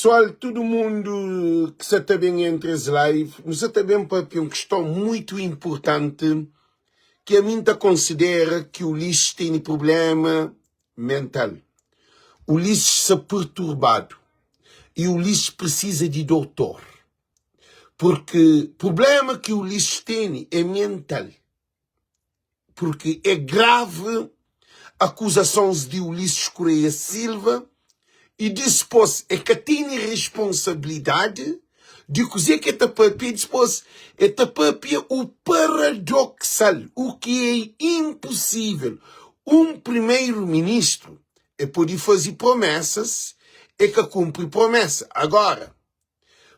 Pessoal, tudu mundu ki sa ta ben entra es live, nu sa ta ben papia un kiston muitu inpurtanti ki ami N ta konsidera ki Ulisses tene prublema mental. Ulisses sa perturbadu i Ulisses prisiza di doutor. Purki prublema ki Ulisses tene é mental. Purki é grave akuzasons di Ulisses Correia Silva i dispos e ka tene responsabilidadi di kuze ki e ta papia i dispos e ta papia u paradoksal, u ki é inposível. Un primeiro-ministru e pode faze promesas e ka kunpri promesa. Agora,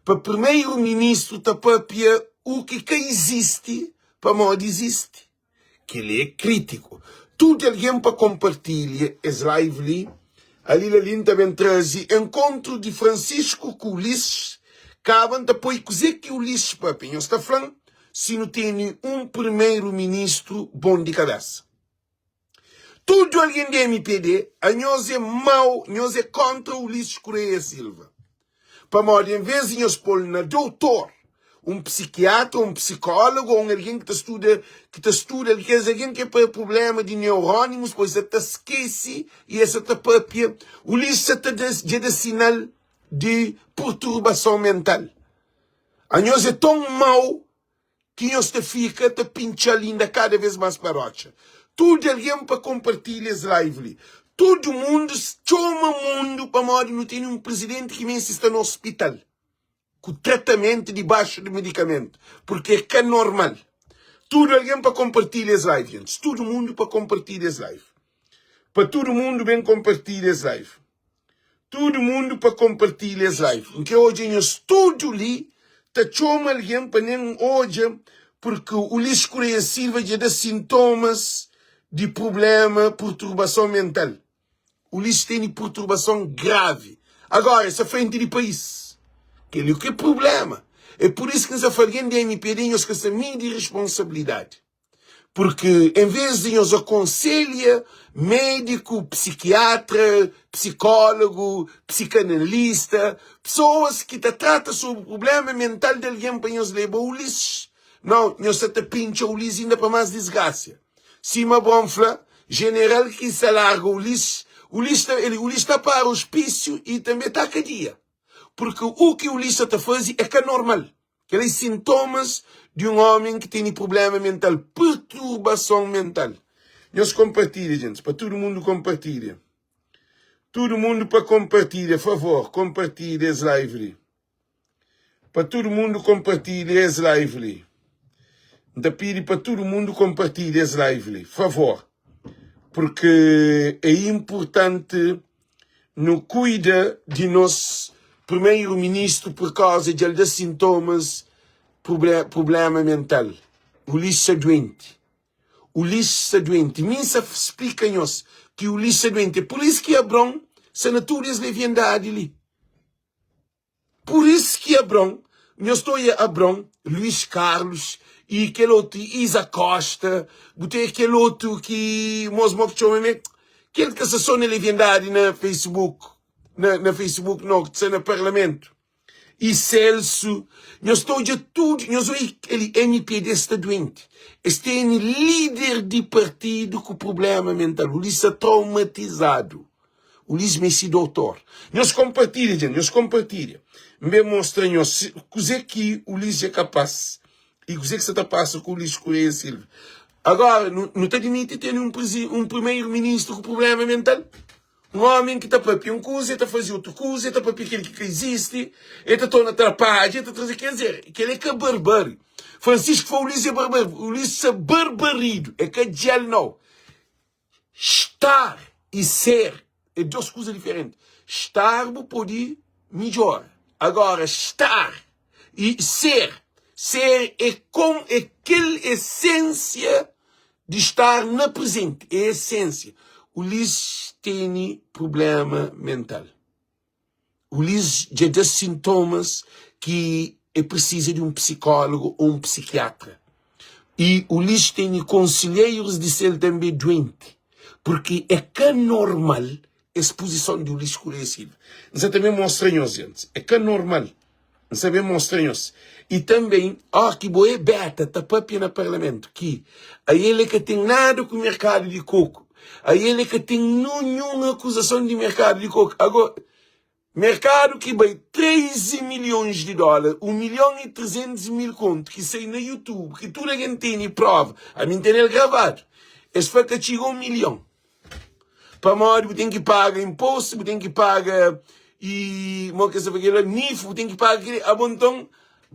pa primeiro ministro ta papia u ki ka izisti pamodi izisti. Keli é kritiku. Tudu algen pa konpartilha es live li. Ali la li N ta ben traze enkontru di Francisco ku Ulisses. Kaba N ta poi kuze ki Ulisses papia. Nhos ta fla-m si nu tene un primeiro ministro bon di kabesa. Tudu algen di mpd, anhos é mau, nhos é kontra Ulisses Correia Silva. Pamodi en vez di nhos pô-l na doutor, un psikiatra, un psikólogu, ô un algen ki ta studa, ki ta studa, kes algen ki é pa prubléma di neurónimus, pois el ta skese i el sa ta pâpia, Ulisses sa ta da, dja da sinal di purturbason mental. Anhos é ton mau ki nhos ta fika ta pintxa-l inda kada vez más pa rotxa. Tudu algen pa konpartilha es live li. Tudu mundu txoma mundu pamodi nu tene un prizidenti ki meste sta na ospital ku tratamentu dibaxu di medikamentu purki é ka normal. Tudu algen pa konpartilha es live gentis. Tudu mundu pa konpartilha es live. Pa tudu mundu ben konpartilha es live. Tudu mundu pa konpartilha es live. N kre odja nhos tudu li ta txoma algen pa nen odja purki Ulisses Correia Silva dja da sintomas di prublema purturbason mental. Ulisses tene purturbason gravi. Agora el sta frenti di país. Kel-li ki é prublema. É pur isu ki N sta fla algen di mpd nhos ka sta midi responsabilidadi. Purki en vez di nhos akonselha médiku, psikiatra, psikólogu, psikanalista, pesoas ki ta trata sobri prubléma mental di algen pa nhos leba Ulisses, nau, nhos sa ta pintxa Ulisses inda pa más disgrasia. Sima Abraon fla, jeneral ki sa larga Ulisses, Ulisses ta, Ulisses ta para ospísiu i tanbê ta kadia. Purki u ki Ulisses sa ta faze é ka normal. Kel-la é sintomas di un ómi ki tene prubléma mental, perturbason mental. Nhos konpartilha, gentis, pa tudu mundu konpartilha. Tudu mundu pa konpartilha, favor, konpartilha es live li. Pa tudu mundu konpartilha es live li. N ta pidi pa tudu mundu konpartilha es live li, favor. Porque é inpurtanti nu kuida di nos primeiro ministro por causa dja el da sintomas problema mental. Ulisses sta duenti. Ulisses sta duenti. Mi nsa splika nhos ki Ulisses sta duenti. É por isso ki Abraão sta na tudu es leviandadi li. Pur isu ki Abron, nhos ta oia Abron, Luís Carlos i kel otu Isa Costa, bu ta oia kel otu ki mos mo ki txoma me, kel ki ta sta so na leviandadi na Facebook, na, na Facebook no, ki ta sta na parlamentu, i Celso, nhos ta odja tudu, nhos oia kel MPD sta duenti, es tene lider di partidu ku problema mental, bu li sta traumatizadu. Ulis meste doutor. Nhos konpartilha, djent, nhos konpartilha. N ben mostra nhos kuze ki Ulis é kapas i kuze ki sa ta pasa ku Ulis Correia Silva. Agora, nu, nu ta admiti ten un, un primeiro ministru ku problema mental? Un omi ki ta papia un kuza, e ta faze otu kuza, e ta papia kel ki ka izisti, e ta torna trapadja, e ta traze, ker dizer, kel é ka barbari. Francisco fla Ulis é barbari, Ulis sa barbaridu, é ka djel nau. Estar e ser é dos kuza diferenti. Estar bu pode midjora. Agora, estar e ser, ser é kom é kel essensia di estar na presenti, é essensia. Ulisses tene problema mental. Ulisses dja da sintomas ki e prisiza di un psikólogu ô un psikiatra. I Ulisses tene konselherus di sel tanbe duenti, purki é ka normal. Es puzison di Ulisses Correia Silva. N sa ta ben mostra nhos, gentis. É ka normal. N sa ben mostra nhos. I tanben, óki ki bo é beta ta papia na parlamentu ki ael é ka ten nada ku merkadu di koku, ael é ka ten ninhun akuzason di merkadu di koku. Ago, merkadu ki bai 13 milhons di dólar, 1 milhon i 300 mil kontu ki sai na YouTube, ki tudu algen tene prova, ami N tene el gravadu, es fla ka txiga 1 milhon. Pamodi bu ten ki paga impostu, bu ten ki paga i mo ke sa kel nif, bu ten ki paga kel abo nton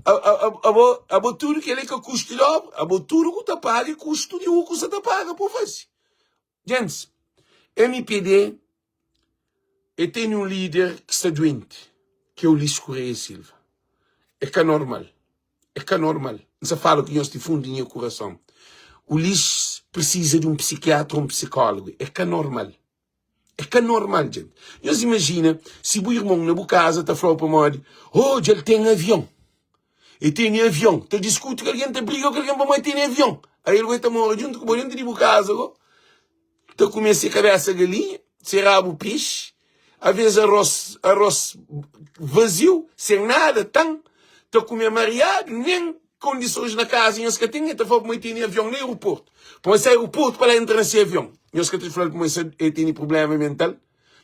abo abo tudu kel ka kustu di obra, abo tudu ku ta paga é kustu di u ku sa ta paga pa fasi. Gentis, MPD e tene un lider ki sta duenti, ki é Ulisses Correia Silva. É ka normal. É ka normal. N sa fala ku nhos di fundu di nha kurason. Ulisses prisiza di un psikiatra ou un psikólogu. É ka normal. É ka normal, djenti. Nhos imajina si bu irmon na bu kaza ta fla-u pamodi, Oh, dja el ten avion. El tene avion. Ta diskuti ku algen, ta briga ku algen pamodi el tene avion. Aí el bai ta mora djuntu ku bo dentu di bu kaza go. Ta kume se kabesa galinha, se rabu pexi, aves aros, aros vaziu, sen nada, tan, ta kume mariadu, nen kondisons na kaza nhos ka ten, el ta fla pamodi tene avion na aeroportu, pamodi se aeroportu pa la entra na se avion, nhos ka ta fla-l pamodi el tene problema mental,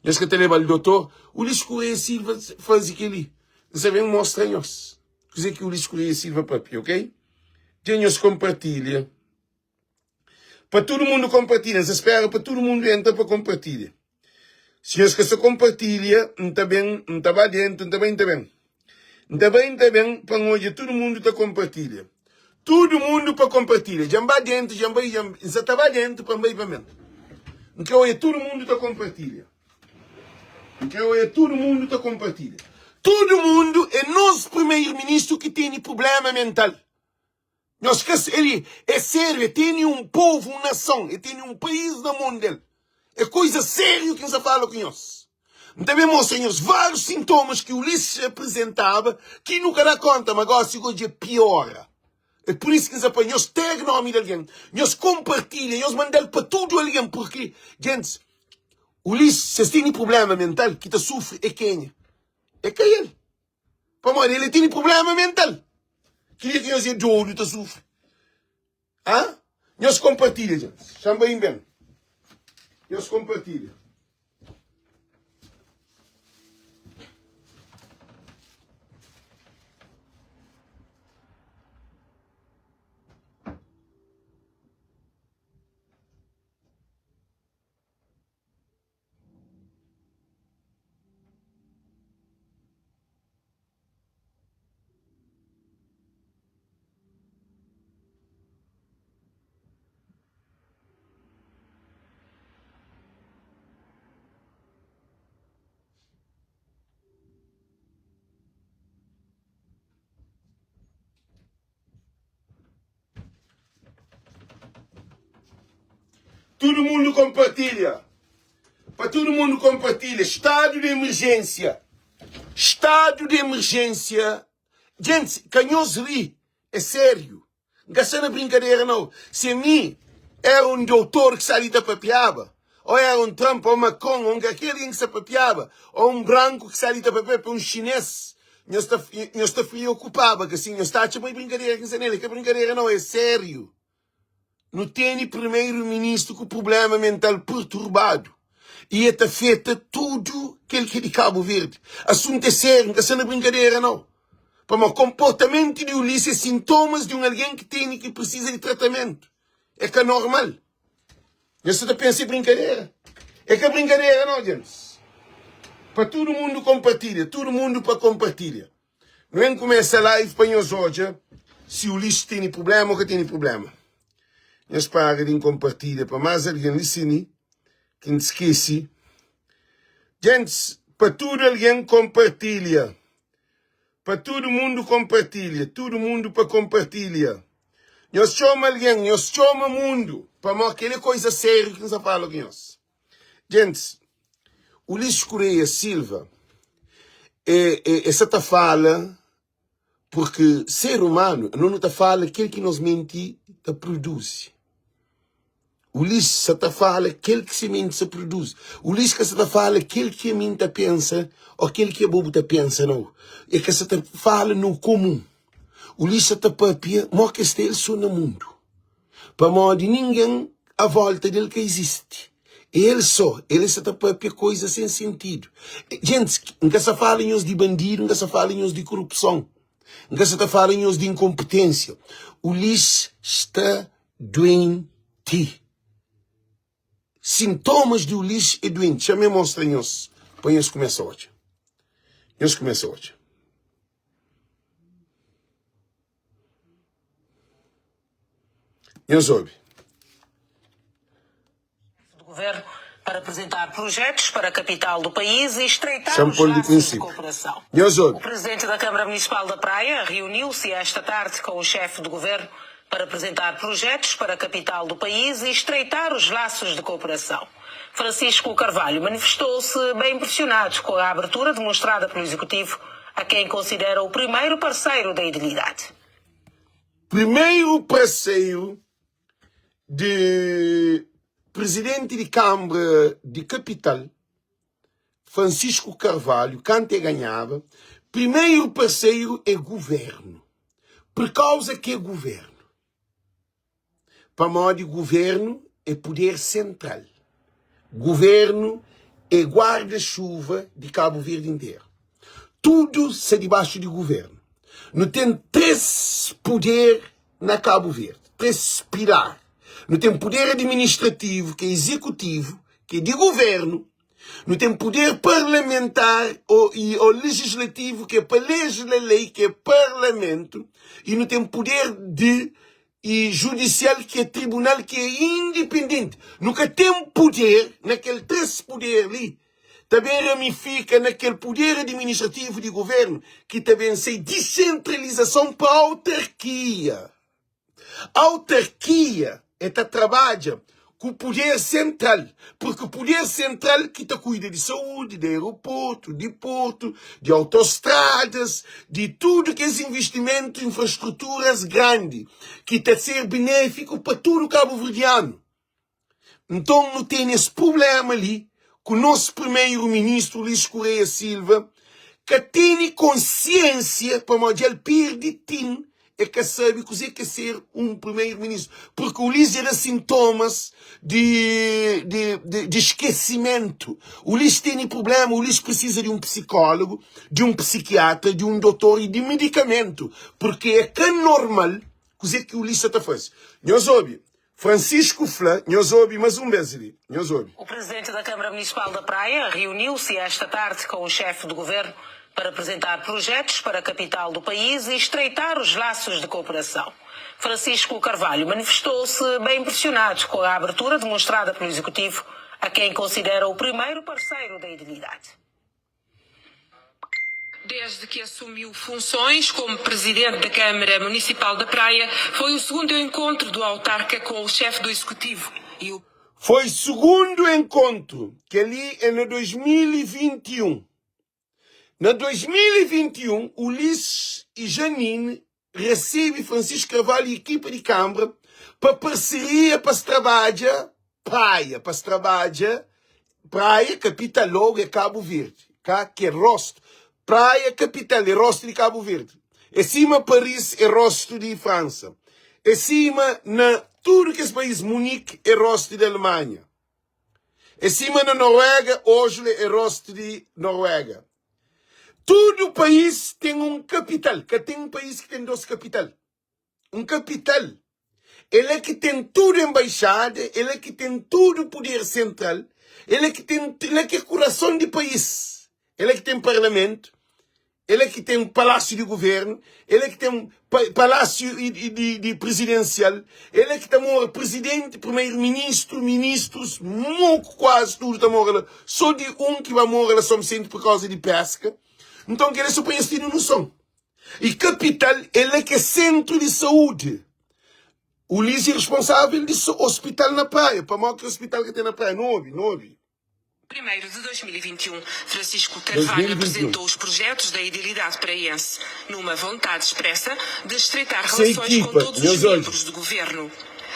nhos ka ta leba-l dotor. Ulisses Correia Silva faze kel-li, N sa ben mostra nhos kuze ki Ulisses Correia Silva papia, ok? Dja nhos konpartilha. Pa tudu mundu konpartilha. N sa spera pa tudu mundu entra pa konpartilha. Si nhos ka sa konpartilha, N ta ben, N ta ba dentu, N ta bai, N ta ben. N ta bai, N ta ben pa N odja tudu mundu ta konpartilha. Tudu mundu pa konpartilha. Dja N ba dentu, dja N bai, dja N sa ta ba dentu pa N bai pa ben. N kre odja tudu mundu ta konpartilha. N kre odja tudu mundu ta konpartilha. Tudu mundu é nos primeiro-ministru ki tene problema mental. Nhos ka el é sériu, el tene un povu, un nason, el tene un país na mon del. É koiza sériu ki N sta fala ku nhos. N ta ben mostra nhos várius sintomas ki Ulisses aprizentaba ki nu ka da konta, ma gósi go dja piora. É pur isu ki N sta fla nhos tag nómi di algen, nhos konpartilha, nhos manda-l pa tudu algen, purki, gentis, Ulisses, si es tene prubléma mental, ki ta sufri é kenha? É ka el. Pamodi el tene problema mental. Kilia ki nhos é dodu ta sufri. Ha? Nhos kompartilha, gente. Xa-m bai ben. Nhos kompartilha. Tudu mundu konpartilha. Pa tudu mundu konpartilha. Stadu di emerjênsia. Stadu di emerjênsia. Gentis, ka nhos ri. É sériu. N ka sta na brinkadera nau. Si mi era un doutor ki sta li ta papiaba, o era un Trump, o Macron, o un kalker algen ki sta papiaba, o un branku ki sta li ta papia, un xinês, nhos ta nhos ta preokupaba ka si? Nhos ta atxa ma é brinkadera ki N sta nel? É ka brinkadera nau, é sériu. Nu tene primeru ministru ku prublema mental perturbadu i e ta afeta tudu kel ki é di Kabu Verdi. Asuntu é sériu, N ka sta na brinkadera nau. Pamodi konportamentu di Ulisses é sintomas di un algen ki tene ki prisiza di tratamentu. É ka normal. Nhos sa ta pensa é brinkadera? É ka brinkadera nau, djentis. Pa tudu mundu konpartilha, tudu mundu pa konpartilha. Nu ben kumesa live pa nhos odja si Ulisses tene prublema o ka tene prublema. Nhos para di konpartilha pa más algen li sini ki N skese. Djentis, pa tudu algen konpartilha. Pa tudu mundu konpartilha. Tudu mundu pa konpartilha. Nhos txoma algen, nhos txoma mundu, pamodi kel é koiza sériu ki N sta fala ku nhos. Djentis, Ulisses Correia Silva é, é, é sa ta fala porque ser humano, no nu ta fala kel ki nos menti ta produzi. Ulis sa ta fala kel ki se menti sa produzi. Ulis ka sa ta fala kel ki ami N ta pensa ô kel ki abo bu ta pensa, nau. E ka sa ta fala no komun. Ulis sa ta papia mo ki es sta el so na mundu. Pamodi ningen a volta del ka izisti. É el so. El sa ta papia koisa sen sentidu. Gentis, N ka sa fala nhos di bandidu, N ka sa fala nhos di korupson. N ka sa ta fala nhos di inkonpetênsia. Ulis sta duenti. Sintomas di Ulis é duenti. Xa-m mostra nhos pa nhos kumesa odja. Nhos kumesa odja. Nhos obi. do Governo para apresentar projetos para a capital do país e estreitar Xa-m os pô-l di laços de prinsípiu. cooperação. Nhos O obi. presidente da Câmara Municipal da Praia reuniu-se esta tarde com o chefe do Governo para apresentar projetos para a capital do país e estreitar os laços de cooperação. Francisco Carvalho manifestou-se bem impressionado com a abertura demonstrada pelo Executivo, a quem considera o primeiro parceiro da edilidade. Primeiro parceiro de presidente di Câmara di Capital, Francisco Carvalho, kantu e ganhaba, primeiro parceiro é governo. Por causa que é governo? Pamodi governo é poder central. Governo é guarda-chuva di Cabo Verde inteiro. Tudo sta dibaxu di governo. Nu ten 3 poder na Cabo Verde, 3 pilar. Nu ten poder administrativo, ki é executivo, ki é di governo. Nu ten poder parlamentar ou, e, ou legislativo, ki é pa legisla lei, ki é parlamento. E nu ten poder de e judicial, ki é tribunal, ki é independente. Nu ka ten poder na kel 3 poder li, ta ben ramifika na kel poder administrativo di governo, ki ta ben sai disentralizason pa autarkia. Autarkia é ta trabadja ku puder sentral, purki puder sentral ki ta kuida di saúdi, di aeroportu, di portu, di autostradas, di tudu kes investimentu, infrastruturas grandi ki ta ser benéfiku pa tudu kabuverdianu. Nton nu tene es prubléma li ku nos primeru ministru Luís Correia Silva ka tene konsiênsia pamodi dja el perde tin el ka sabe kuzê ki é ser un primeru ministru purki Ulis dja da sintomas di di di di skesimentu Ulis tene prubléma Ulis prisiza di un psikólogu di un psikiatra di un dotor i di medikamentu purki é ka normal kuzê ki Ulis sa ta faze nhos obi Francisco fla, Nhos obi mas un bes li, nhos obi. O presidente da Câmara Municipal da Praia reuniu-se esta tarde com o chefe do governo para apresentar projetos para a capital do país e estreitar os laços de cooperação. Francisco Carvalho manifestou-se bem impressionado com a abertura demonstrada pelo executivo, a quem considera o primeiro parceiro da edilidade. Desde que assumiu funções como presidente da Câmara Municipal da Praia, foi o segundo encontro do autarca com o chefe do executivo e o. Foi sugundu enkontru, kel-li é na 2021. Na 2021, Ulisses i Janine resebe Francisco Carvalho i ekipa di Kambra pa parseria pa es trabadja Praia, pa es trabadja Praia, kapital logu é Kabu Verdi, ka ki é rostu. Praia, kapital, é rostu di Kabu Verdi. É sima Paris é rostu di Fransa. É sima na tudu kes país, Munique é rostu di Alemanha. É sima na Noruega, Oslo é rostu di Noruega. Tudu país ten un kapital, ka ten país ki ten dos kapital. Un kapital é la ki ten tudu enbaixada, é la ki ten tudu puder sentral, é la ki ten, la ki é kurason di país, é la ki ten parlamentu, é la ki ten palásiu di guvernu, é la ki ten palásiu di prizidensial, é la ki ta mora prizidenti, primeru-ministru, ministrus, moku kuazi tudu ta mora la, so di un ki ba mora la Son Visenti pur kauza di peska. Nton kel-la so pa nhos tene noson. I kapital é la ki é sentru di saúdi. Ulis é responsável di ospital na Praia. Pamodi ki ospital ka ten na Praia? Nu obi, nu obi. Primeiro de 2021, Francisco Carvalho 2021. apresentou os projetos da edilidade praiense, numa vontade expressa de estreitar Se relações com ekipa, todos os nhos odja. membros do governo.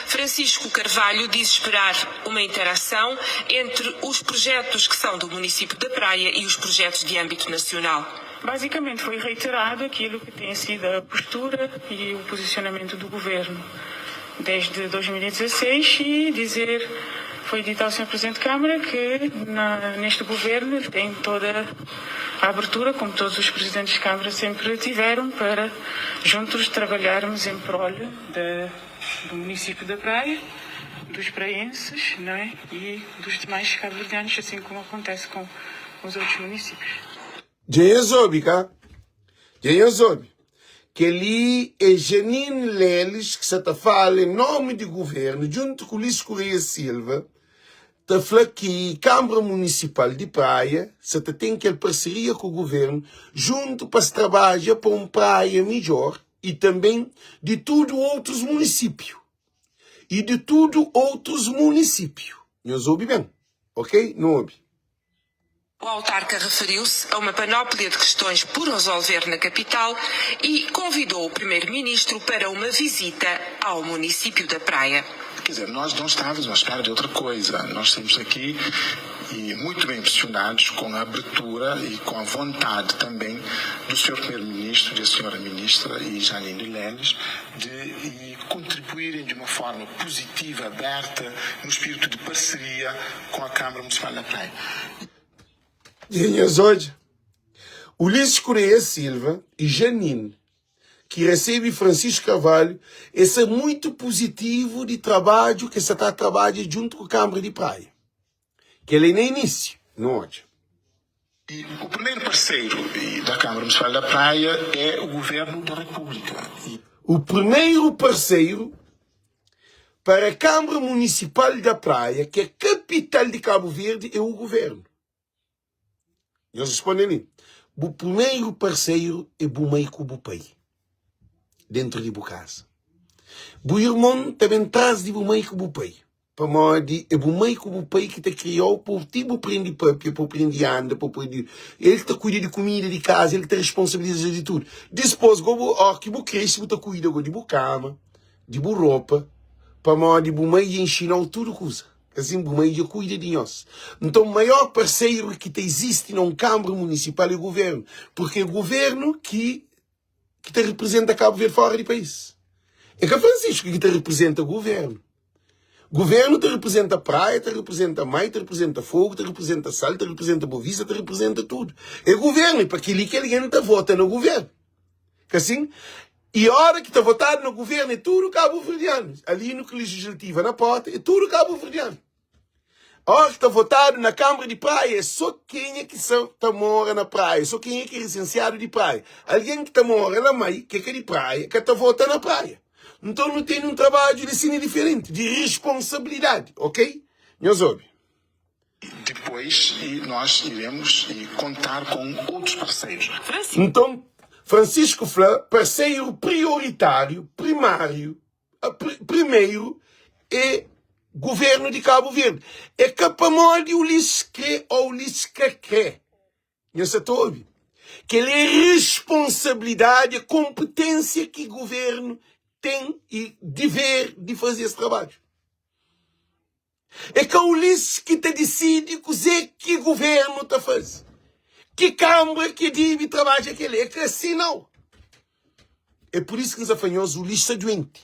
Francisco Carvalho diz esperar uma interação entre os projetos que são do município da Praia e os projetos de âmbito nacional. Basicamente foi reiterado aquilo que tem sido a postura e o posicionamento do governo desde 2016 e dizer, foi dito ao Sr. Presidente de Câmara que na, neste governo tem toda a abertura, como todos os presidentes de Câmara sempre tiveram, para juntos trabalharmos em prol da, do município da Praia, dos praienses não é? e dos demais cabo-verdianos, assim como acontece com os outros municípios. Dja nhos obi, ka? Dja nhos obi. Kel-li é Janine Lelis ki sa ta fala en nomi di Guvernu djuntu ku Luís Correia Silva ta fla ki Kanbra Munisipal di Praia sa ta ten kel parseria ku Guvernu djuntu pa es trabadja pa un Praia midjor i tanben di tudu otus munisípiu i di tudu otus munisípiu. Nhos obi ben, ok? Nu obi. O autarca referiu-se a uma panóplia de questões por resolver na capital e convidou o primeiro-ministro para uma visita ao município da Praia. Quer dizer, nós não estávamos à espera de outra coisa. Nós estamos aqui e muito bem impressionados com a abertura e com a vontade também do Sr. Primeiro-Ministro, da Sra. Ministra e Janine Leles de contribuírem de uma forma positiva, aberta, no espírito de parceria com a Câmara Municipal da Praia. Nhas odja, Ulisses Correia Silva e Janine, ki resebe Francisco Carvalho, es é muito positivo di trabadju ki es sa ta trabadja djuntu ku Câmara di Praia. Kel é na inísiu, nu odja. E o primeiro parceiro da Câmara Municipal da Praia é o Governo da República. E... O primeiro parceiro para a Câmara Municipal da Praia, que é capital de Cabo Verde, é o governo. Nhos responde li. Bu primeiro parceiro é bu mãe ku bu pai, dentro di bu casa. Bu irmon ta ben tras di bu mãe ku bu pai. Pamodi é bu mai ku bu pai ki ta kria-u pa ti bu prende pâpia, pa bu prende anda, pa bu prende. El ki ta kuida di kumida di kaza, el ki ta responsabiliza di tudu. Dipôs, go bu, óki ki bu krese, bu ta kuida go di bu kama, di bu ropa, pamodi bu mai dja inxina-u tudu kuza. Asin, bu mai dja kuida di nhos. Nton, maior parseru ki ta izisti na un kanbra munisipal é govérnu, purki é govérnu ki ki ta representa Cabo Verde fora di país. É ka Francisco ki ta representa governo. Governo ta representa praia, ta representa mai, ta representa fogo, ta representa sal, ta representa Boa Vista, ta representa tudo. É governo, e pa keli ki algen ta vota na governo. Ka assim? E ora ki ta votado na governo é tudo cabo-verdiano. Ali no que legislativa na porta é tudo cabo-verdiano. Óras ki ta votadu na Kanbra di Praia é sô kenha ki sa ta mora na Praia, sô kenha ki é lisensiadu di Praia. Algen ki ta mora na Mai, ki é ka di Praia, ka ta vota na Praia. Nton nu tene un trabadju di sina diferenti, di risponsabilidadi, ok? Nhos obi. Depois e nós iremos e contar com outros parceiros. Nton, Francisco fla, parseru prioritáriu, primáriu, Primeiro é governo di Cabo Verde. É ka pamodi Ulisses kre ou Ulisses ka kre. Nhos sa ta obi? Kel é responsabilidade, é competência ki governo tem e dever di faze es trabadju. É ka Ulisses ki ta disidi kuzê ki governo ta faze, ki kanbra ki dibi trabadja kel. É ka si nau. É pur isu ki N sa fla nhos, Ulisses sta duenti.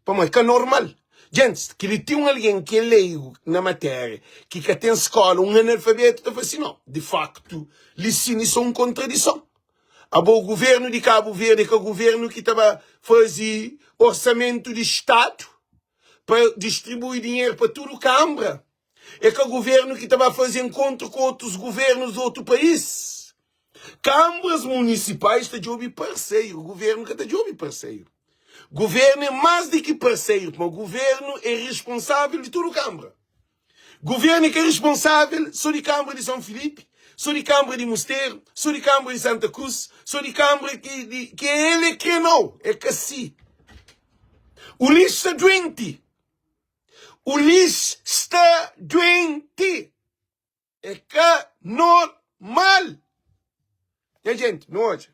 Pamodi é ka normal. Gentis, kel-li ten un algen ki é leigu na matéria, ki ka ten skóla, un analfabetu ta fla si, nau. Di faktu, li sin, isu é un kontradison. Abo governo di Kabu Verdi é ka governo ki ta ba faze orsamentu di Stadu? pa distribui dinheru pa tudu kanbra. É ka guvernu ki ta ba faze enkontru ku otus guvernus di otu país. Kanbras munisipais ta djobe parseru, guvernu ka ta djobe parseru. Guvernu é más di ki parseru, pamodi guvernu é responsável di tudu kanbra. Guvernu é ka responsável sô di kanbra di São Filipe, sô di kanbra di Musteru, sô di kanbra di Santa Cruz, sô di kanbra ki, di, ki el é kre nau. É ka si. Ulisses sta duenti. Ulisses sta duenti. É ka normal. Nha gente, nu odja.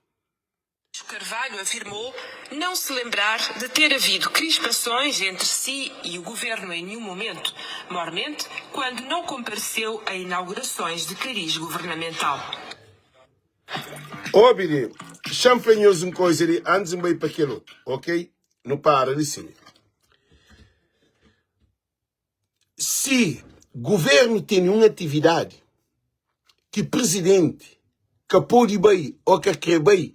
Carvalho afirmou não se lembrar de ter havido crispações entre si e o governo em nenhum momento, mormente quando não compareceu a inaugurações de cariz governamental. Obi li, xa-m fla nhos un koza li antis N bai pa kel otu, ok? Nu para li sin. Si guvernu tene un atividadi ki prizidenti ka pode bai ô ka kre bai,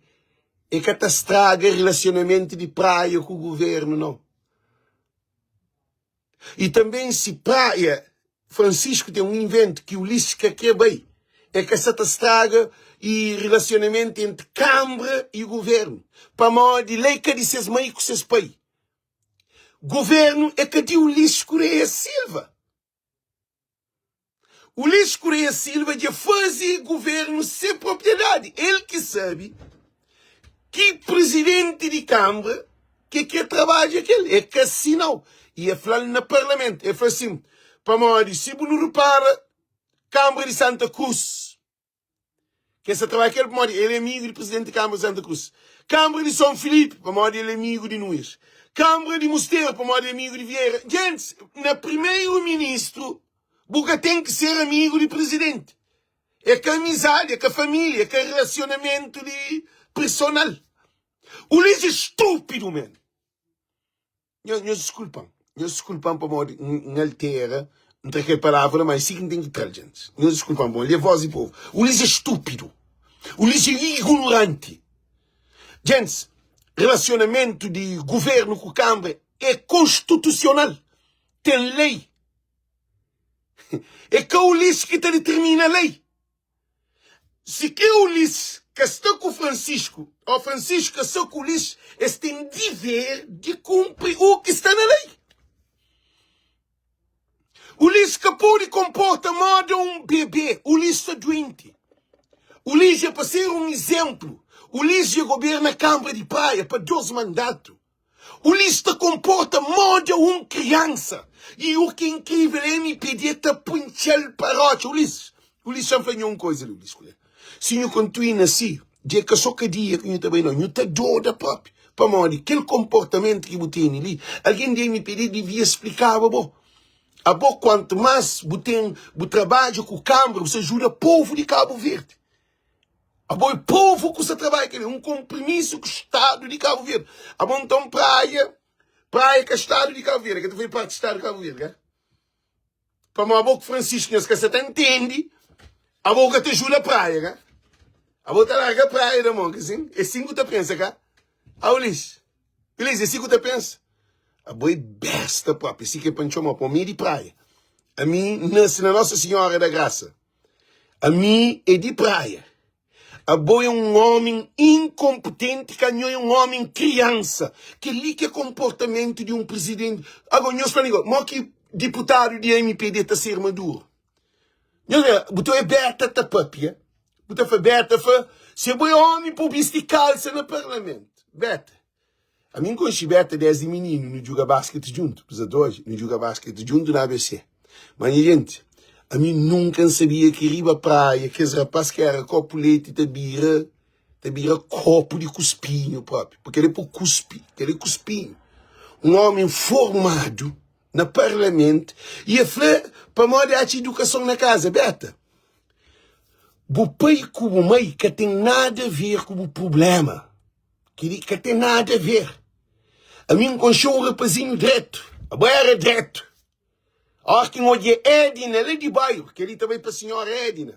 e ka ta straga rilasionamentu di Praia ku guvernu, nau. I tanben si Praia Francisco ten un inventu ki Ulisses ka kre bai, e ka sa ta straga i rilasionamentu entri Kanbra i guvernu, pamodi lei ka di ses mai ku ses pai. Governo é ka di Ulisses Correia Silva. Ulisses Correia Silva dja faze governo se propriedade. El ki sabe ki presidente di Câmara ke kre trabadja kel. É ka si nau. E el fla-l na parlamento. El fla assim, pamodi si bu nu repara Câmara di Santa Cruz, Ke sa trabadja kel pamodi el é amigu di presidenti di Kâmara di Santa Cruz. Kâmara di Son Filipe, pamodi el é amigu di Nunes. Kâmara di Musteru, pamodi el é amigu di Vieira. Gentis, na primeiro ministru bu ka ten ki ser amigu di presidenti. É ka amizadi, é ka família, é ka relasionamentu di personal. Ulisses é stúpidu, man. Nhos, nhos diskulpa-m. Nhos diskulpa-m pamodi N, N altera, N tra kel palavra la, má é si ki N ten ki tra-l, gentis. Nhos diskulpa-m pamodi li é vós di povu. Ulisses é stúpidu. Ulisses é ignoranti. Gentis, relasionamentu di guvernu ku kanbra é konstitusional. Ten lei. É ka Ulisses ki ta ditirmina lei. Si ke Ulisses ka sta ku Francisco ou Francisco ka sta ku Ulisses, es ten diver di kunpri u ki sta na lei. Ulisses ka pode konporta moda un bebe, Ulisses sta duenti. Ulisses é pa ser un izenplu, Ulisses dja goberna Kanbra di Praia pa 2 mandatu. Ulisses ta konporta moda un kriansa i u ki é inkrivel MPD ta puntxal pa rotxa. Ulisses, Ulisses xa-m fla nho un koza li Ulisses Kuler, si nhu kontuina si, dja é ka so kadia ki nhu ta bai nau, nhu ta doda propi, pamodi kel konportamentu ki bu tene li, algen di MPD divia splikaba bo. Abo kuantu mas bu ten, bu trabadja ku kanbra, bu sta juda povu di Kabu Verdi. Abo é povo ku sa trabadja kel um kompromisso ku estado di Cabo Verde. Abo então praia, praia ka estado di Cabo Verde, ka ta foi parte estado di Cabo Verde, ka? Pamo abo ku Francisco nhos ka sa ta entende, abo ka ta ajuda praia, ka? Abo ta larga praia da mon, ka sim? É sim ku ta pensa, ka? Ah, Ulisses, Ulisses, é sim ku ta pensa? Abo é besta próprio, é sim que é pa N txoma, pa mi di praia. Ami nasce na Nossa Senhora da Graça. Ami é di Praia. Abo é un ómi inkonpetenti ka nho é un ómi kriansa. Kel-li ki é konportamentu di un prizidenti. Agora, nhos fla-m agora, mo ki diputadu di mpd ta ser maduru? Nhos fla, bu ta obi Beta ta papia, bu ta fla Beta fla, si abo é ómi pa bu bisti kalsa na parlamentu. Beta, Ami N konxe Beta desdi mininu, nu djuga basketi djuntu, apezar di oji, nu djuga basketi djuntu na ABC. Ma nha jenti, ami nunka N sabia ki riba praia kes rapaz ki era kopu leti ta bira ta bira kopu di kuspinhu propi, purki el é pa kuspi, kel é kuspinhu. Un omi formadu na parlamentu i el fla pamodi atxa idukason na kaza. Beta, bu pai ku bu mai ka ten nada a ver ku bu prubléma. Kel-li ka ten nada a ver. Ami N konxe un rapazinhu dretu. Abo éra dretu. Óras ki N odja Edina la di bairu, kel-li ta bai pa sinhora Edina,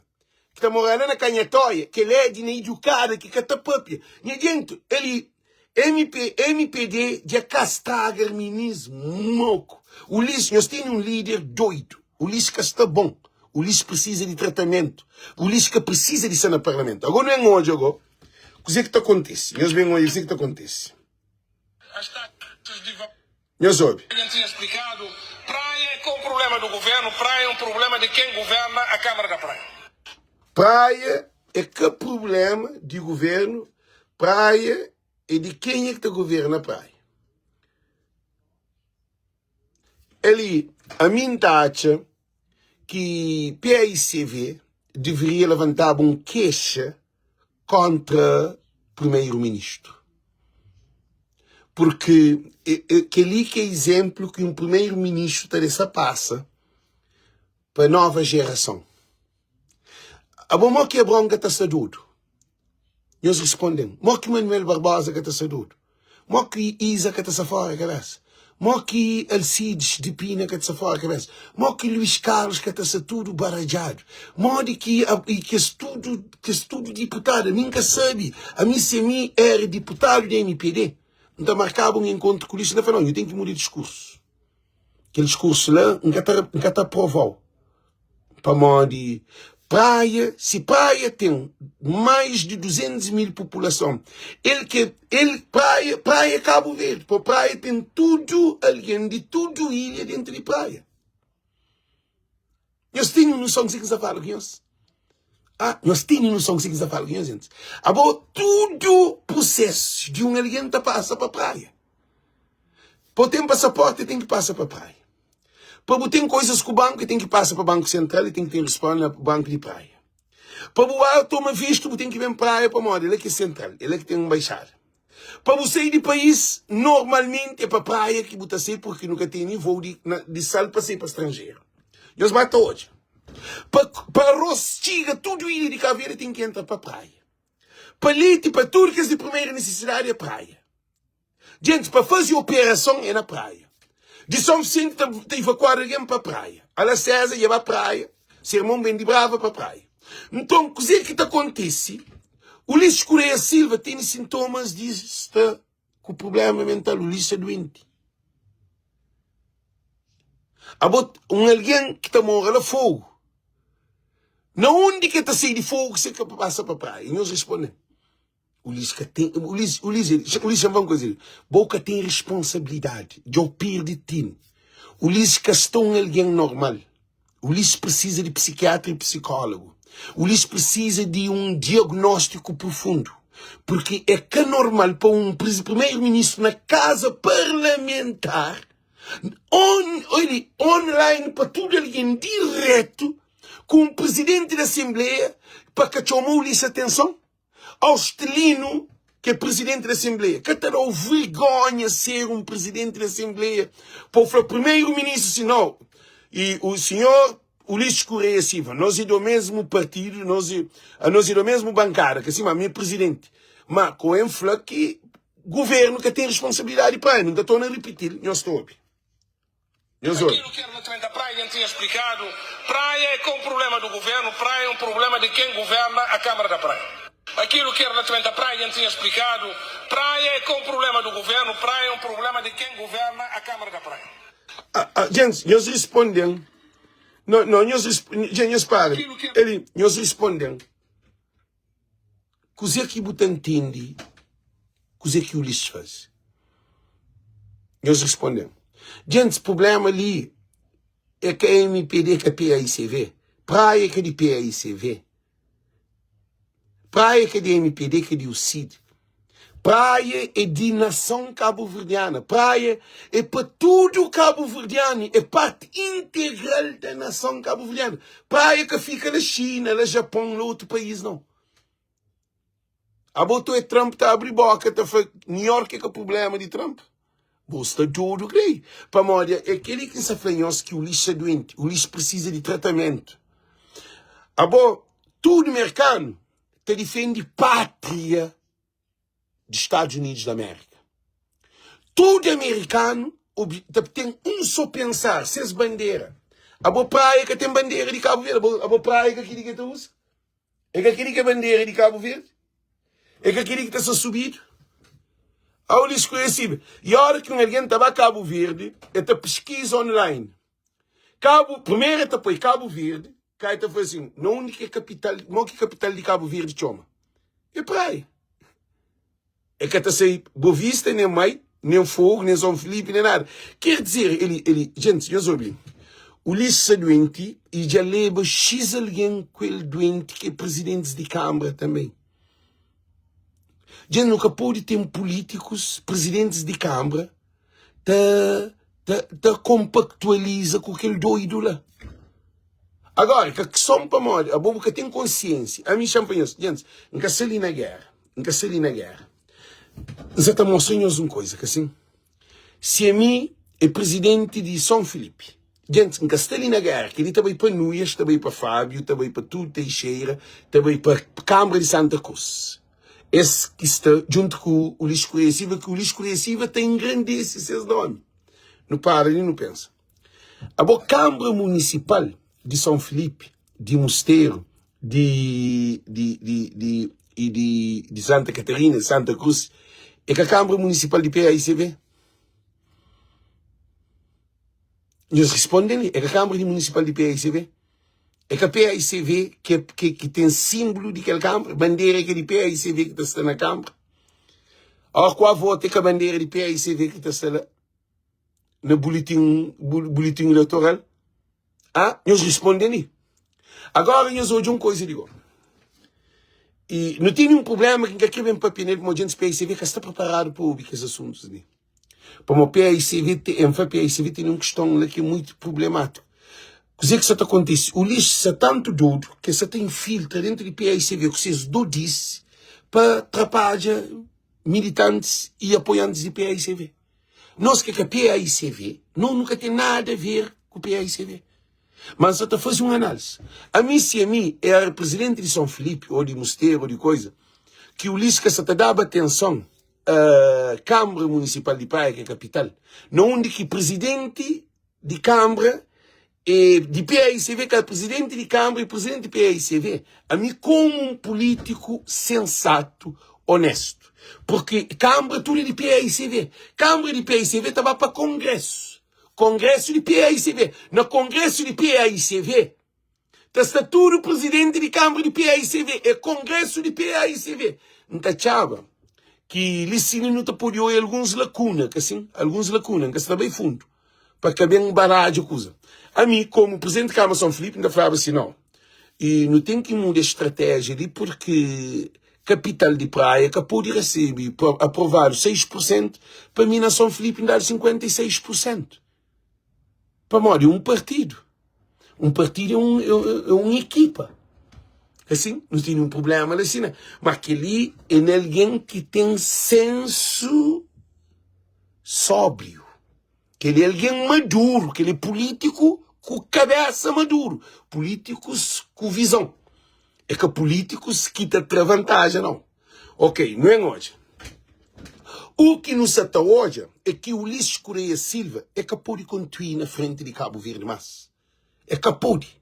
ki ta mora la na Kanhatoia, kel Edina idukada ki ka ta pâpia. Nha djentu, el MP, MPD dja ka straga minis moku. Ulisses, nhos tene un líder doidu. Ulisses ka sta bon. Ulisses prisiza di tratamentu. Ulisses ka prisiza di sta na parlamentu. Agó nu en odja agó. Kuzê ki ta kontise? Nhos ben odja kuzê ki ta kontise. As taxas de Nhos obi. Ele tinha explicado, Praia é ka um problema do governo, Praia é um problema de quem governa a Câmara da Praia. Praia é ka prubléma di governo, Praia é di kenha ki ta governa Praia. Eli, ami N ta atxa ki PAICV deveria levantaba un kexa kontra. primeiro-ministro. Porque kel-li ki é izénplu ki un primeiro-ministru ta desa pasa pa nova jerason. Abo mo ki Abraon ka ta sta dodu? Nhos responde-m, mo ki Manuel Barbosa ka ta sta dodu? Mo ki Iza ka ta sta fora kabesa? Mo ki Alcides de Pina ka ta sta fora kabesa? Mo ki Luís Carlos ka ta sta tudu baradjadu? Modi ki kes tudu kes tudu diputadu? Ami N ka sabe. Ami si ami era diputadu di MPD, N ta markaba un enkontru ku Luís, N ta fla, nau, nhu ten ki muda diskursu. Kel diskursu la, N ka ta N ka ta aprova-u. Pamodi Praia, si Praia ten mais di 200 mil populason, el ke el Praia, Praia é Cabo Verde, po Praia ten tudu algen di tudu ilha dentu di Praia. Nhos ten noson kuzê ki N sta fala ku nhos? Ah, nhos ten noson kuzê ki N sta fala ku nhos, gentis? Abo tudu prosesu di un algen ta pasa pa Praia. Pa bu ten pasaporti, ten ki pasa pa Praia. Pa bu ten koisas ku banku, ten ki pasa pa banku sentral i ten ki ten responde na banku di Praia. Pa bu ba toma vistu, bu ten ki ben Praia pamodi é la ki é sentral, é la ki ten nbaixada. Pa bu sai di país, normalmenti é pa Praia ki bu ta sai purki nu ka tene vou di, na, di sal pa sai pa stranjeru. Nhos ba ta odja. Pa, pa arroz txiga tudu ilha di Kabu Verdi ten ki entra pa Praia. Pa leti, pa tudu kes di primeira nisisidadi é Praia. Djentis pa faze operason é na Praia. Di São Vicente ta, ta evakuadu algen pa Praia. Ala César dja ba Praia, se irmon ben di Brava pa Praia. Nton, kuzê ki ta kontise? Ulisses Correia Silva tene sintomas di sta ku prubléma mental. Ulisses sta duenti. Abo, un algen ki ta mora la Fogo, na undi ki el ta sai di Fogo si el ka pasa pa Praia? Nhos responde-m. Ulisses ka ten, Ulisses, Ulisses, Ulisses xa-m fla un kuza li, bo ka ten responsabilidadi, dja-u perde tinu. Ulisses ka sta un algen normal. Ulisses presiza di psikiatra i psikólogu. Ulisses presiza di un diagnóstiku profundu, purki é ka normal pa un primeru-ministru na kaza parlamentar, on, oli, online pa tudu algen diretu, ku un prizidenti di asenbleia pa ka txoma Ulisses atenson. Austelino, ki é presidenti di asenbleia, ka ta da-u vergonha ser un presidenti di asenbleia pa-u fla primeru-ministru si nau i o sinhor Ulisses Correia Silva, nos é do mesmu partidu, nos é, anos é do mesmu bankada, ka si ma mi é presidenti, ma ko N fla ki guvernu ka ten responsabilidadi pa el, N ta torna ripiti-l, nhos ta obi. Nhos obi. Aquilo que era relativamente à praia, já tinha explicado. Praia é que é um problema do governo, praia é um problema de quem governa a Câmara da Praia. Aquilo que era relativamente à praia, já tinha explicado. Praia é que é um problema do governo, praia é um problema de quem governa a Câmara da Praia. Ah, ah, gente, nhos respondem. Não, não, nhos, gente, nhos para. Ele, nhos respondem. Kuzê ki bu ta ntende kuzê ki Ulisses faze? Nhos responde-m. Gentis, prubléma li é ka mpd, ka paicv. Praia é ka di paicv. Praia é ka di mpd, ka di UCID. Praia é di nason kabuverdiana. Praia é pa tudu kabuverdianu, é parti integral da nason kabuverdiana. Praia ka fika la Xina, la Japon, la otu país, nau. Abo tu é Trump ta abri boka ta fla New York é ka prublema di Trump? Bo sta dodu krei. Pamodi é keli ki N sta fla nhos ki Ulisses sta duenti. Ulisses precisa di tratamentu. Abo tudu merkanu ta difende pátria di Stadus Unidus di Amérika. Tudu amerikanu ta ten un sô pensar, ses bandera. Abo Praia ka ten bandera di Kabu Verdi? Abo, abo Praia ka kili ke ta usa? É ka kili ke bandera di Kabu Verdi? É ka kili ki ta sta subidu? Au li skuresidu. E ora ki un algen ta ba Kabu Verdi, el ta piskiza online. Kabu, primeru el ta poi Kabu Verdi, ka el ta fla asin, na undi ki é kapital, mo ki kapital di Kabu Verdi txoma? É Praia. El ka ta sai Boa Vista, nem Mai, nem Fogo, nem São Filipe, nem nada. Quer dizer, ele, ele, gente, nhos obi, Ulisses sta doente e dja leba X alguém ku el doente ki é presidentes di Câmara também. Gente, nu ka pode ten políticos, presidentes di Câmara, ta, ta, ta kompaktualiza ku kel doidu la. Agora, ka son pamodi, abo bu ka ten konsiensia. Ami xa-m pa nhos, gentis, N ka sta li na géra. N ka sta li na géra. N sa ta mostra nhos un koza, ka sin? Si ami é prizidenti di Son Filipi, gentis, N ka sta li na géra. Kel-li ta bai pa Nuias, ta bai pa Fábiu, ta bai pa tudu Teixeira, ta bai pa Kanbra di Santa Krus. Es ki sta djuntu ku Ulisses Correia Silva, ki Ulisses Correia Silva ta engrandese ses nomi. Nu para li nu pensa. Abo Kanbra Munisipal di Son Filipi, di Musteru, di di di di i di di Santa Catarina, di Santa Cruz, é ka Kanbra Munisipal di PAICV? Nhos responde li, é ka Kanbra di Munisipal di PAICV? É ka PAICV ki, ki, ki ten símbolu di kel kanbra? Bandera é ka di PAICV ki ta sta na kanbra? Ó, ku a vota é ka bandera di PAICV ki ta sta la na bulitin, bulitin eleitoral? Ah, nhos responde li. Agora nhos odja un koisa di go. I nu tene un problema ki N ka kre ben papia nel, pamodi djentis PAICV ka sta preparadu pa obi kes asuntus li. Pamodi PAICV, N fla PAICV tene un kiston la ki é muitu problemátiku. Kuzê ki sa ta kontise? Ulisses sa tantu dodu ki el sa ta infiltra dentu di PAICV ku ses dodisi pa trapadja militantis i apoiantis di PAICV. Nos ki é ka PAICV, no nu ka ten nada a ver ku PAICV. Mas N sa ta faze un análise. Ami si ami éra prizidenti di Son Filipi ô di Musteru ô di koisa, ki Ulisses ka sa ta daba atenson a Kanbra Munisipal di Praia, ki é kapital, na undi ki prizidenti di Kanbra é di PAICV, ka prizidenti di Kanbra é prizidenti di PAICV. Ami komu un pulítiku sensatu, onéstu, purki Kanbra tudu é di PAICV. Kanbra di PAICV ta ba pa Kongrésu, Kongrésu di PAICV. Na Kongrésu di PAICV ta sta tudu prizidenti di Kanbra di PAICV, é Kongrésu di PAICV. N ta atxaba ki li sin nu ta pode oia alguns lakuna, ka sin? Alguns lakuna, N ka sta bai fundu. pa ka ben baradja kuza. Ami, komu Prizidenti di Kâmara São Filipe, N ta flaba si, nau, i nu ten ki muda estratéjia li purki kapital di Praia ka pode resebe aprovadu 6 pur sentu, pa mi na São Filipe N dadu 56 pur sentu. Pamodi un partidu, un partidu é un, é un ekipa. Asin, nu tene un prubléma la sina. Ma kel-li é na algen ki ten sensu sóbriu. Kel-li é algen maduru, kel-li é pulítiku ku kabésa maduru, pulítikus ku vizon. É ka pulítikus ki ta tra vantaja, nau. Ok, nu en odja. U ki nu sa ta odja é ki Ulisses Correia Silva é ka pode kontuí na frenti di Kabu Verdi más. É ka pode.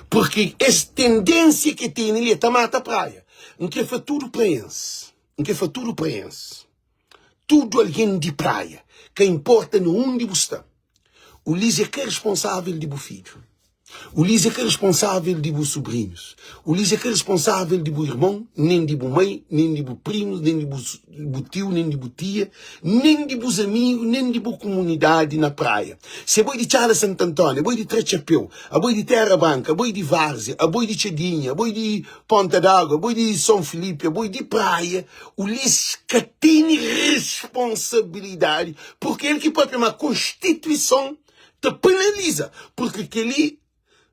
Purki es tendênsia ki tene li é ta mata praia. N kre fla tudu praense, N kre fla tudu praense. Tudu algen di Praia, ka inporta na undi bu sta, Ulis é ka responsável di bu fidju, Ulis é ka responsável di bu subrinhus, Ulis é ka responsável di bu irmon, nen di bu mai, nen di bu primus, nen di bu tiu, nen di bu tia, nen di bus amigu, nen di bu kumunidadi na Praia. Si abo é di Txada Santantóniu, abo é di Tra Txapéu, abo é di Terra Branka, abo é di Várzea, abo é di Txadinha, abo é di Ponta d'Água, abo é di Son Filipi, abo é di Praia, Ulisses ka tene responsabilidadi porque el ki papia ma konstituison ta penaliza porque keli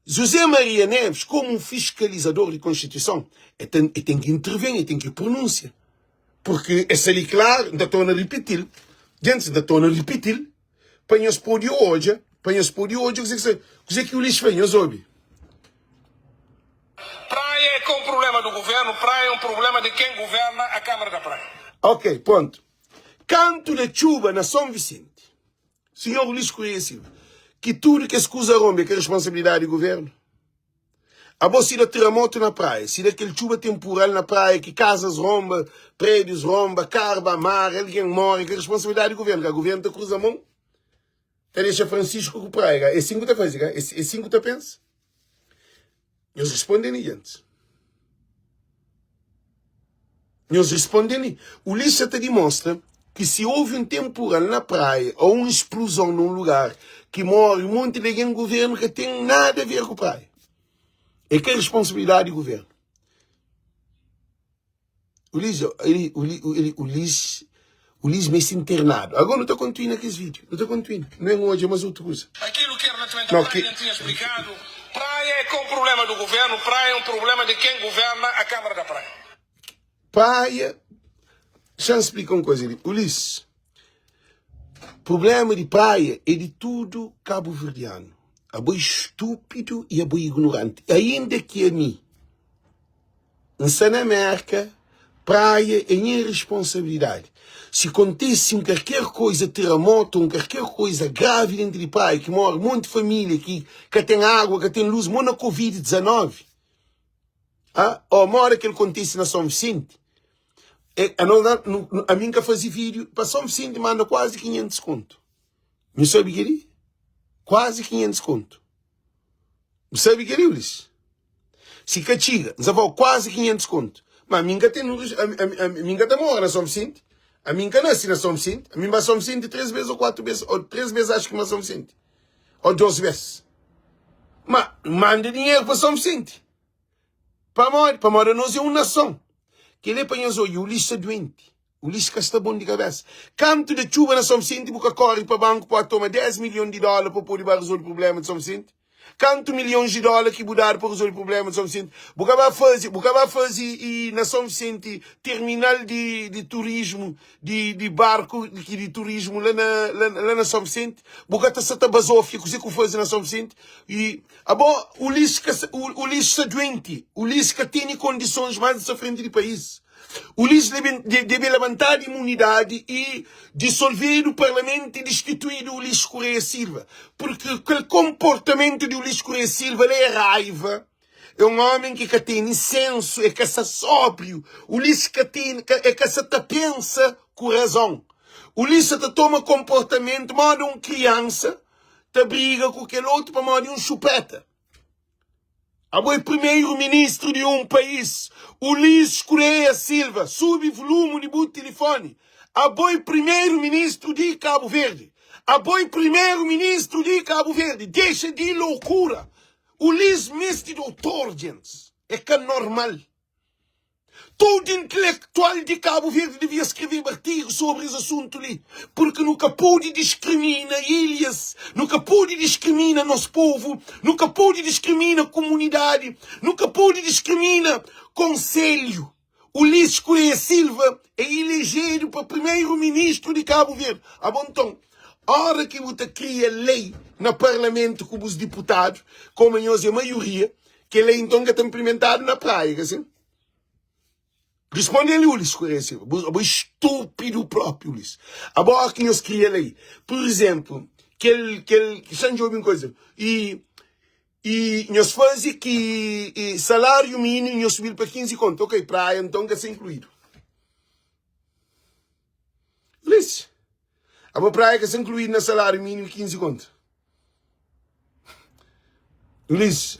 José Maria Neves komu un fiskalizador di konstituison el ten el ten ki interven el ten ki pronunsia porque es sta li klaru N ta torna ripitil gentis N ta torna ripitil pa nhos pode odja pa nhos pode odja kuzê ki sta kuzê ki Ulisses fla nhos obi. Praia é ka um problema do governo, praia é um problema de quem governa a Câmara da Praia. Ok, pronto. Kantu da txuba na Son Vicente, Senhor Ulisses Correia Silva, ki tudu kes kuza ronba é ka responsabilidadi di governo? Abo si da terremoto na praia, si da kel txuba temporal na praia ki casas ronba, prédios ronba, kar ba mar, algen more, é ka responsabilidadi di governo? Ka governo ta kruza mon, ta dexa Francisco ku praia, ka? É sin ku ta faze, ka? É sin ku ta pensa? Nhos responde li, gentis. Nhos responde li. Ulisses sa ta dimostra ki si houve un temporal na praia ou un explosão num lugar ki morre un monti di algen, governo ka ten nada a ver ku praia. É ka responsabilidadi di governo. Ulisses, ele, ele, Ulisses, Ulisses meste internado. Agora nu ta kontinua kes vídeo. Nu ta kontinua. Nu en odja mas outra kuza. Aquilo que relativamente à praia tinha explicado, praia é ka um problema do governo, praia é um problema de quem governa a Câmara da Praia. Praia. Xa-m splika un koza li. Ulisses, Prublema di Praia é di tudu kabuverdianu. Abo é stúpidu i abo é ignoranti. Ainda ki ami N sta na Mérka, Praia é nha responsabilidadi. Si kontise un karker koza, teramotu, un karker koza gravi dentu di Praia, ki móre monti família, ki ka ten agua, ka ten lus, mo na Covid 19, Ah, oh, mora kel kontise na São Vicente, é, a nós, a mim ka faze vídeo, pa São Vicente manda quase 500 conto. Nhu sabe keli? Quase 500 conto. Bu sabe keli, Ulisses? Si ka txiga, N sa fala quase 500 conto. Ma mi nka ten, a, mi nka ta mora na São Vicente, a mi nka nasi na São Vicente, a mi ba São Vicente 3 vezes ou 4 vezes, ou 3 vezes acho que ba São Vicente. Ou 2 vezes. Ma manda dinheiro pa São Vicente. Pamodi? Pamodi anos é un nason. Kel-li é pa nhos odja, Ulis sta duenti. Ulis ka sta bon di kabésa. Kantu da txuba na Son Visenti, bu ka kóre pa banku pa toma 10 milhon di dóla pa pode ba rezolve prubléma di Son Visenti? Kantu milhons di dóla ki bu dadu pa rezolve prubléma di Son Visenti? Bu ka ba faze, bu ka ba faze i na Son Visenti terminal di, di turismu di, di barku ki di turismu la na, la, la na Son Visenti? Bu ka ta sa ta bazofia kuzê ku faze na Son Visenti? I Abo Ulisses ka Ulisses sta duenti Ulisses ka tene kondisons mas di sta frenti di país Ulisses debe debe labantadu imunidadi i disolvedu parlamentu i distituidu Ulisses Correia Silva porque kel konportamentu di Ulisses Correia Silva la é raiva é un omi ki ka tene sensu é ka sta sóbriu Ulisses ka tene é ka sa ta pensa ku razon Ulisses sa ta toma konportamentu moda un kriansa ta briga ku kel otu pamodi un xupeta. Abo é primeiro ministro di un país. Ulisses Correia Silva, subi volume di bu tilifoni. Abo é primeiro ministro di Cabo Verde. Abo é primeiro ministro di Cabo Verde. Dexa di loucura. Ulisses meste doutor, gents. É ka normal. Tudu intelektual di Kabu Verdi devia skreveba artigu sobri es asuntu li, purki nu ka pode diskrimina ilhas, nu ka pode diskrimina nos povu, nu ka pode diskrimina kumunidadi, nu ka pode diskrimina konselhu. Ulisses Correia Silva é ilejedu pa primeru-ministru di Kabu Verdi. Abo nton, ora ki bu ta kria lei na parlamentu ku bus diputadu, komu anhos é maioria, Kel lei nton ka ta inplimentadu na praia, ka sin? Responde-l Ulis Correia Silva, bo, bo é estúpido próprio, Ulis. Abo óra ki nhos kria lei, pur izénplu, kel, kel, xa N djobe un koza, i, i nhos faze ki i, saláriu mínimu nhos subi-l pa 15 kontu, ok, praia nton ka sta inkluídu. Ulis, abo praia ka sta inkluídu na saláriu mínimu 15 kontu? Ulisses,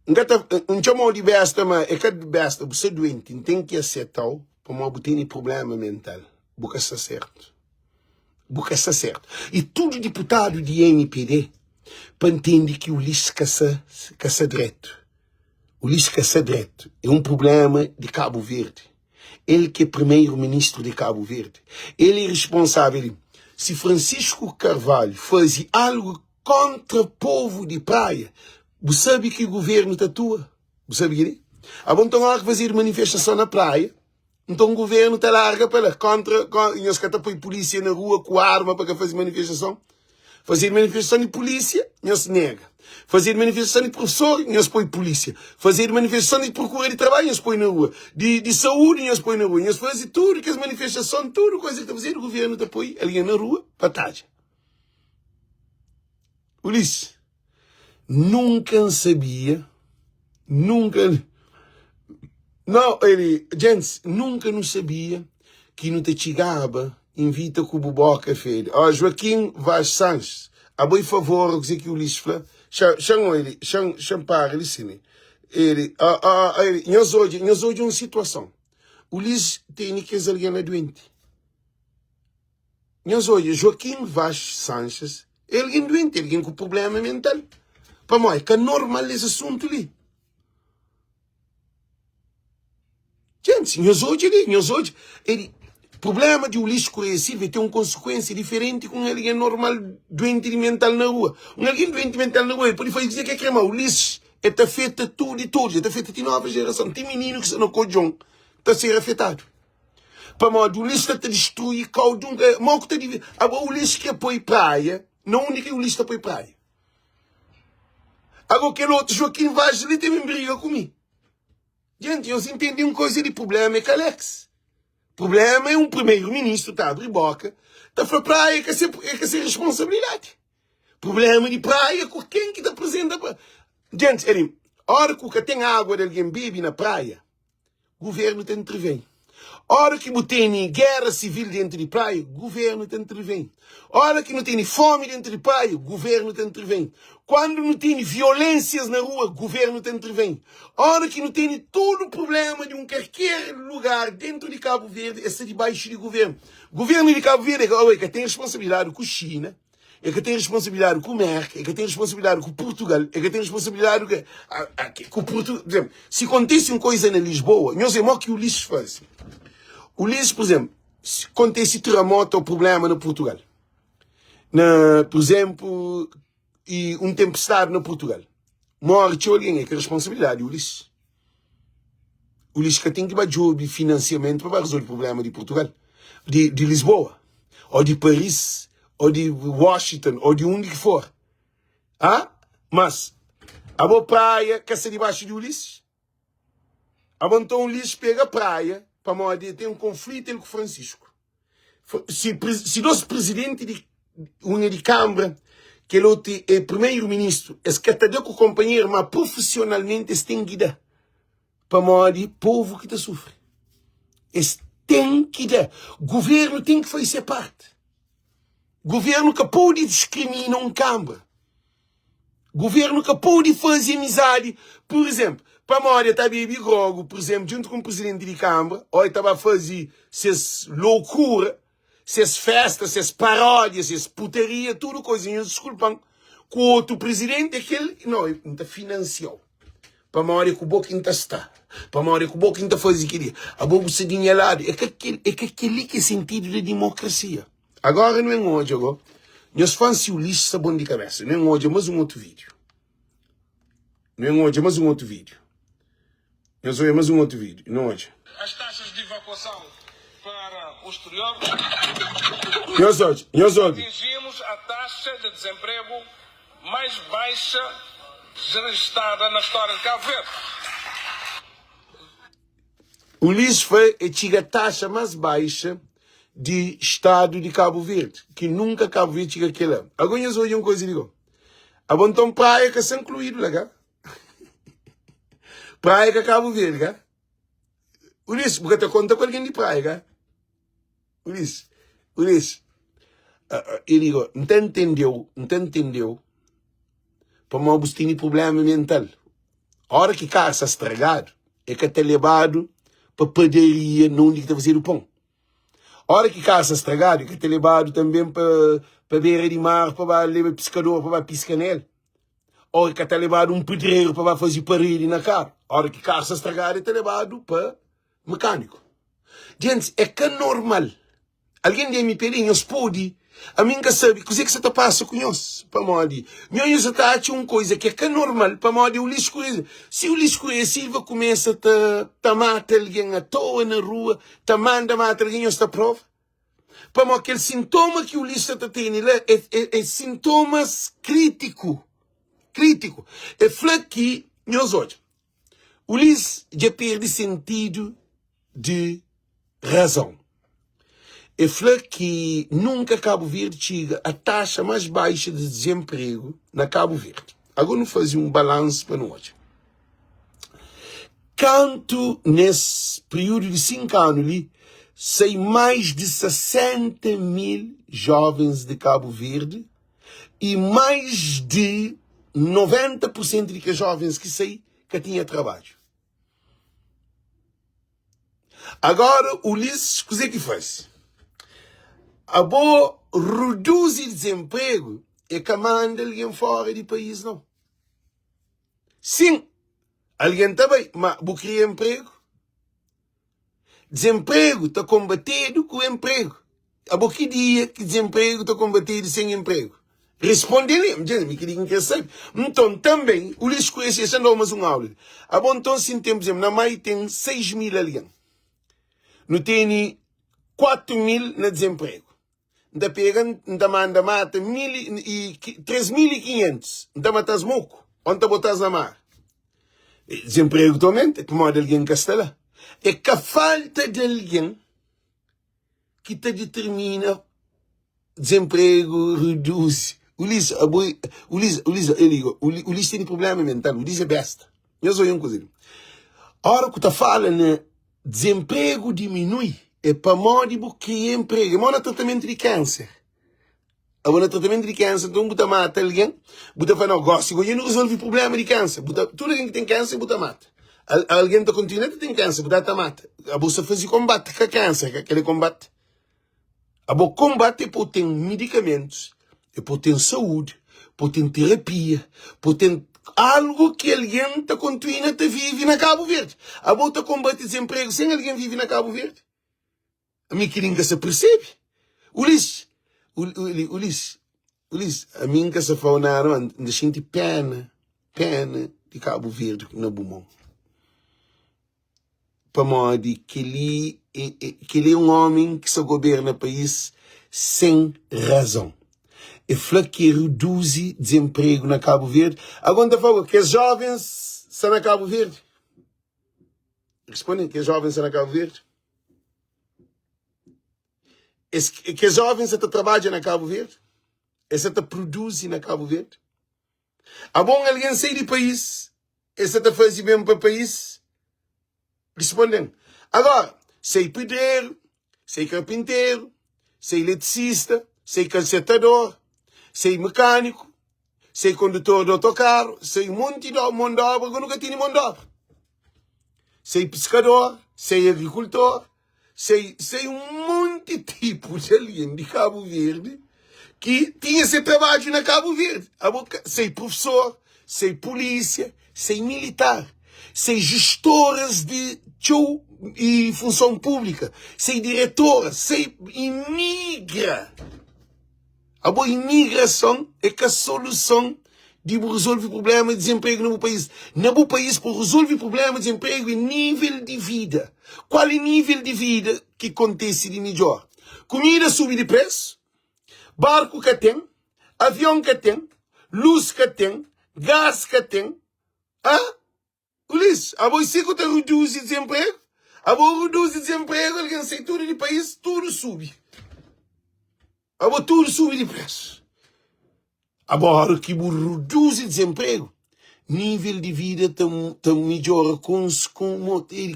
N ka ta, N txoma-u di besta, ma é ka besta, bu sta duenti, N ten ki aseta-u pamodi bu tene prubléma mental, bu ka sta sértu, bu ka sta sértu. I tudu diputadu di mpd pa ntende ki Ulisses ka sta, ka sta dretu, Ulisses ka sta dretu, é un prubléma di Kabu Verdi. El ki é primeiro ministro de Cabo Verde. El é responsável. Si Francisco Carvalho faze algo contra povo de Praia, bu sabe ki governo ta atua? Bu sabe keli? Abo nton ora ki fazedu manifestason na Praia, nton governo ta larga pa la contra, nhos ka ta poi polícia na rua ku arma pa ka faze manifestason? Fazedu manifestason di pulísia, nhos nega. Fazedu manifestason di profesor, nhos poi pulísia. Fazedu manifestason di prokura di trabadju, nhos poi na rua. Di, di saúdi, nhos poi na rua. Nhos faze tudu kes manifestason, tudu kuza ki ta fazedu, guvernu ta poi algen na rua pa tadja. Ulisses, nunka N sabia, nunka, no, ele, gents, nunka nu sabia ki nu ta txigaba invita ku bu boka fede. Ó, Joaquim Vaz Sanches, abo e favor, kuzê ki Ulisses fla? Xa, xa N oi li, xa, xa N para li si, ne? Ele, ó, ó, ele, nhos odja, nhos odja un situason. Ulisses tene kes algen la duenti. Nhos odja, Joaquim Vaz Sanches é algen duenti, algen ku prublema mental. Pamodi? É ka normal es asuntu li. Gente, nhos odja li, nhos odja. Ele, problema di Ulisses Correia Silva ten un konsekuensia diferenti ku un algen normal duenti di mental na rua. Un algen duenti mental na rua, el pode faze kuzê ki el kre, ma Ulisses el ta afeta tudu i todos, el ta afeta ti nova gerason, ti mininu ki sta na kodjon. ta ser afetadu. Pamodi Ulisses ta ta distrui kau di un mo ku ta divi abo Ulisses kre poi praia na undi ki Ulisses ta poi praia? Ago kel otu Joaquim Vaz li ta ben briga ku mi. Gente, nhos intende un koza di problema é ka Alex. Problema é un primeiro ministro ta abri boka ta fla praia é ka se é ka se responsabilidade. Problema di praia ku ken ki ta apresenta pra Gente, ali, ora ku ka ten água di algen bebe na praia, Governo ta intervém. Ora ki bu tene guerra civil dentro di praia, governo ta intervém. Ora ki nu tene fome dentro di praia, governo ta intervém. Quando nu tene violências na rua, governo ta intervém. Ora ki nu tene tudo problema di um qualquer lugar dentro di Cabo Verde, é sta dibaixo di governo. Governo di Cabo Verde é ka tem responsabilidade ku China, É ka ten responsabilidadi ku Merka, é ka ten responsabilidadi ku Purtugal, é ka ten responsabilidadi ku, ku Purtu, por exemplo, si kontise un koisa na Lisboa, nhos é mo ki Ulisses faze. Ulisses, por exemplo, si kontise terremoto ou problema na Purtugal, na, por exemplo, e un tempestade na Purtugal, morre txeu algen, é ka responsabilidadi di Ulisses. Ulisses ka ten ki ba djobe finansiamentu pa ba rezolve problema di Purtugal, di, di Lisboa, ou di Paris, ou di Washington, ou di undi ki for. Ah? Mas, abo praia ka sta dibaxu di Ulisses? Abo nton Ulisses pega praia pamodi el ten un konflitu el ku Francisco. Si, si dos presidenti di un é di Kambra, kel otu é primeiro ministru, es ka ta da ku konpanheru, ma profesionalmenti es ten ki da, pamodi povu ki ta sufri. Es ten ki da. Guvernu ten ki faze se parti. Guvernu ka pode diskrimina un Kambra. Governo ka pode faze amizadi, pur izemplu, pamodi el ta bebe grogu, pur izemplu, djuntu ku un prizidenti di kambra, o el ta ba faze ses loukura, ses festa, ses paródia, ses putaria, tudu koza, nhos diskulpa-m, ku otu prizidenti, é kel, no, N ta finansia-u, pamodi é ku bo ki N ta sta, pamodi é ku bo ki N ta faze kel-li, abo bu sta di nha ladu, é ka kel, é ka kel-li ki é sentidu di dimokrasia. Agora nu en odja go. Nhos fã si Ulisses sta bom di cabeça. Nu en odja mas um outro vídeo. Nu en odja mas um outro vídeo. Nhos odja mas um outro vídeo. Nu odja. As taxas de evacuação para o exterior. Nhos odja, nhos obi. Atingimos a taxa de desemprego mais baixa registada na história de Cabo Verde. Ulisses foi e txiga taxa mas baixa di stadu di Kabu Verdi, ki nunka Kabu Verdi txiga kela. Ago nhos odja un koza di go. Abo nton praia ka sta nkluidu la ka? Praia ka Kabu Verdi ka? Ulisses, bu ka ta konta ku algen di praia ka? Ulisses, Ulisses, e di go, N ta ntendeu, N ta ntendeu, pamodi bu tene prublema mental. Ora ki karu sta stragadu, e ka ta lebadu pa padaria na undi ki ta fazedu pon. Ora ki karu sta stragadu, e ka ta lebadu tanbe pa pa bera di mar pa ba leba piskador pa ba piska nel. Ô e ka ta lebadu un pedreru pa ba faze paredi na karu. Ora ki karu sta stragadu, e ta lebadu pa mekaniku. Gentis, é ka normal. Algen di MPD, nhos pode, ami N ka sabe kuzê ki sa ta pasa ku nhos, pamodi nho nhos sa ta atxa un koza ki é ka normal, pamodi Ulisses Correia, si Ulisses Correia Silva kumesa ta ta mata algen atoa na rua, ta manda mata algen, nhos ta prova? Pamodi kel sintoma ki Ulisses sa ta tene la é é é sintomas kritiku, kritiku. É fla ki, nhos odja, Ulisses dja perde sentidu di razon. E fla ki nunka Kabu Verdi txiga a taxa más baixa di dizenpregu na Kabu Verdi. Agora nu faze un balansu pa nu odja. Kantu nes períodu di 5 anu li sai mais di 60 mil jovens di Kabu Verdi i mais di 90 por sentu di kes jovens ki sai ka tinha trabadju. Agora Ulisses kuzê ki faze? Abo reduzi dezenpregu e ka manda algen fora di país não. Sim, algen ta bai, ma bu kria enpregu? Dezenpregu ta konbatedu ku enpregu. Abo ki dia ki dezenpregu ta konbatedu sen enpregu? Responde li, dja mi keli ki N kre sabe. Nton, tanben, Ulisses Correia Seixas dau mas un aula li. Abo nton, si N ten, pur izenplu, na Mai ten 6 mil algen. Nu tene 4 mil na dizenpregu. N ta pega, N ta manda mata mil i 3.500. N ta mata-s moku ô N ta bota-s na mar. Dizenpregu ta aumenta pamodi algen ka sta la. É ka falta di algen ki ta ditirmina dizenpregu reduzi. Ulis, abo, Ulis, Ulis, Ulis tene prublema mental, Ulis é besta. Nhos oia un kuza li. Ora ku ta fala na dizenpregu diminui, é pamodi bu kria enpregu. É mo na tratamentu di kanser. Abo na tratamentu di kanser, nton bu ta mata algen, bu ta fla, no, gosi go dja nu rezolvi prublema di kanser. Bu ta, tudu algen ki ten kanser bu ta mata. Al, algen ta kontinua ta ten kanser, bu ta ta mata. Abo sta faze konbati ka kanser, ka kel konbati. Abo konbate pa bu ten midikamentus, e pa bu ten saúdi, pa bu ten terapia, pa bu ten algu ki algen ta kontinua ta vive na Kabu Verdi. Abo ta konbate dizenpregu sen algen vive na Kabu Verdi? Ami kel-li N ka sa persebe. Ulis, Ulis, Ulis, ami N ka sa fla-u nada, ma N ta xinti péna, péna di Kabu Verdi na bu mon. Pamodi kel-li kel-li é un ómi ki sta goberna país sen razon. E fla ki e reduzi dizenpregu na Kabu Verdi. Agora N ta fla-u, kes jóvens sta na Kabu Verdi? Responde-m, kes jóvens sta na Kabu Verdi? Es, kes jóvens sta ta trabadja na Kabu Verdi? Es sta ta produzi na Kabu Verdi? Abo un algen sai di país, el sta ta faze ben pa país? Responde-m, Agora, sei pedreru, sei karpinteru, sei eletricista, sei kalsetador, sei mekaniku, sei kondutor di otokaru, sei un monti di mon di obra, agora nu ka tene mon di obra. Sei piskador, sei agrikultor, Sei, sei un monti tipu di algen di Kabu Verdi ki tinha se trabadju na Kabu Verdi. Abo ka, sei prufesor, sei pulísia, sei militar, sei jestoras di txeu i funson públika, sei diretoras, sei imigra. Abo imigrason é ka soluson di bu rezolve prublema di dizenpregu na bu país. Na bu país pa rezolve prublema di dizenpregu é nível di vida. Kual é nível di vida ki kontese di midjor? Kumida subi di presu, barku ka ten, avion ka ten, lus ka ten, gás ka ten, ah? Ulisses, abo e si ku ta reduzi desemprego? Abo reduzi desemprego, alguém sai tudo di país, tudo subi. Abo tudo subi di preço. Agora ki bu reduzi desemprego, nível di vida ta, ta midjora cons, com,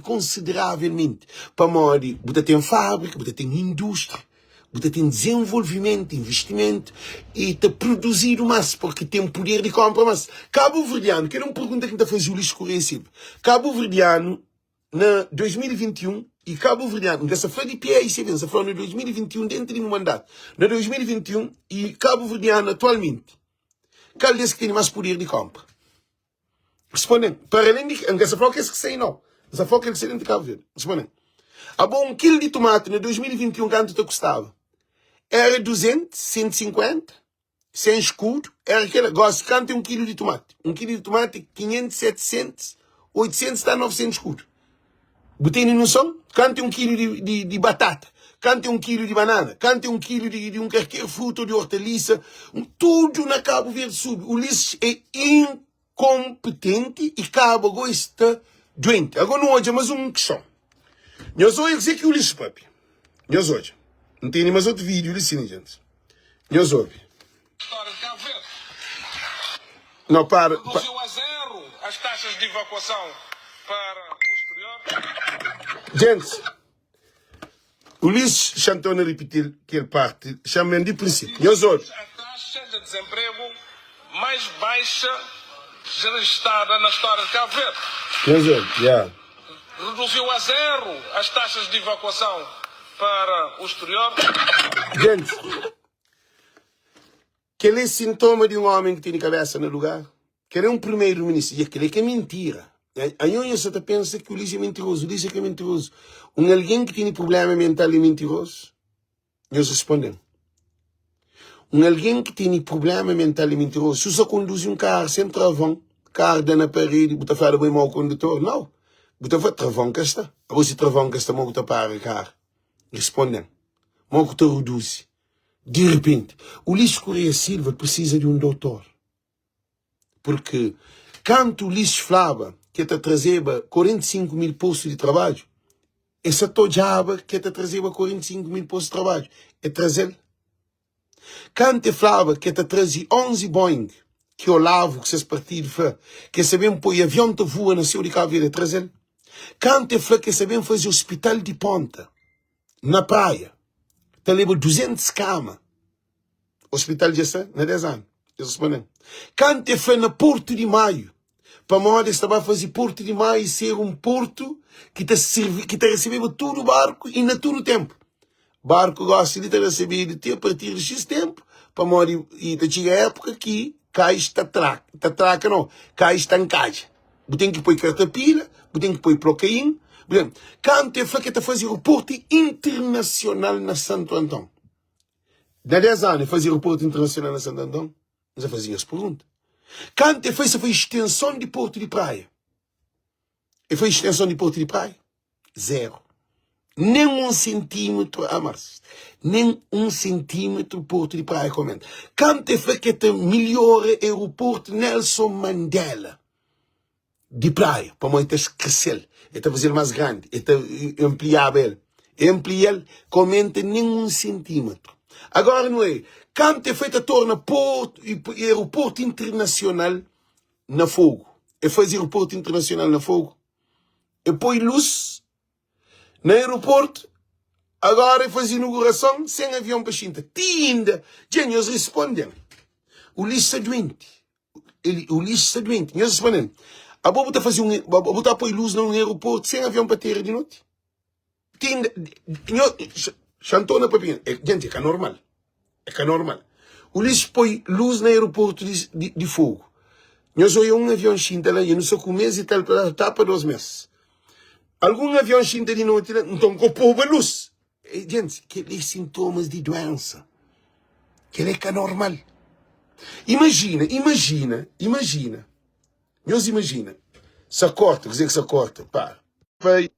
consideravelmente. Pamodi bu ta ten fábrica, bu ta ten indústria, Bu ta ten dizenvolvimentu, investimentu y ta produzidu más porque ten puder di konpra más. Kabuverdianu, kel é un pergunta ki N ta faze Ulisses Correia Silva. Kabuverdianu na 2021 y kabuverdianu, N ka sta fla di PAICV, N sta fla na 2021 dentu di bu mandatu, na 2021 y kabuverdianu atualmenti, kal des ki tene más puder di konpra? Responde-m, para alén di, N ka sta fla-u kes ki sai nau, N sta fla-u kel ki sta dentu di Kabu Verdi. Responde-m, Abo un kil di tumati na 2021 kantu ta kustaba? Era 200, 150, 100 skudu, era kela. Gosi kantu é un kilu di tumati? Un kilu di tumati 500, 700, 800 ta 900 skudu. Bu tene noson? Kantu é un kilu di, di, di batata? Kantu é un kilu di banana? Kantu é un kilu di, di un kalker fruta ou di ortalisa? Tudu na Kabu Verdi subi. Ulisses é inkompetenti i kaba go e sta duenti. Agora nu odja mas un kiston. Nhos odja kuzê ki Ulisses papia. Nhos odja. N tene mas otu vídiu li sin, gentis. Nhos obi. História de Cabo Verde. Não, para. Pa... Reduziu a zero as taxas de evacuação para o exterior. Gente, Ulisses Chantona repetir aquele parte, chamando de princípio. Nhos obi. A taxa de desemprego mais baixa registrada na história de Cabo Verde. Nhos obi, yeah. Reduziu a zero as taxas de evacuação para o exterior. Gente, Kel-li é sintoma di un ómi ki tene kabésa na lugar? Kel-li é un primeru-ministru. I kel-li ka é mintira. Anho nha sa ta pensa ki Ulisses é mintirozu. Ulisses é ka mintirozu. Un algen ki tene prubléma mental é mintirozu? Nhos responde-m. Un algen ki tene prubléma mental é mintirozu? Si bu sta konduzi un karu sen travon, karu da na paredi, bu ta fla bo é mau kondutor? Nau. Bu ta fla, Travon ka sta. Abo si travon ka sta, mo ku ta para karu? Risponde-m, Mo ku ta ruduzi? Di ripenti, Ulisses Correia Silva prisiza di un doutor. Purki kantu Ulisses flaba ki el ta trazeba 45 mil postu di trabadju, el sa ta odjaba ki el ta trazeba 45 mil postu di trabadju. El traze-l. Kantu e flaba ke ta traze 11 Boeing ki Olavo ku ses partidu fla ke sa ben poi avion ta vua na seu di Cabo Verde e trazel. Kantu e fla ke sa ben faze hospital di ponta na praia ta leba 200 kama hospital dja sta na 10 anu es responden. Kantu e fla na Porto di Maio pamodi es ta ba faze Porto di Maio ser un porto ki ta sirvi ki ta resebeba tudu barku i na tudu tempu. Barku gosi li ta resebedu ti apartir di xis tenpu, pamodi i ta txiga épuka ki kais ta traka, ta traka no, kais ta nkadja. Bu ten ki poi kartapila, bu ten ki poi plokain, bu ten. Kantu e fla ki e ta faze aeroportu internasional na Santu Anton? Na 10 anu e faze aeroportu internasional na Santu Anton? N sa faze nhos pergunta. Kantu e fla, foi extenson di Portu di Praia. E foi extenson di Portu di Praia? Zero. Nem um centímetro a mais. Nem um centímetro Porto di Praia ka aumenta. Kantu e fla ki e ta melhora aeroporto Nelson Mandela di Praia, pamodi e ta kresel, e ta fazel mas grandi, e ta ampliaba el. E amplia-l, ka aumenta nen un sentímetru. Agora nu é, kantu e fla e ta torna portu, aeroportu internasional na Fogu. E faze aeroportu internasional na Fogu? E poi lus na aeroportu, agora e faze inugurason sen avion pa xinta. Ti inda, dja nhos risponde-m, Ulisses sta duenti. Ulisses sta duenti. Nhos responde-m, abo bu ta faze un, bu ta poi lus na un aeroportu sen avion pa tera di noti? Ti inda, nho, xa N torna papia, djenti, é ka normal. É ka normal. Ulisses poi lus na aeroportu di, di, di Fogo. Nhos oia un avion xinta la, e nu sta ku mes e tal, ta pa dos mes. Algun avion xinta di noti la, nton ko poba lus. E, djenti, kel é sintomas di duensa. Kel é ka normal. Imajina, imajina, imajina. Nhos imajina, sa korta, kuzê ki sa korta? Pa. Pai.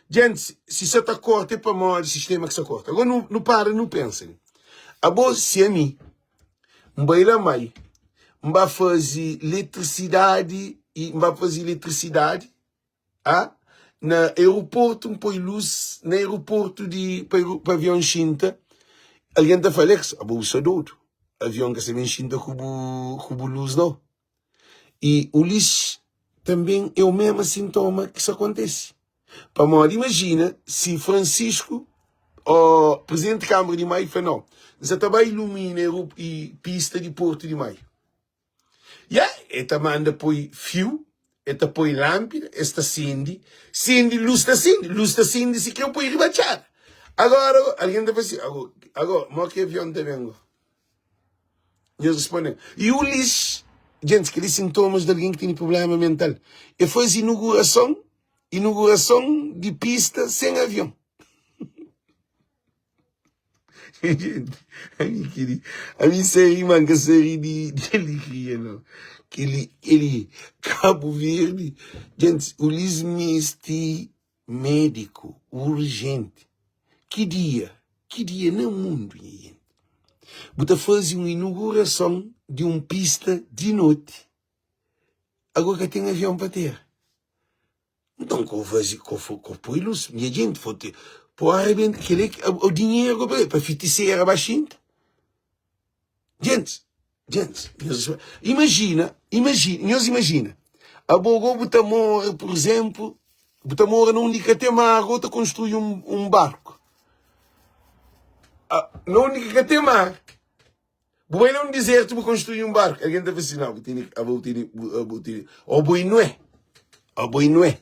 Djenti, si sa ta korta é pamodi sistema ki sa korta. Agora nu, nu para nu pensa li. Abo, si ami, N bai la mai, N ba faze letrisidadi i N ba faze letrisidadi, a na aeroportu, N poi lus na aeroportu di pa, pa avion xinta, algen ta fla, Alex, abo bu sta dodu, avion ka sa ben xinta ku bu, ku bu lus nau. I Ulisses tanben é o mesma sintoma ki sa kontese. Pamodi imajina si Francisco o presidenti di Kâmara di Maio fla nau, N sa ta bai ilumina pista di Portu di Maio. Ya, e ta manda poi fiu, e ta poi lâmpida, es ta sende, sende, lus ta sende, lus ta sende si kre poi riba txada. Agora, algen ta fla si, ago, mo ki avion ta ben go? Nhos responde-m. I Ulis, Gentis, kel-li sintomas di algen ki tene prubléma mental. E faze inugurason, inugurason di pista sen avion. Gente, ami kiri, ami sa ri, ma N ka sa ri di, di alegria, nau. Kel-li, kel-li, Kabu Verdi, gentis, Ulis meste Médiku urjenti. Ki dia? Ki dia na mundu, nha jenti? Bu ta faze un inugurason di un pista di noti, agora ka ten avion pa tera. Nton, ko faze, ko, ko poi lus, nha jenti, fote, po arrebenta, kel-li, o dinheru pa, pa fitisera ba xinta. Gentis, gentis, nhos imajina, imajina, nhos imajina, abo go bu ta mora, pur izénplu, bu ta mora na undi ka ten mar, go ta konstrui un, un barku. Ah, na undi ki ka ten mar, bu bai na un dizertu bu konstrui un barku. Algen ta fla si, nau, bu tene, abo bu tene, bu tene, ô bo é Nué, abo é Nué,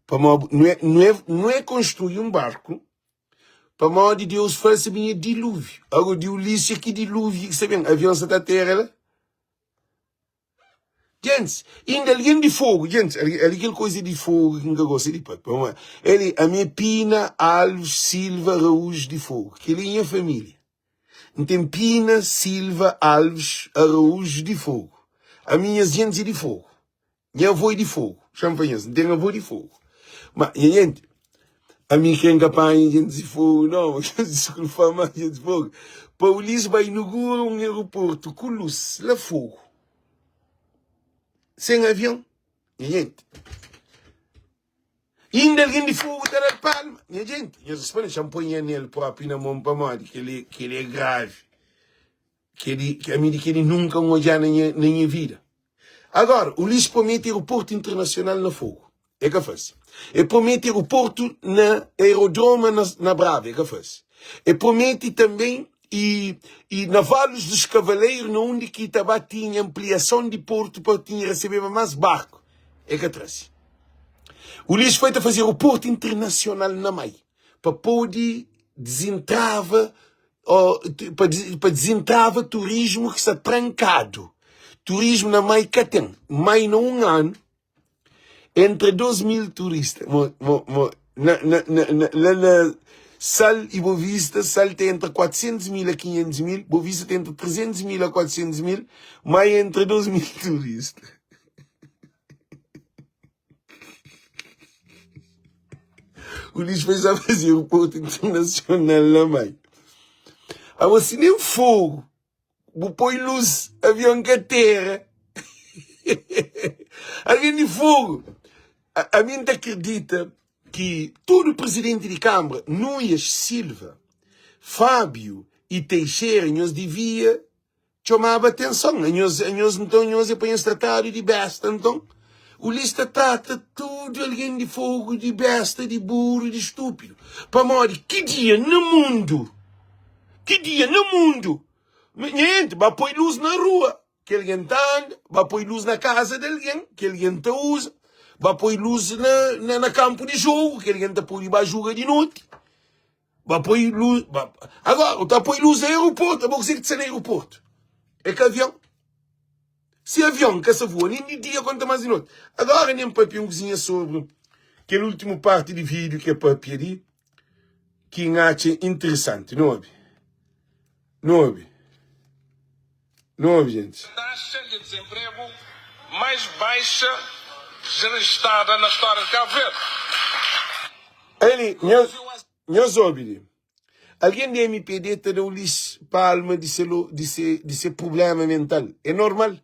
pamodi Nué, Nué, Nué konstrui un barku. Pamodi Deus fla si binha dilúviu. Ago di Ulisses ki dilúviu ki sta ben? Avion sa ta atera la? Gentis, inda algen di fogu, gentis, ali kel koisa di fogu ki N ka gosta di papia. Pamodi eli, ami é Pina Alves Silva Araújo di Fogo. Kel-li é nha família. N ten Pina Silva Alves Araújo di Fogo. Ami nhas gentis é di Fogo. Nha avô é di Fogo. Xa-m fla nhas, N ten avô di Fogo. Ma, nha gente, ami ke nka panha gente di Fogo não, desculpa ma gente di Fogo. Pa Ulisses bai inugura um aeroporto ku luz la Fogo, sem avião, nha gente. Inda algen di Fogo ta dal palma, nha gente. Nhos responde, xa-m poi nha anel propi na mon pamodi kel-li kel-li é gravi. Kel-li, ami di kel-li nunka N odja na nha na nha vida. Agora, Ulisses promete aeroportu internasional na Fogo. E ka fase. E promete aeroportu na aerodroma na, na Brava. E ka fase. E promete tanben e, e na Valos dos Cavaleiros, na undi ki ta ba tinha ampliason di portu pa tinha recebeba mas barku. E ka traze. Ulisses foi ta faze aeroportu internasional na Mai pa pode desentrava pa desentrava turismu ki sta trankadu. Turismu na Mai ka ten. Mai na un anu entra 2 mil turista. Mo, mo, mo, na, na, na, na, la na Sal e Boa Vista, Sal ta entra 400 mil a 500 mil, Boa Vista ta entra 300 mil a 400 mil, Mai entra 2 mil turista. Ulisses foi já fazer o Porto Internacional lá, mãe. Agora, se nem fogo, bu põe luz, avião que terra. Alguém de fogo. A, a mim te acredita que todo presidente de Câmara, Nunes Silva, Fábio e Teixeira, nós devia txomaba atenson. Anhos, anhos nton, anhos é pa nhos tratadu di besta nton? Ulis ta trata tudu algen di Fogu di besta, di buru, di stúpidu. Pamodi ki dia na mundu, ki dia na mundu, nha jenti, ba poi lus na rua ki algen ta anda, ba poi lus na kaza di algen ki algen ta uza, ba poi lus na, na, na kanpu di jogu ki algen ta pode ba juga di noti. Ba poi luz, ba, agora, bu ta poi luz na aeroporto, abo kuzê ki ta sta na aeroporto? É ka avião? Se avião ka sa voa nem di dia konta más di noti. Agora nem papia un kuzinha sobre kel último parte di vídeo ki é papia di ki N atxa interessanti. Nu obi. Nu obi. Nu obi, gente. Taxa de desemprego mais baixa registada na história de Cabo Verde. Ali, nhos, nhos obi li. Algen di MPD ta da Ulisses palma di se, di se, di se problema mental. É normal.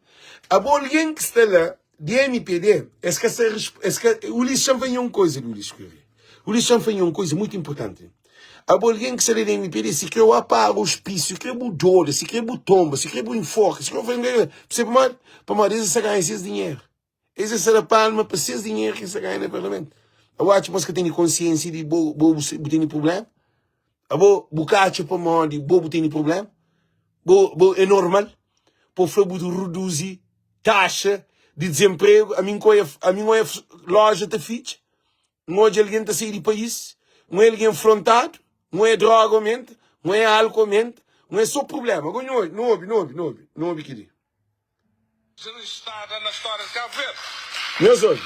Abo algen ki sta la di MPD, es ka sa, es ka, Ulisses xa fla nha un koza di Ulisses Correia. Ulisses xa fla nha un koza mutu importanti. Abo algen ki sta la di MPD, si kre oa para ospísiu, si kre bu doda, si kre bu tomba, si kre bu enforka, si kre bu fla, percebe pamodi? Pamodi es sta ganha ses dinheru. Es sta da palma pa ses dinheru ki es sta ganha na parlamentu. Abo atxa ma es ka tene konsiensia di bo, bo bu tene prublema? Abo bu ka atxa pamodi bo bu tene prublema? Bo, bo é normal pa bu fla bu reduzi taxa di dizenpregu? Ami N ka ami N oia loja ta fitxa, N odja algen ta sai di país, N oia algen frontadu, N oia droga aumenta, N oia álkuol aumenta, N oia so prublema. Ago nu obi, nu obi, nu obi, nu obi kel-li. Registada na história de Cabo Verde. Nhos obi.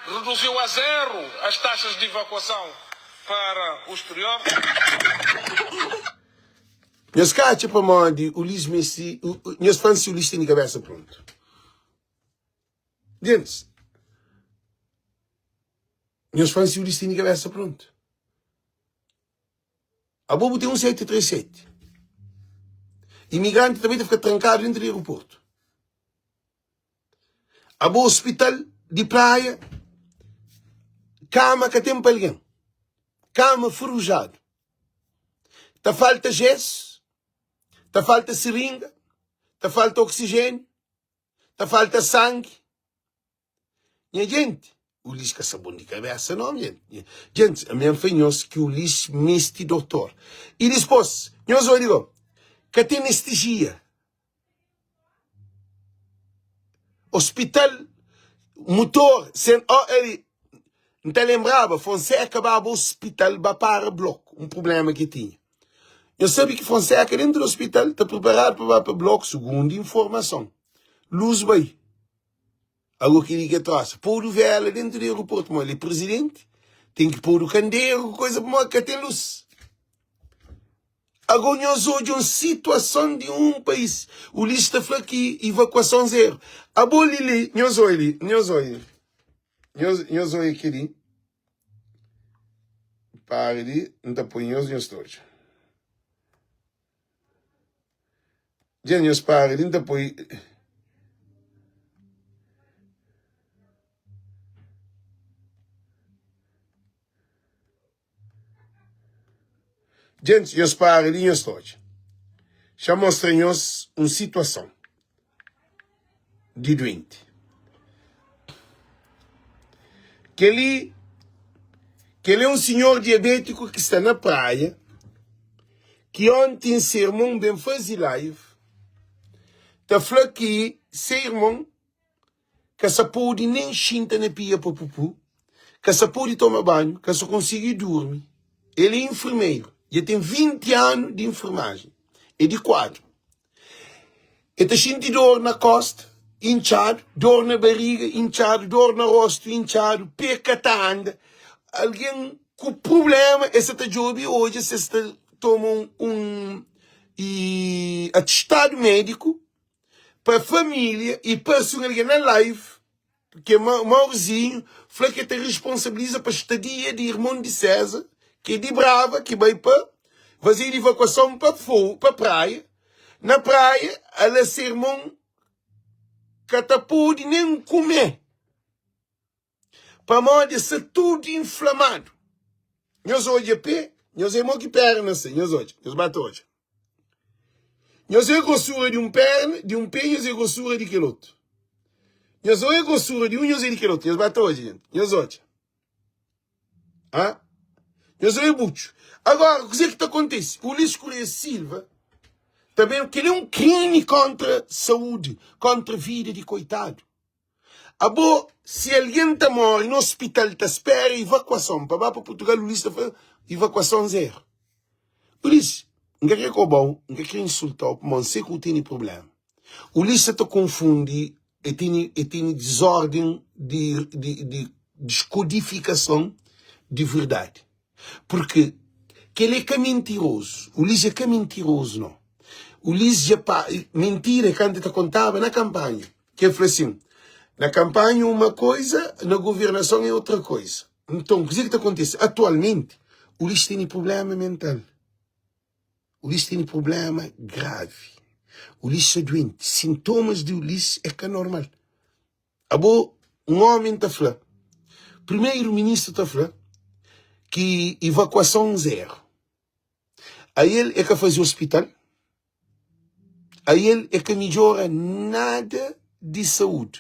Reduziu a zero as taxas de evacuação para o exterior. Nhos ka atxa pamodi Ulis meste. Nhos fla-m si Ulis tene kabésa prontu. Gentis, nhos fla-m si Ulis tene kabésa prontu. Abo bu ten un 737. Imigranti tanbe ta fika trankadu dentu di aeroportu. Abo hospital di Praia, kama ka ten pa algen. Kama ferujadu. Ta falta jesu, ta falta siringa, ta falta oksijeniu, ta falta sangi. Nha jenti, Ulis ka sta bon di kabesa no, nha jenti. Ami N fla nhos ki Ulis meste dotor. I dispos, nhos oi digo, ka ten anestezia. Ospital, mutor, sen, oh, eli, N ta lenbraba, Fonseca baba ospital ba para bloku, un prublema ki tinha. Nhos sabe ki Fonseca dentu di ospital ta preparadu pa ba pa bloku, sugundu informason. Luz bai. Ago kel-li ki é trosa. Podu vela dentu di aeroportu, ma el é prizidenti, ten ki podu kanderu ku koza pamodi ka ten lus. Ago nhos odja un situason di un país. Ulisses ta fla ki evakuason zeru. Abo li li, nhos oia li, nhos oia, nhos, nhos oia kel-li. Para li, N ta poi nhos, nhos ta odja. Dja nhos para li, N ta poi. Djentis, nhos para li, nhos ta odja. Xa mostra nhos un situason di duenti. Kel-li, kel-li é un sinhor diabétiku ki sta na praia, ki onti se irmon ben faze live, ta fla ki se irmon ka sa pode nen xinta na pia pa pupu, ka sa pode toma banhu, ka sa konsigi durmi. El é infermeru, dja ten 20 anu di infermajen, é di kuadru. El ta xinti dor na kosta, intxadu, dor na bariga, intxadu, dor na rostu, intxadu, pé ka ta anda. Algen ku prubléma, el sa ta djobe odja si es ta toma un atestadu médiku pa família e parse un algen na live ke Maurizinho fla ke ta responsabiliza pa estadia di irmon di César ke di Brava ki bai pa fazer evakuason pa Fogo pa praia na praia ala se irmon ka ta pode nen kume pamodi sta tudu inflamadu. Nhos odja pé, nhos é mo ki perna sta, nhos odja, nhos ba ta odja. Nhos é grosura di un perna, di un pé, nhos é grosura di kel otu. Nhos é grosura di un, nhos é di kel otu. Nhos ba ta odja, gente. Nhos odja. Hã? Nhos é butxu. Agora, kuzê ki ta kontise? Ulisses Correia Silva ta ben, kel é un krimi kontra saúde, kontra vida di koitadu. Abo si alguen ta morre na hospital ta spera evacuason pa ba pa Portugal Ulisses ta fla evacuason zero. Ulisses N ka kre kobau N ka kre insultau pamodi N sei ku tene problema. Ulisses sa ta confundi e tene e tene desorden di di di descodificason di verdade. Porque kel é ka mintirozu. Ulisses é ka mintirozu no. Ulisses dja pa mentira é kantu el ta kontaba na kampanha. Ke el fla sin, na kampanha uma koiza, na governason é outra koiza. Nton, kuzê ki ta kontise? Atualmenti, Ulisses tene prubléma mental. Ulisses tene prubléma gravi. Ulisses sta duenti. Sintomas di Ulisses é ka normal. Abo, un ómi ta fla, primeru ministru ta fla ki evakuason zeru. Ael e ka faze ospital, ael e ka midjora nada di saúde.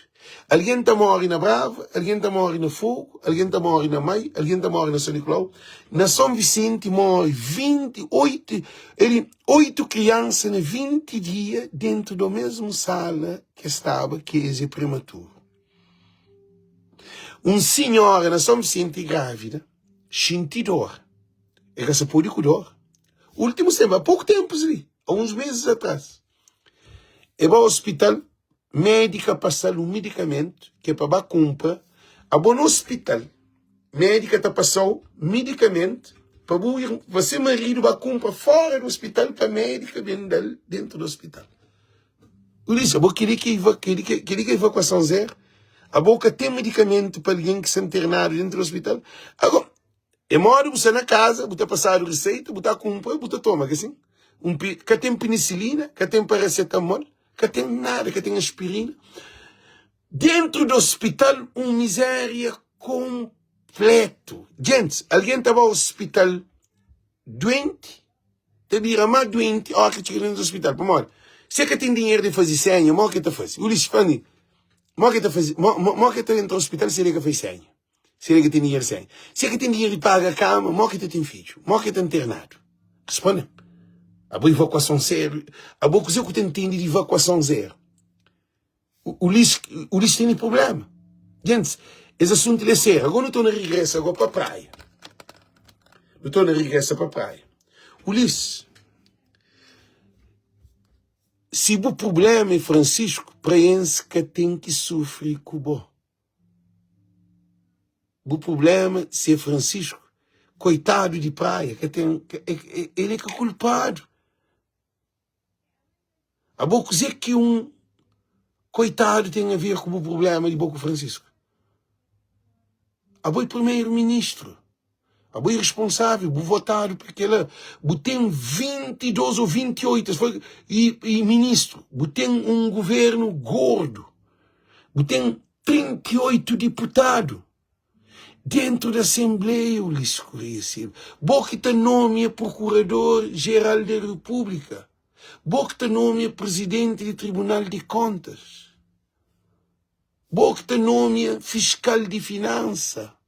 Algen ta more na Brava, algen ta more na Fogo, algen ta more na Mai, algen ta more na São Nicolau. Na São Vicente more 28, ele, 8 kriansa na 20 dia dentro do mesmo sala ke staba ke es é prematuro. Un senhora na São Vicente grávida xinti dor. E ka sa pode ku dor. Último tempo, há pouco tempos li, há uns meses atrás. E ba hospital, médica passal um medicamento que é para ba compra. Abo no hospital, médica ta passau medicamento para bu pa seu marido ba compra fora do hospital para médica bem dal dentro do hospital. Ulisses, abo queria que queria que queria que evacuação zero. Abo ka tem medicamento para alguém que está internado dentro do hospital. Agora É modi bu sta na kaza, bu ta pasadu riseita, bu ta kunpra, bu ta toma, ka sin? Un pi, ka ten penisilina, ka ten parasetamol, ka ten nada, ka ten aspirina. Dentru di ospital, un mizeria konpletu. Gentis, algen ta ba ospital duenti, ta bira má duenti óra ki txiga dentu di ospital. Pamodi? Si el ka ten dinheru di faze senha, modi ki el ta faze? Ulisses fla-m, modi ki el ta faze, modi ki el ta entra ospital si el ka faze senha? Si el ka ten dinheru sen. Si el ka ten dinheru di paga kama, mo ki ta ten fidju? Mo ki ta internadu? Responde-m. Abo evakuason seru. Abo kuzê ku ta ntende di evakuason zeru? Ulisses, Ulisses tene problema. Gentis, es asuntu li é seru. Agora nu torna regresa agora pa praia. Nu torna regresa pa praia. Ulisses, si bu problema é Francisco, praense ka ten ki sufri ku bo. Bu problema se é Francisco, coitado de praia, ka tem, ele é ka culpado. Abo kuze ki um coitado tem a ver ku bu problema di bo ku Francisco? Abo é primeiro ministro. Abo é responsável, bu votadu pa kela. Bu ten 22 ou 28 es foi, e, e ministro. Bu ten um governo gordo. Bu ten 38 diputadu dentro da Assembleia, Ulisses Correia Silva. Bo ki ta nomia Procurador-Geral da República. Bo ki ta nomia Presidente di Tribunal di Contas. Bo ki ta nomia Fiscal di Finança.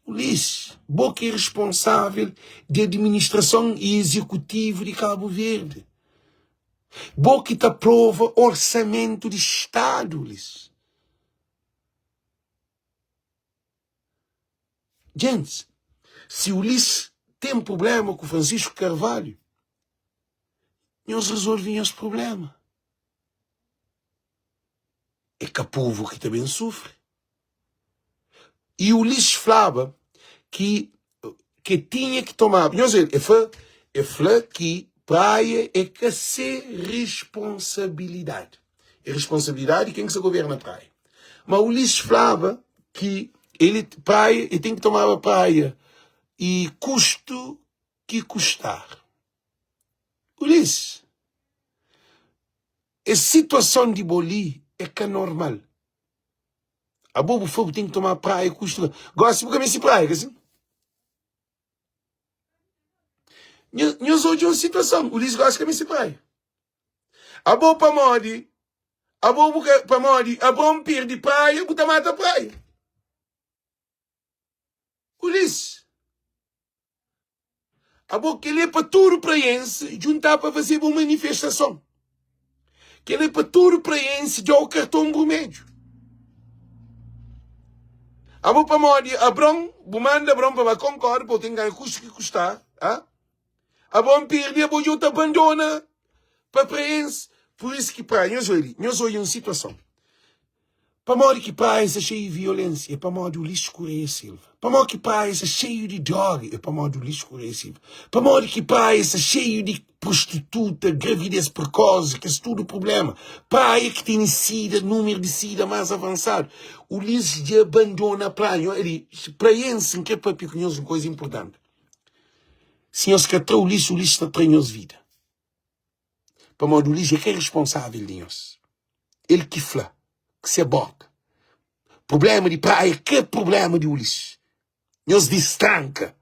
Ulisses, bo ki é responsável di administrason e executivo di Cabo Verde. Bo ki ta aprova orçamento di Estado, Ulisses. Gentis, si Ulisses ten problema ku Francisco Carvalho, nhos resolve nhos problema. É ka povo ki ta ben sufri. E Ulisses flaba ki ke tinha ki tomaba. Nhos el, e fla, e fla ki praia é ka se responsabilidade. É responsabilidade di ken ki sa governa praia. Ma Ulisses flaba ki ele praia, e ten ki tomaba praia e kustu ki kustar. Ulisses, es situason di bo li é ka normal. Abo bu fla bu ten ki toma praia kustu. Gosi bu ka meste praia, ka sin? Nhos odja un situason, Ulisses gosi ka meste praia. Abo pamodi, abo bu ka, pamodi Abraon pirdi praia, bu ta mata praia. Ulisses, Abo kel é pa tudu praiense djuntá pa fazeba un manifestason. Kel é pa tudu praiense dau karton brumedju. Abo pamodi Abron, bu manda Abron pa ba konkorda pa bu ten ganha kustu ki kustá, ha? Abron pirdi abo dja bu ta abandona pa praiense. Pur isu ki praia, nhos obi, nhos oia un situason. Pamodi ki Praia sta xeiu di violensia? É pamodi Ulisses Correia Silva. Pamodi ki Praia sta xeiu di droga? É pamodi Ulisses Correia Silva. Pamodi ki Praia sta xeiu di prostituta, gravidez precoce, kes tudu problema? Praia ki tene sida, numeru di sida más avansadu. Ulisses dja abandona Praia. Nho, ali, praiense, N kre papia ku nhos un koza inportanti. Si nhos ka tra Ulisses, Ulisses ta tra nhos vida. Pamodi Ulisses é ka responsável di nhos. El ki fla ku se boka. Problema di praia é ka problema di Ulisses. Nhos distranka.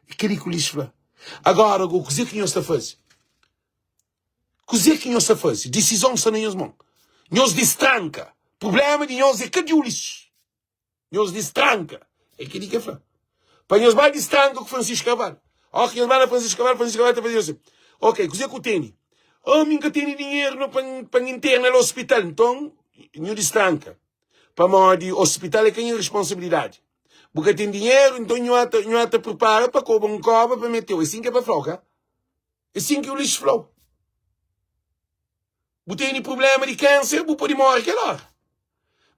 É kel-li ki Ulisses fla. Agora, go, kuzê ki nhos ta faze? Kuzê ki nhos ta faze? Disizon sta na nhos mon. Nhos distranka. Problema di nhos é ka di Ulisses. Nhos distranka. É kel-li ki el fla. Pa nhos ba distranka ku Francisco Carvalho. Óras ki nhos ba na Francisco Carvalho, Francisco Carvalho ta faze nhos assim, Ok, kuzê ku tene? Oh, mi N ka tene dinheru no pa pa N interna la ospital. Nton, nhu distranka. Pamodi ospital é ka nha responsabilidadi. Bu ka ten dinheru, nton nhu ata nhu ata pripara pa koba un koba pa meteu. É sin ki el pa fla-u, ka? É sin ki Ulisses fla-u. Bu tene prubléma di kánser, bu pode móre kel óra.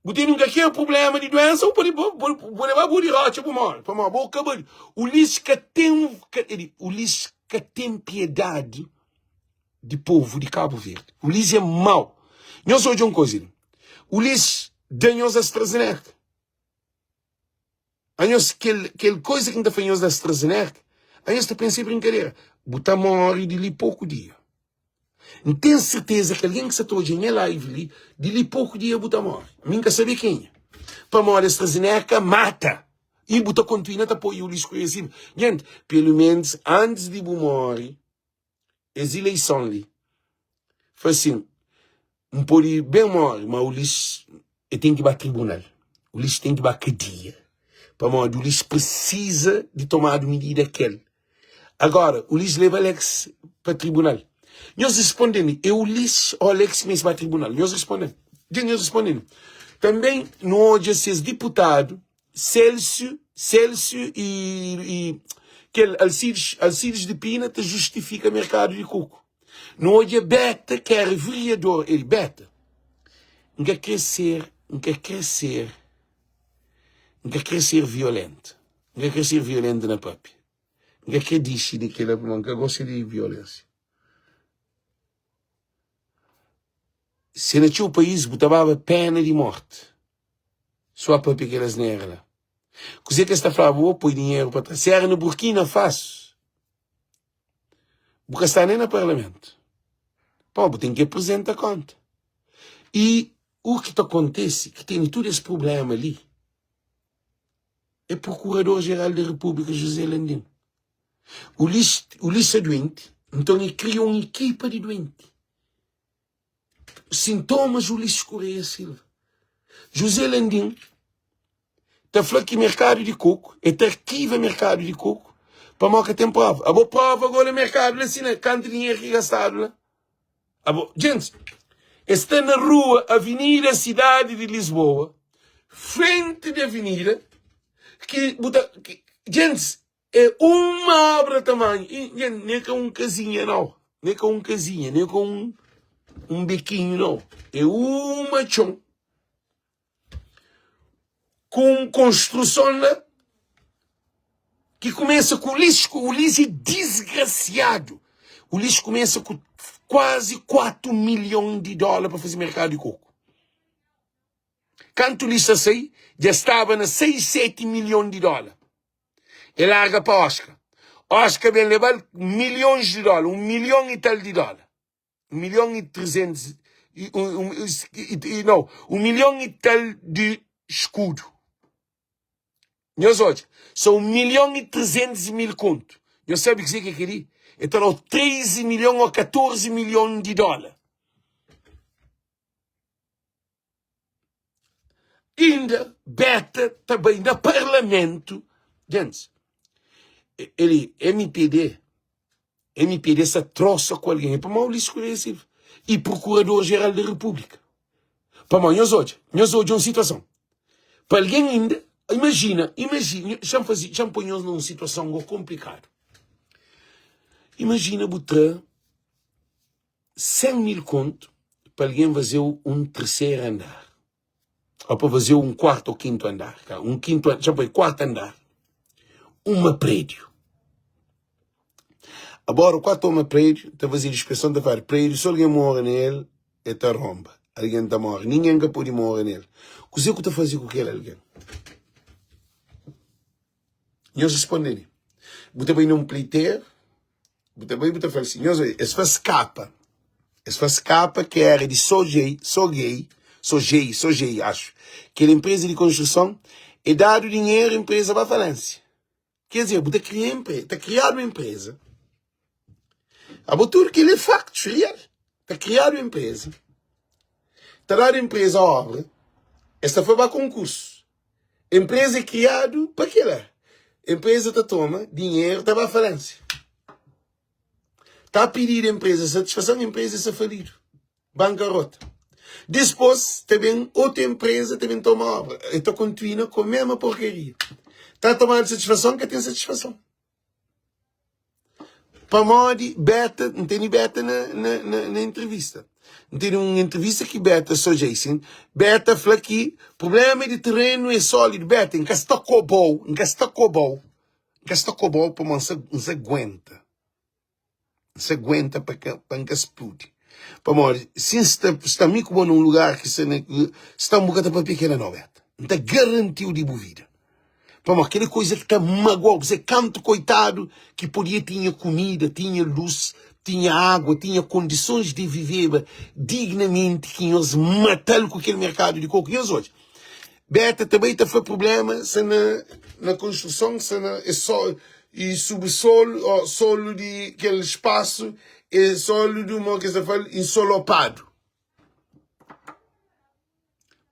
Bu tene un kalker prubléma di duénsa, bu pode bu leba bu di rótxa bu móre. Pamodi bo kaba di. Ulisses ka ten Ulisses ka ten piedadi di povu di Kabu Verdi. Ulisses é mau. Nhos odja un koza li. Ulisses da nhos AstraZeneca. Anhos kel kel koza ki N ta fla nhos di AstraZeneca, anhos ta pensa é brinkadera. Bu ta móre di li poku dia. N ten serteza ki algen ki sa ta odja nha live li, di li poku dia bu ta móre. Mi N ka sabe kenha. Pamodi AstraZeneca mata. I bu ta kontinua ta poi Ulisses Correia Silva. Gente, pelu menus antis di bu móre, es ileison li, fla sin, N pode ben móre, ma Ulisses e ten ki ba tribunal. Ulisses ten ki ba kadia. Pamodi Ulisses presiza di tomadu midida kel. Agora, Ulisses leba Alex pa tribunal. Nhos responde-m, é Ulisses ou Alex ki meste ba tribunal? Nhos responde-m. Dja nhos responde-m. Tanben nu odja ses diputadu Celso, Celso e, e kel Alcides, Alcides de Pina ta justifika merkadu di kuku. Nu odja Beta ki era vereador, el Beta, N ka kre ser, N ka kre ser, N ka kre ser violento, N ka kre ser violento na papia, N ka kre dixi di kila pamodi N ka gosta di violensia. Se na txeu país bu ta baba pena di morti. Só papia kel asnera la. Kuzê ki es ta flaba bo poi dinheru pa tras? Si éra na Burkina Faso, bu ka sta nen na parlamentu. Pamodi bu ten ki aprizenta konta. I u ki ta kontise ki tene tudu es prubléma li é Prokurador-Jeral di Repúblika José Landim. Ulis sta duenti, nton e kria un ekipa di duenti. Sintomas Ulisses Correia Silva. José Landim ta fla ki merkadu di koku, e ta arkiva merkadu di koku pamodi ka ten prova. Abo prova go na merkadu la si na kantu dinheru ki gastadu la. Abo, gentis, e sta na rua Avenida Cidade de Lisboa, frenti di avenida ki bu ta, ki, gentis, É uma obra tamanhu. E, nha, nem ka um casinha não. Nem ka um casinha, nem ka um, um bequinho não. É uma txon. Com construção lá que começa com o lixo. O lixo é desgraciado. O lixo começa com quase 4 milhões de dólares para fazer mercado de coco. Kantu lixo a sai, já estava na 6, 7 milhões de dólares. E larga pa Oscar. Oscar ben leba-l milhons di dóla, un milhon i tal di dóla. Un milhon i trezentus, i, un, un, i, i, nau, un milhon i tal di skudu. Nhos odja, so un milhon i 300 mil kontu. Nhos sabe kuzê ki é kel-li? El ta da-u 13 milhon ô 14 milhon di dóla. Inda Beta ta bai na parlamentu. Gentis, eli MPD, MPD sa trosa ku algen. É pamodi Ulisses Correia Silva e Procurador-Geral da República. Pamodi nhos odja, nhos odja un situason. Pa algen inda, imajina, imajina, xa-m faze, xa-m poi nhos na un situason go konplikadu. Imajina bu tra 100 mil kontu pa algen faze-u un terseru andar ô pa faze-u un kuartu ô kintu andar, ka un kintu, xa poi kuartu andar, uma prédiu. Agora, kuartu uma prédiu, ta fazedu inspeson, ta fladu prédiu, si algen mora na el, el ta ronba, algen ta móre, ningen ka pode mora na el. Kuzê ku ta faze ku kel algen? Nhos responde li. Bu ta bai na un pleiteru, bu ta bai bu ta fla si, nhos oi, es faz kapa, es faz kapa ki era di Sogei, Sogei, Sogei, Sogei, axu, kel empresa di konstruson, e dadu dinheru, empresa ba falensia. Ker dizer, bu ta kria empre, ta kriadu empresa, abo tudu kel é faktus real, ta kriadu empresa, ta dadu empresa obra, es ta fla ba konkursu, Empresa é kriadu pa kila. Empresa ta toma dinheru ta ba falênsia. Ta pididu empresa satisfason, empresa sa falidu, bankarota. Dispôs ta ben otu empresa ta ben toma obra, e ta kontinua ku mesma porkaria. Ta tomadu satisfason, ka ten satisfason. Pamodi Beta, N tene Beta na, na, na, na entrevista. N tene un entrevista ki Beta so Jason. Beta fla ki problema di terenu é sólidu. Beta, N ka sta kobau, N ka sta kobau, N ka sta kobau pamodi N sa, N sa aguenta. N sa aguenta pa ka, pa N ka spludi. Pamodi si N sta, sta mi ku bo na un lugar ki sta na, sta bu ka ta papia kela nau, Beta. N ta garantiu di bu vida. Pamodi kel-li é koza ki ta magua-u. P'esei, kantu koitadu ki podia tinha kumida, tinha lus, tinha água, tinha kondisons di viveba dignamenti, ki nhos mata-l ku kel merkadu di koku. Nhos odja, Beta ta bai ta fla prubléma sta na na konstruson, sta na é só e subsolu ó solu di kel spasu é solu di mo ki es ta fla-l insolopadu.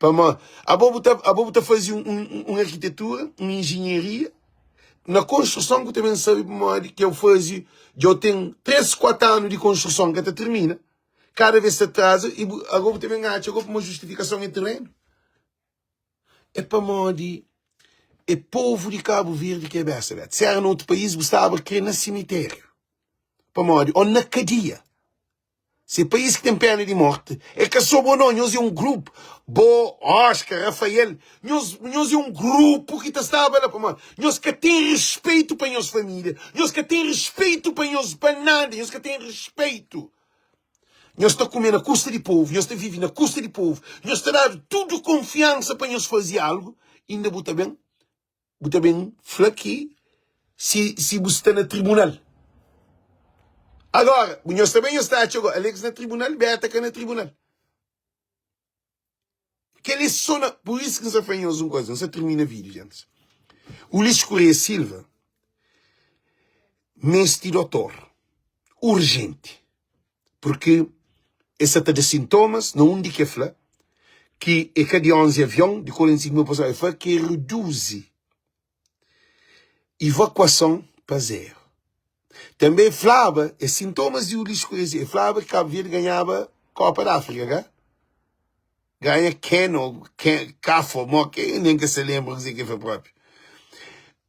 Pamodi abo bu ta abo bu ta faze un, un, un arquitetura, un engenharia na construção ku também sabe pamodi que eu faze dja eu ten 3, 4 anu di construção ka ta termina cada vez ta atrasa e bu, agora bu também atxa agora uma justificação é terreno é pamodi é povo de Cabo Verde que é besta beto se era na outro país bu staba kre na cemitério pamodi ou na cadeia Se país ki ten pena di morte é ka so bo no, nhos é un grupo, bo, Oscar, Rafael, nhos, nhos é un grupo ki ta staba la pamodi nhos ka ten respeito pa nhos família, nhos ka ten respeito pa nhos, pa nada, nhos ka ten respeito. Nhos ta kume na kusta di povo, nhos ta vive na kusta di povo, nhos ta dadu tudu konfiansa pa nhos faze algu, inda bu ta ben. Bu ta ben fla ki si si bu sta na tribunal. Agora, bu nhos ta ben nhos ta atxa go Alex na tribunal, Beta ka na tribunal. Kel é só na por isso ki N sa fla nhos un koza, N sa termina vídeo, gentis. Ulisses Correia Silva meste dotor urgente. Porque e sa ta da sintomas na undi ki e fla ki e ka di 11 avion di 45 mil pesoas, e fla ki e reduzi evakuason pa zero. Tanbe e flaba, e sintomas di Ulisses Correia, e flaba ki Cabo Verde ganhaba Copa da África, ka? Ganha Ken ou Ken, Caf ou mo ke, nem ka sa lembra kuzê ki e fla propi.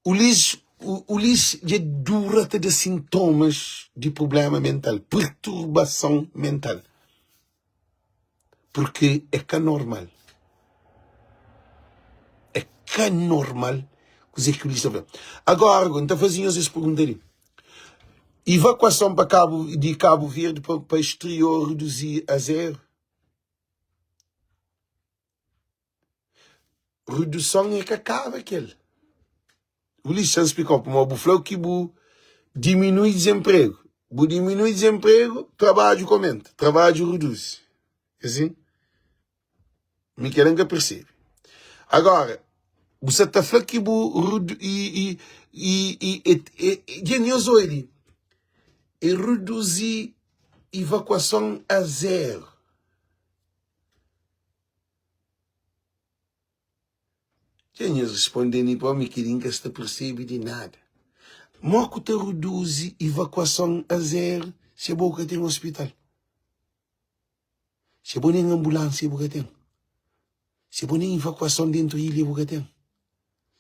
Ulisses, Ulisses dja dura ta da sintomas di problema mental, perturbason mental. Porque é ka normal. É ka normal kuzê ki Ulisses ta fla. Agora, N ta faze nhos es pergunta li. Evakuason pa Cabo, di Cabo Verde pa, pa exterior reduzi a zero? Reduson é ka kaba kel. Ulisses, xa N splika-u pamodi bu fla ki bu diminui dizenpregu. Bu diminui dizenpregu, trabadju ka omenta, trabadju reduzi. É asin? Mi kel-la N ka persebe. Agora, bu sa ta fla ki bu redu i i i i e e dja nhos oi li, e reduzi evakuason a zeru. Dja nhos responde-m pa mi kel-li N ka sta persebe di nada. Mo ku ta reduzi evakuason a zeru si abo ka ten ospital? Si abo nen anbulansia bu ka ten? Si abo nen evakuason dentu ilha bu ka ten?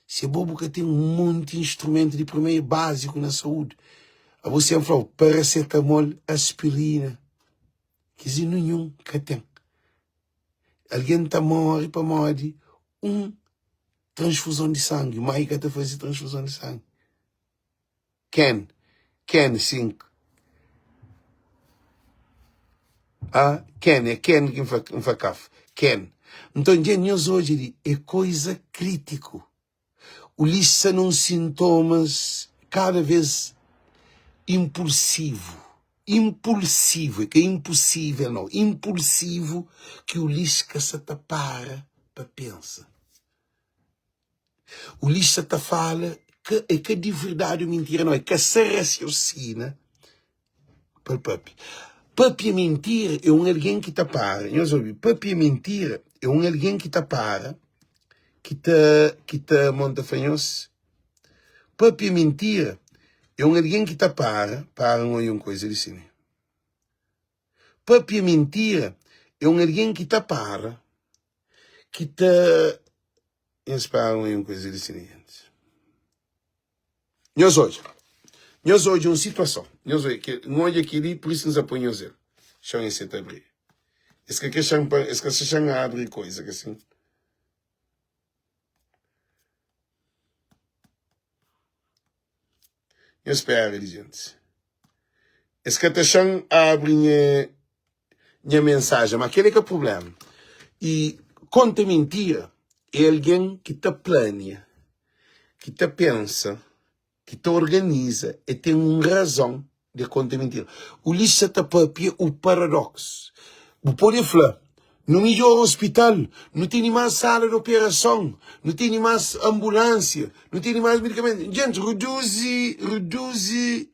Si abo bu ka ten un monti instrumentu di primeru básiku na saúdi? Abo sen fla-u parasetamol, aspirina, kes-li ninhun ka ten. Algen ta móre pamodi un transfuzon di sangi. Mai ka ta faze transfuzon di sangi. Ken, Ken, sin. Ah, Ken, é Ken ki N fla, N fla kaf. Ken. Nton, dja nhos odja li, é koiza krítiku. Ulisses sta na un sintomas kada vez inpulsivu, inpulsivu, é ka inpusível nau, inpulsivu ki Ulisses ka sa ta para pa pensa. Ulisses sa ta fala ka é ka di verdadi ou mintira nau, é ka sa rasiosina pa el papia. Papia mintira é un algen ki ta para, nhos obi, papia mintira é un algen ki ta para, ki ta, ki ta, mon ta fla nhos, papia mintira é un algen ki ta para, para n oia un koza di si li, papia mintira é un algen ki ta para, ki ta, nhos para n oia un koza di si li, gentis. Nhos odja, nhos odja un situason, nhos odja, ke, N odja kel-li, pur isu N sa poi nhos el. Txon e seta abri. Es ka kre xa-m pa, es ka sa xa-m abri koiza ka sin. Nhos spera di gentis. Es ka ta xa-m abri nha, nha mensajen, ma kel-li ka prubléma. I konta mintira é algen ki ta plania, ki ta pensa, ki ta organiza, e ten un razon di konta mintira. Ulisses sa ta papia u paradoksu. Bu pode fla, Nu midjora ospital, nu tene más sala di operason, nu tene más anbulansia, nu tene más medikamentu. Gentis, reduzi, reduzi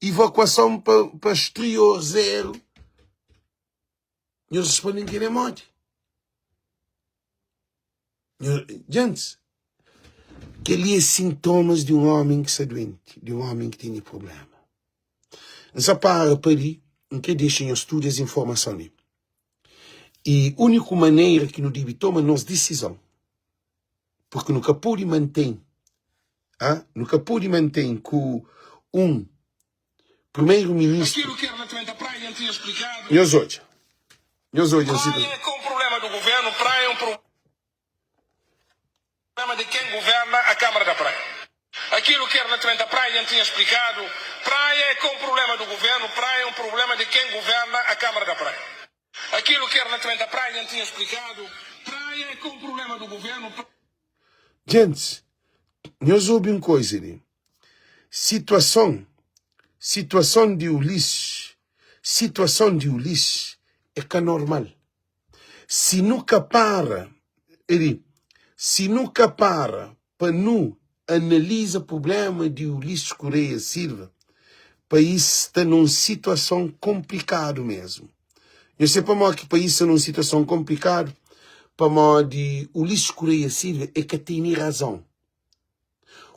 Ivakuason pa pa strior zeru. Nhos responde-m kel é modi. Gentis, kel-li é sintomas di un ómi ki sta duenti, di un ómi ki tene prubléma. N sa para pa li, N krê dexa nhos tudu es informason li. I úniku manera ki nu debe toma nos disizon Porque nu ka pode mantém, ah, nu ka pode mantém ku um primeiro ministro. Aquilo que relativamente à praia tinha explicado. Nhos odja, nhos odja Praia é ka um problema do governo, praia é um problema de quem governa a Câmara da Praia. Aquilo que relativamente à praia tinha explicado, praia é ka um problema do governo, praia é um problema de quem governa a Câmara da Praia. Aquilo que relativamente à praia tinha explicado, praia é ka um problema do governo. Gentis. Nhos obi un koiza li. Situason, situason di Ulisses, situason di Ulisses é ka normal. Si nu ka para, eri, si nu ka para pa nu analiza prublema di Ulisses Correia Silva, país sta nun situason konplikadu mesmu. Nhos sabe pamodi ki país sta nun situason konplikadu? Pamodi Ulisses Correia Silva e ka tene razon.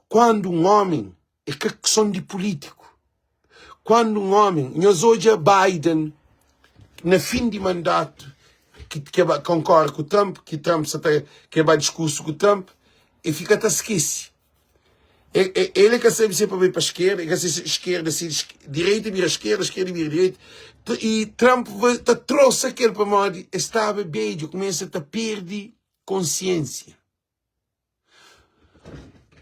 Kuandu un omi, e ka kson di pulítiku, kuandu un omi, nhos odja Biden na fin di mandatu ki ke ba konkore ku Trump, ki Trump sa ta ke ba diskursu ku Trump, e fika ta skese. E, e, ele ka sabe se é pa bai pa esquerda, e ka sabe se esquerda se direita bira esquerda, esquerda bira direita. E Trump ta trosa kel pamodi e staba bedju, kumesa ta perde konsiensia.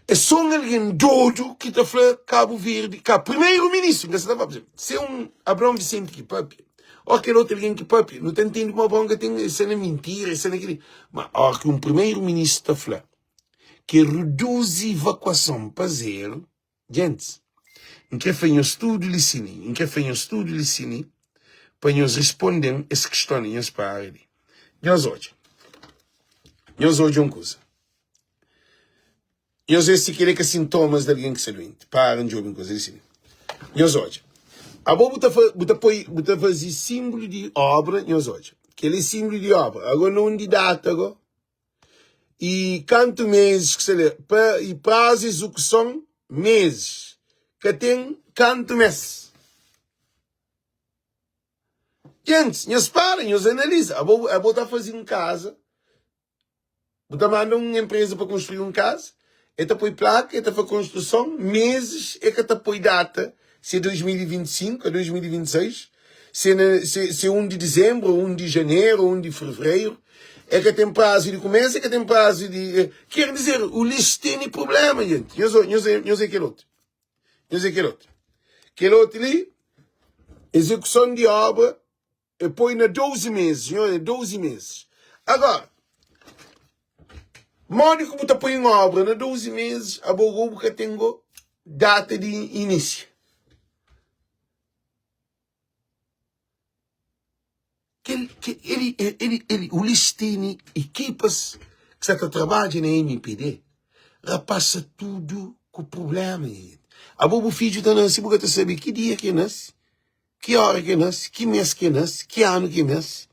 É só un algen dodu ki ta fla Kabu Verdi ka primeiro ministro, nka sa ta papia, se é un Abraão Vicente ki papia, ou kel otu algen ki papia, nu ta ntende kuma Abraão ka ten, sta na mintira, sta na kili. Ma ora ki un primeiro ministro ta fla ki reduzi evakuason pa zero, Gentis, N kre fla nhos tudu li sini, N kre fla nhos tudu li sini, pa nhos risponde-m es kiston li. Nhos para li. Nhos odja. Nhos odja un kuza. Nhos vê si kel-li é ka sintomas di algen ki sta duenti. Para, N djobe un kuza li sini. Nhos odja. Abo bu ta, bu ta poi, bu ta faze sinbulu di obra, nhos odja. Kel-li é sinbulu di obra. Ago na undi data ago? I kantu mezis ki sta li pa i prazu izukuson mezis ka ten kantu mes. Gentis, nhos para, nhos analiza. Abo, abo ta faze un kaza, bu ta manda un enpreza pa konstrui un kaza, e ta poi plaka, e ta faze konstruson, mezis e ka ta poi data se é 2025 a 2026, se na, se, se 1 di dizembru, ou 1 di janeru, ou 1 di fevereru, é ka ten prazu di kumesa, é ka ten prazu di. Eh, quer dizer, Ulisses tene problema, gente. Nhos, nhos, nhos é kel otu. Nhos é kel otu. Kel otu li, execução de obra, é põe na 12 meses, nhos é 12 meses. Agora, modi ki bu ta põe un obra na 12 meses, abo go bu ka ten go data di início. Kel, kel, ele, ele, ele, Ulisses tene equipas que sta ta trabadja na MPD, rapaz sta tudo ku problema. Abo bu fidju ta nase, bu ka ta sabe ki dia ki nase, ki hora ki nase, ki mês ki nase, ki anu ki nase.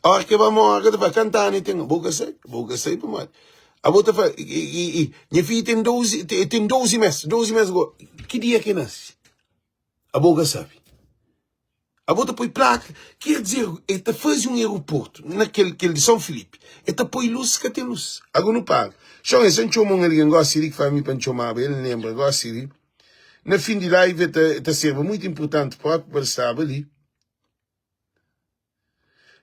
Hora ki ba morre, ka ta fala, kantu anu el ten? Bo ka sabe, bo ka sabe pamodi. Abo ta fala, nha fidju ten 12, ten 12 mês, 12 mês go, ki dia ki nase? Abo ka sabe. Abo ta poi plaka. Quer dizer, el ta faze un aeroporto na kel, kel di São Filipe. El ta poi luz, ka ten luz. Ago nu paga. Txon, es N txoma un algen gosi li ki fla mi pa N txomaba el, N lembra gosi li. Na fin di live el ta, el ta serba muito importante propi pa el staba li.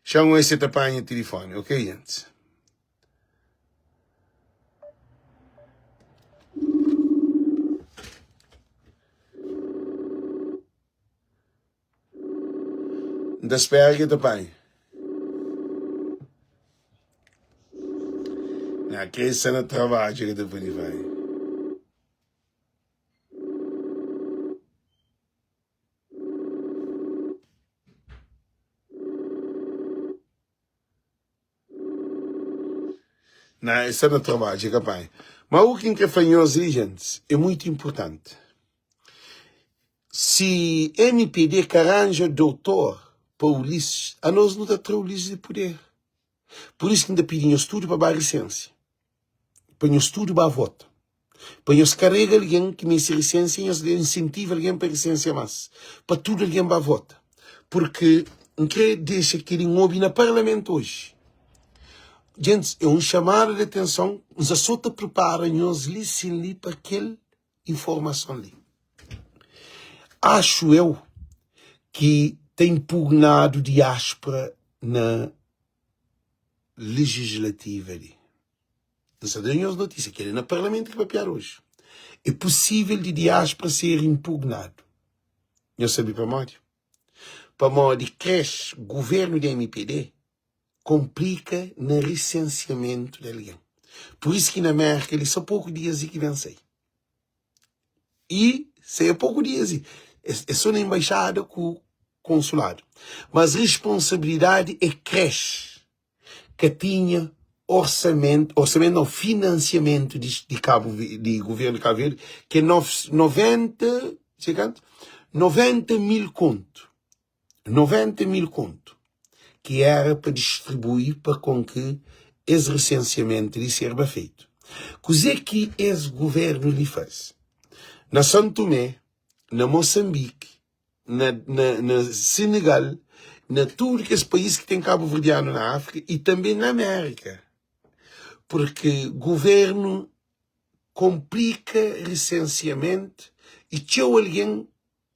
Txon, ese ta panha tilifoni, ok, gente? N ta spera ki el ta panha. Na kre sta na trabadju ki ta pode panha. Na el sta na trabadju el ka panha. Ma u ki N kre fla nhos li gentis é muitu inpurtanti. Si mpd ka ranja doutor pa Ulisses, anos nu ta tra Ulisses di puder. Pur isu ki N ta pidi nhos tudu pa ba risensia, pa nhos tudu ba vota, pa nhos karega algen ki meste risensia, nhos insentiva algen pa risensia más, pa tudu algen ba vota. Purki N kre dexa kel-li N obi na parlamentu oji. Gentis, é un xamada di atenson, N sa so ta pripara nhos li sin li pa kel informason li. Axu eu ki ta inpugnadu diáspora na legislativa li. N sta da nhos notísia, kel-li na parlamentu ki papiadu oji. É pusível di diáspora ser inpugnadu. Nhos sabe pamodi? Pamodi kres guvernu di mpd konplika na risensiamentu di algen. Pur isu ki na Mérka li so poku dias i ki ben sai. I sai a poku dias i é so na embaixada ku konsuladu. Mas responsabilidadi é krexe. Ka tinha orsamento, orsamento não, financiamento di, di Cabo di governo de Cabo Verde, que é 90, sei quanto? 90 mil conto. 90 mil kontu ki éra pa distribui pa kon ki es resensiamentu li serba fetu. Kuzê ki es guvérnu li faze? Na San Tumé, na Mosanbiki, na, na, na Senegal, na tudu kes país ki ten kabuverdianu na Áfrika i tanbê na Amérika, purki guvérnu konplika resensiamentu i txeu algen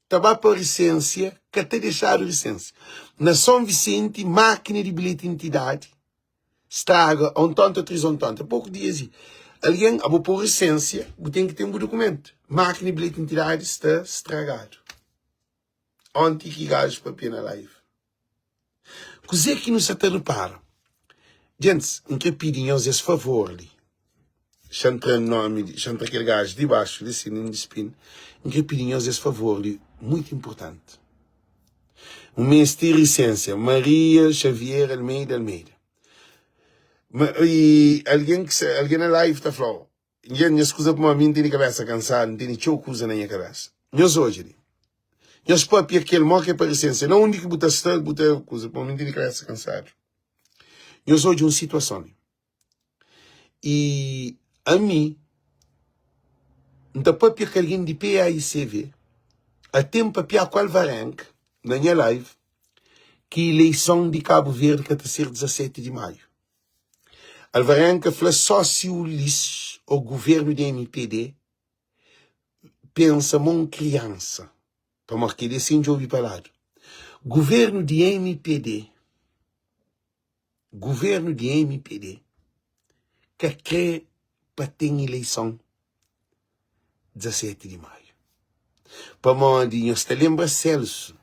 ta ba pa risensia ka ta dexadu risensia. Na Son Visenti makina di bilheti intidadi straga ontonta trisontonta poku dias i algen abo po risensia bu ten ki ten bu dukumentu makina di bilheti intidadi sta stragadu. Onti ki gajus papia na live. Kuzê ki nu sa ta repara? Gentis, N kre pidi nhos es favor li. Xa N tra nomi di, xa N tra kel gaju di baxu li si N dispini. N kre pidi nhos es favor li, muitu inpurtanti. N meste lisensia, Maria Xavier Almeida Almeida. Ma, i algen ki sa, algen na live ta fla-u, Nha, nhas kuza pamodi mi N tene kabésa kansadu, N tene txeu kuza na nha kabésa. Nhos odja li. Nhos papia kel mo ke paresensia. Na undi ki bu ta sta, bu ta kuza pamodi mi N tene kabésa kansadu. Nhos odja un situason li. I ami N ta papia ku algen di PAICV, ate N papia ku Alvarenga na nha live, ki ileison di Kabu Verdi ka ta ser 17 di Maiu. Alvarenga fla só si Ulisses ou governo di mpd pensa ma un kriansa, pamodi keli é sen djobi pa ladu, governo di mpd, governo di mpd ka kre pa ten ileison 17 di maiu. Pamodi nhos ta lenbra Celso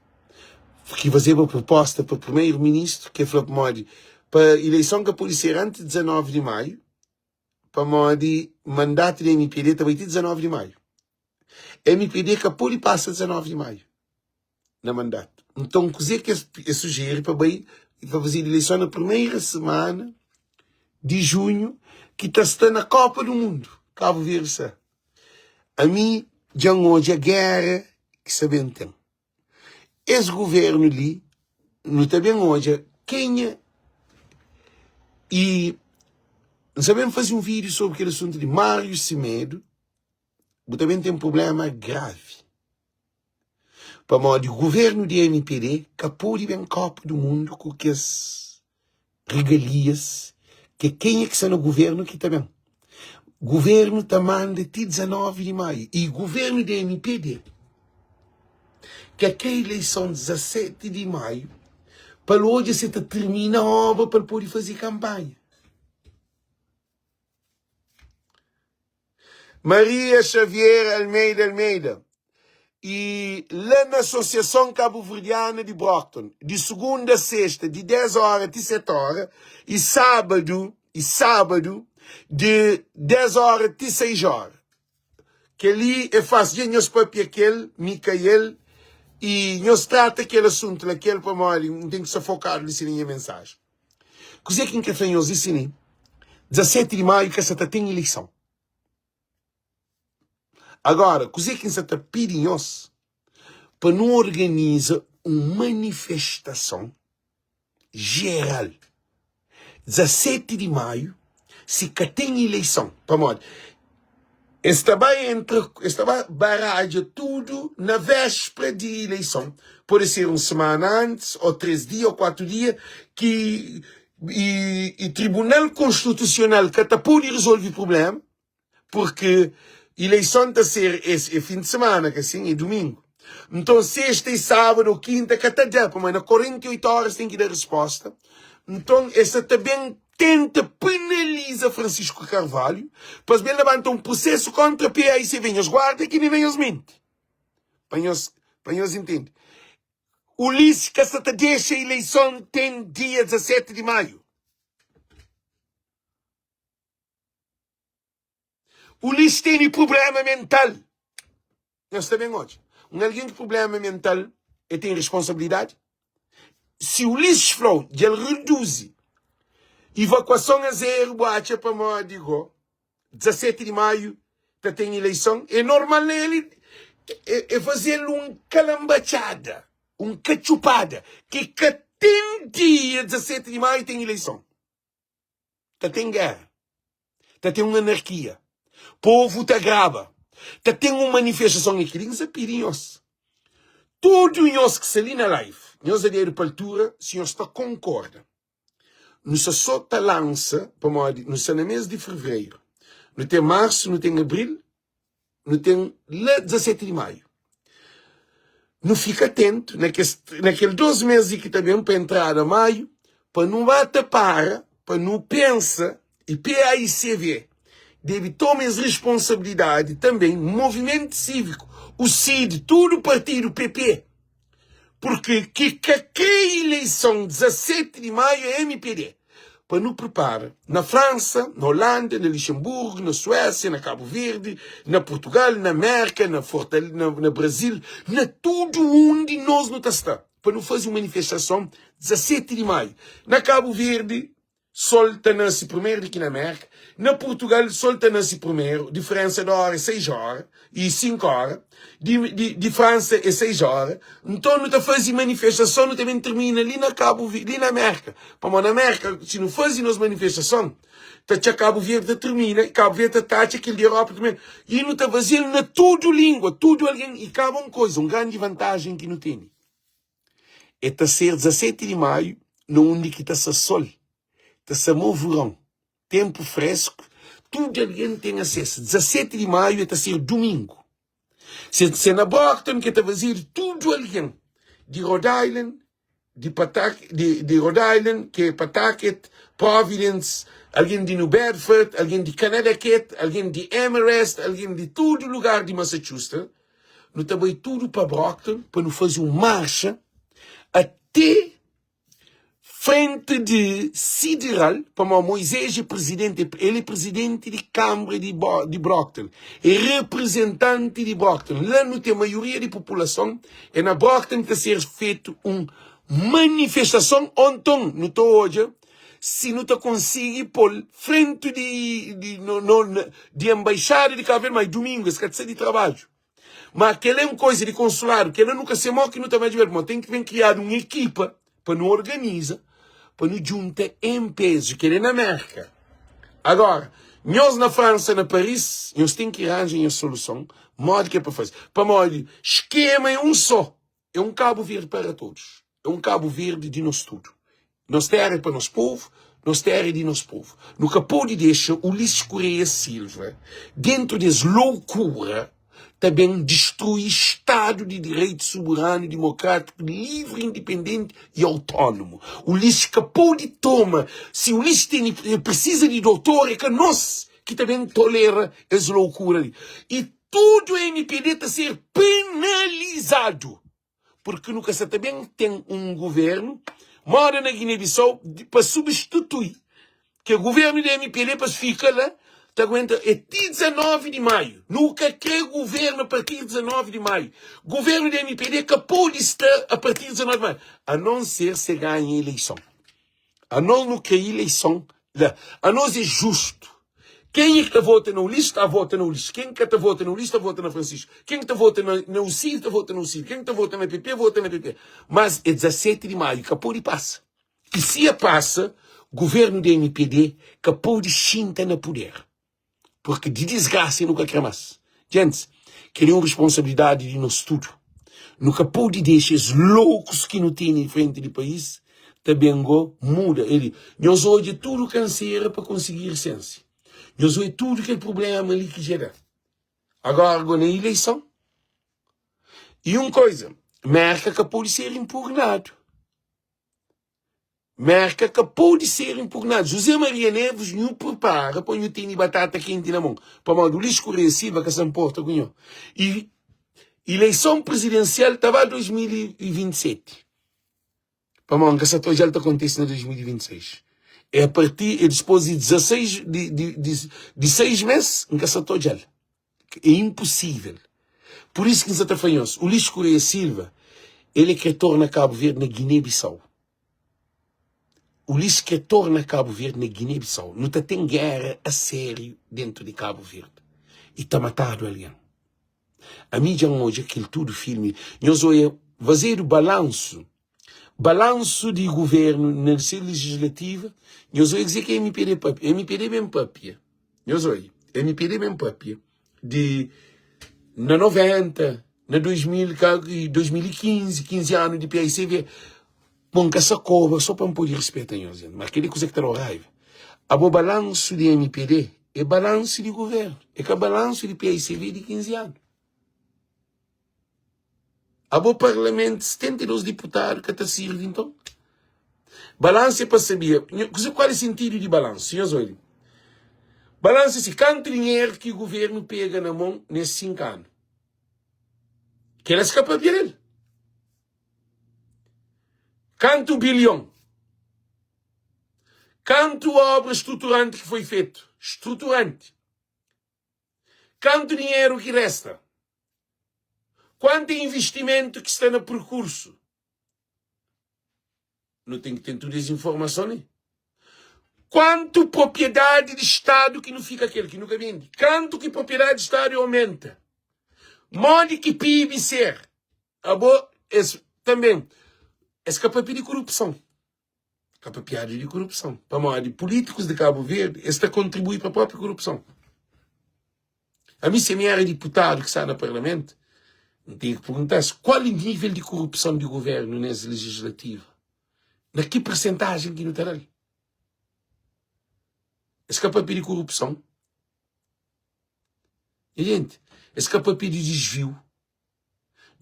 ki fazeba proposta pa primeiro ministro ki el fla pamodi pa ileison ka podi ser antis 19 di maiu pamodi mandatu di MPD ta bai ti 19 di maiu. MPD ka podi pasa 19 di maiu. na mandatu. Nton, kuzê ki es sujeri pa bai pa fazedu ileison na primeira semana di junhu ki ta sta na Kopa du Mundu, Kabu Verdi sta. Ami dja N odja géra ki sta ben ten. Es guvernu li, nu ta ben odja kenha i N sta ben faze un vídiu sobri kel asuntu di Mário Semedo, bu ta ben ten prubléma gravi. Pamodi governu di mpd ka podi ben kopa du mundu ku kes regalias ke kenha ki sta na governu ki ta ben. Governu ta manda ti 19 di maiu i governu di mpd ka kre ileison 17 di maiu pa el odja si el ta tirmina obra pa el podi fazi kanpanha. Maria Xavier Almeida Almeida i la na Asosiason Kabuverdiana di Brockton, di sugunda a sexta, di 10 óra ti 7 óra, i sábadu, i sábadu, di 10 óra ti 6 óra. Kel-li é fásil. Dja nhos pâpia kel, Mikael, i nhos trata kel asuntu la, kel, pamodi N ten ki sta fokadu li si na nha mensajen. Kuzê ki N krê fla nhos di si li, 17 di maiu ka sa ta ten ileison. Agora, kuzê ki N sa ta pidi nhos pa nu organiza un manifestason jeral 17 di maiu si ka ten ileison. Pamodi? Es ta ba entra, es ta ba baradja tudu na véspera di ileison. Pode ser un semana antis, ô três dia, ô kuatu dia, ki i, i Tribunal Konstitusional ka ta pode rezolve prubléma, purki ileison ta ser es é fin di semana, ka sin? É dumingu. Nton, sexta i sábadu ô kinta ka ta da, pamodi na 48 óras ten ki da respósta. Nton, es sa ta ben tenta penaliza Francisco Carvalho pa es ben labanta un prusesu kontra PAICV. Nhos guarda kel-li na nhos menti, pa nhos, pa nhos intende. Ulisses ka sa ta dexa ileison ten dia 17 di maiu. Ulisses tene prublema mental. Nhos ta ben odja. Un algen ki prublema mental el ten responsabilidadi? Si Ulisses fla-u dja el reduzi ivakuason a zeru bu atxa pamodi go 17 di maiu ta ten ileison é normal na el e faze-l un kalanbatxada, un katxupada ki ka ten dia 17 di maiu ten ileison. Ta ten géra, ta ten un anarkia, povu ta graba, ta ten un manifestason. É kel-li ki N sta pidi nhos, tudu nhos ki sta li na live, nhos da dedu pa altura si nhos ta konkorda. Nu sta sô ta lansa pamodi nu sta na mês di fevereru, nu ten marsu, nu ten abril, nu ten la 17 di maiu. Nu fika atentu na kes na kel dos mês li ki ta ben pa entrada maiu, pa nu ba ta para, pa nu pensa i PAICV debe toma es responsabilidadi tanben, movimentu síviku, UCID, tudu partidu PP, purki ki ka kre ileison 17 di maiu é mpd. Pa nu pripara na Fransa, na Holanda, na Lixenburgu, na Suésia, na Kabu Verdi, na Purtugal, na Mérka, na na Brazil, na tudu undi nos nu ta sta, pa nu faze un manifestason 17 di maiu. Na Kabu Verdi, Sol ta nase primeru di ki na Mérka. Na Purtugal, sol ta nase primeru, diferénsa di óra é 6 óra i 5 óra. Di, di, di Fransa é 6 óra. Nton, nu ta faze manifestason, nu ta ben tirmina li na Kabu, li na Mérka. Pamodi na Mérka, si nu faze nos manifestason, ta txa Kabu Verdi ta tirmina, i Kabu Verdi ta tatxa kel di Europa tanbe. I nu ta faze-l na tudu língua, tudu algen. I kaba un koza, un grandi vantajen ki nu tene. É ta ser 17 di maiu na undi ki ta sa sol, ta sa mo veron, tenpu fresku, tudu algen ten asesu. 17 di maiu é ta ser dumingu. Se se na Brockton ke ta fazedu tudu algen di Rhode Island, di Pawtucket, di, di Rhode Island, ke é Pawtucket, Providence, algen di New Bedford, algen di Connecticut, algen di Amherst, algen di tudu lugar di Massachusetts, Nu ta bai tudu pa Brockton pa nu faze un marxa até frenti di Sideral, pamodi Moisés é prizidenti, el é prizidenti di kanbra di di Brockton, é reprizentanti di Brockton. La nu ten maioria di populason, é na Brockton ki ta ser fetu un manifestason, ô nton nu ta odja si nu ta konsigi pô-l frenti di di no no di enbaixada di Kabu Verdi, ma é dumingu es ka ta sai di trabadju. Ma kel-la é un koza di konsuladu, kel-la nu ka se mó ki nu ta bai djobe-l, pamodi ten ki ben kriadu un ekipa pa nu organiza, pa nu djunta en pezu. Kel-la é na Mérka. Agora, nhos na Fransa, na Paris, nhos ten ki ranja nhos soluson modi ki é pa faze. Pamodi skema é un sô. É un Kabu Verdi para todos. É un Kabu Verdi di nos tudu. Nos téra é pa nos povu, nos téra é di nos povu. Nu ka pode dexa Ulisses Correia Silva, dentu di es loukura, ta ben distrui Stadu di Direitu Soberanu, Dimokrátiku, Livri, Indipendenti i Autónomu. Ulisses ka pode toma, si Ulisses tene, presiza di dotor, é ka nos ki ta ben tolera es loukura li. I Tudu mpd ta ser penalizadu porque nu ka sa ta ben ten un governu moda na Guiné-Bissau pa substitui ke governu di mpd pa fika la ta aguenta é ti 19 di maio nu ka kre governu a partir di 19 di maio governu di mpd ka pode sta a partir di 19 di maio a non ser se ganha eleison. Anos nu kre ileison la. Anos é justu. Kenha ki ta vota na Ulisses ta vota na Ulisses. Ken ki ka ta vota na Ulisses ta vota na Francisco. Ken ki ta vota na na Ucid ta vota na Ucid. Ken ki ta vota na PP vota na PP. Mas é 17 di Maiu ka pode pasa. I si e pasa, governu di mpd ka pode xinta na puder. Porque di disgrasa nu ka kre mas. Gentis, kel é un responsabilidadi di nos tudu. Nu ka pode dexa es loukus ki nu tene frenti di país ta ben go muda. Eli, nhos odja tudu kansera pa konsigi risensia. Nhos odja tudu kel problema li ki dja da. Agora go na ileison. I un koisa, Merka ka pode ser impugnadu. Merka ka pode ser impugnadu. José Maria Neves nhu prepara pa nhu tene batata kenti na mon, pamodi Ulisses Correia Silva ka sa nporta ku nho. I ileison prizidensial ta ba 2027, pamodi N ka sa ta odja-l ta kontise na 2026. É a partir, é dipôs di 16, di, di, di, di 6 mês, N ka sa ta odja-l. É inposível. Pur isu ki N sa ta fla nhos, Ulisses Correia Silva, el é kre torna Kabu Verdi na Guiné-Bissau. Ulisses kre torna Kabu Verdi na Guiné-Bissau. Nu ta ten géra a sériu dentu di Kabu Verdi y ta matadu algen. Ami dja N odja kel tudu filmi. Nhos oia, fazedu balansu Balansu di guvernu na se legislativa, nhos oi kuzê ki MPD papia. MPD ben papia, nhos oi, MPD ben papia di na 90, na 2000, 2015, 15 anu di PICV. Bon, N ka sa kobra so pa N pode rispeta nhos, gente, mas kel-li kuzê ki ta da-u raiva. Abo balansu di MPD é balansu di guvernu, é ka balansu di PICV di 15 anu. Abo parlamento 72 diputadu ka ta sirvi nton? Balansu é pa sabia kuze kual é sentidu di balansu nhos oi li balansu é si kantu dinheru ki guvernu pega na mon nes 5 anu kela es ka papia del kantu bilhon kantu obra struturanti ki foi fetu struturanti Kantu dinheru ki resta? Kuantu é investimentu ki sta na perkursu? Nu ten ki ten tudu es informason li. Kuantu propriedadi di Stadu ki nu fika kel ki nu ka bende? Kantu ki propriedadi di Stadu aumenta? Modi ki PIB ser? Abo es tanben es ka papia di korupson. Ka papiadu di korupson, pamodi pulítikus di Kabu Verdi es ta kontribui pa própi korupson. Ami si ami éra diputadu ki sta na parlamentu, N ten ki pergunta-s kual é nível di korupson di governu nes legislativa, na ki persentajen ki nu ta da-l. Es ka papia di korupson. Nha jenti, es ka papia di disviu.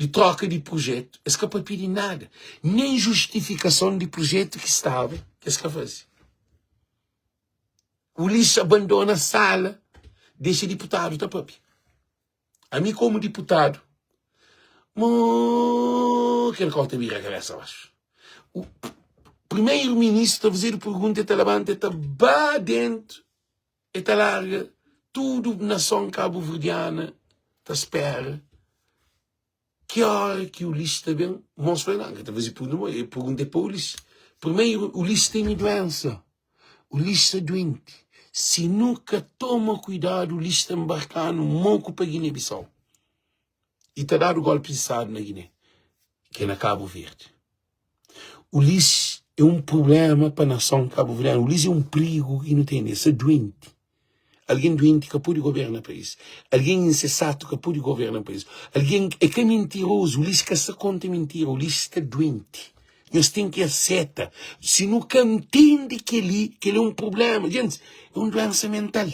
di troka di prujetu, es ka papia di nada, nen justifikason di prujetu ki staba, es ka faze. Ulisses abandona sala, dexa diputadu ta papia. Ami komu diputadu, mo kel kau ta bira kabesa baxu. O primeiro ministru ta fazedu pergunta, el ta labanta, el ta ba dentu, E ta larga tudu nason kabuverdiana ta spera ki ora ki Ulisses ta ben. Mos fla, Nan, ka ta faze pergunta mo. E pergunta é pa Ulisses. Primeiro, Ulisses tene duensa. Ulisses sta duenti. Si nu ka toma kuidadu, Ulisses ta nbarka-nu moku pa Guiné-Bissau. I ta dadu golpi di stadu na Guiné, ki é na Kabu Verdi. Ulisses é un prubléma pa nason kabuverdianu. Ulisses é un prigu ki nu tene. El sta duenti. Algen duenti ka pode governa país. Algen insesatu ka pode governa país. Algen é ka mintirozu. Ulisses ka sta konta mintira. Ulisses sta duenti. Nhos ten ki aseta. Si nu ka ntende kel-li, kel-li é un prubléma. Gentis, é un duénsa mental.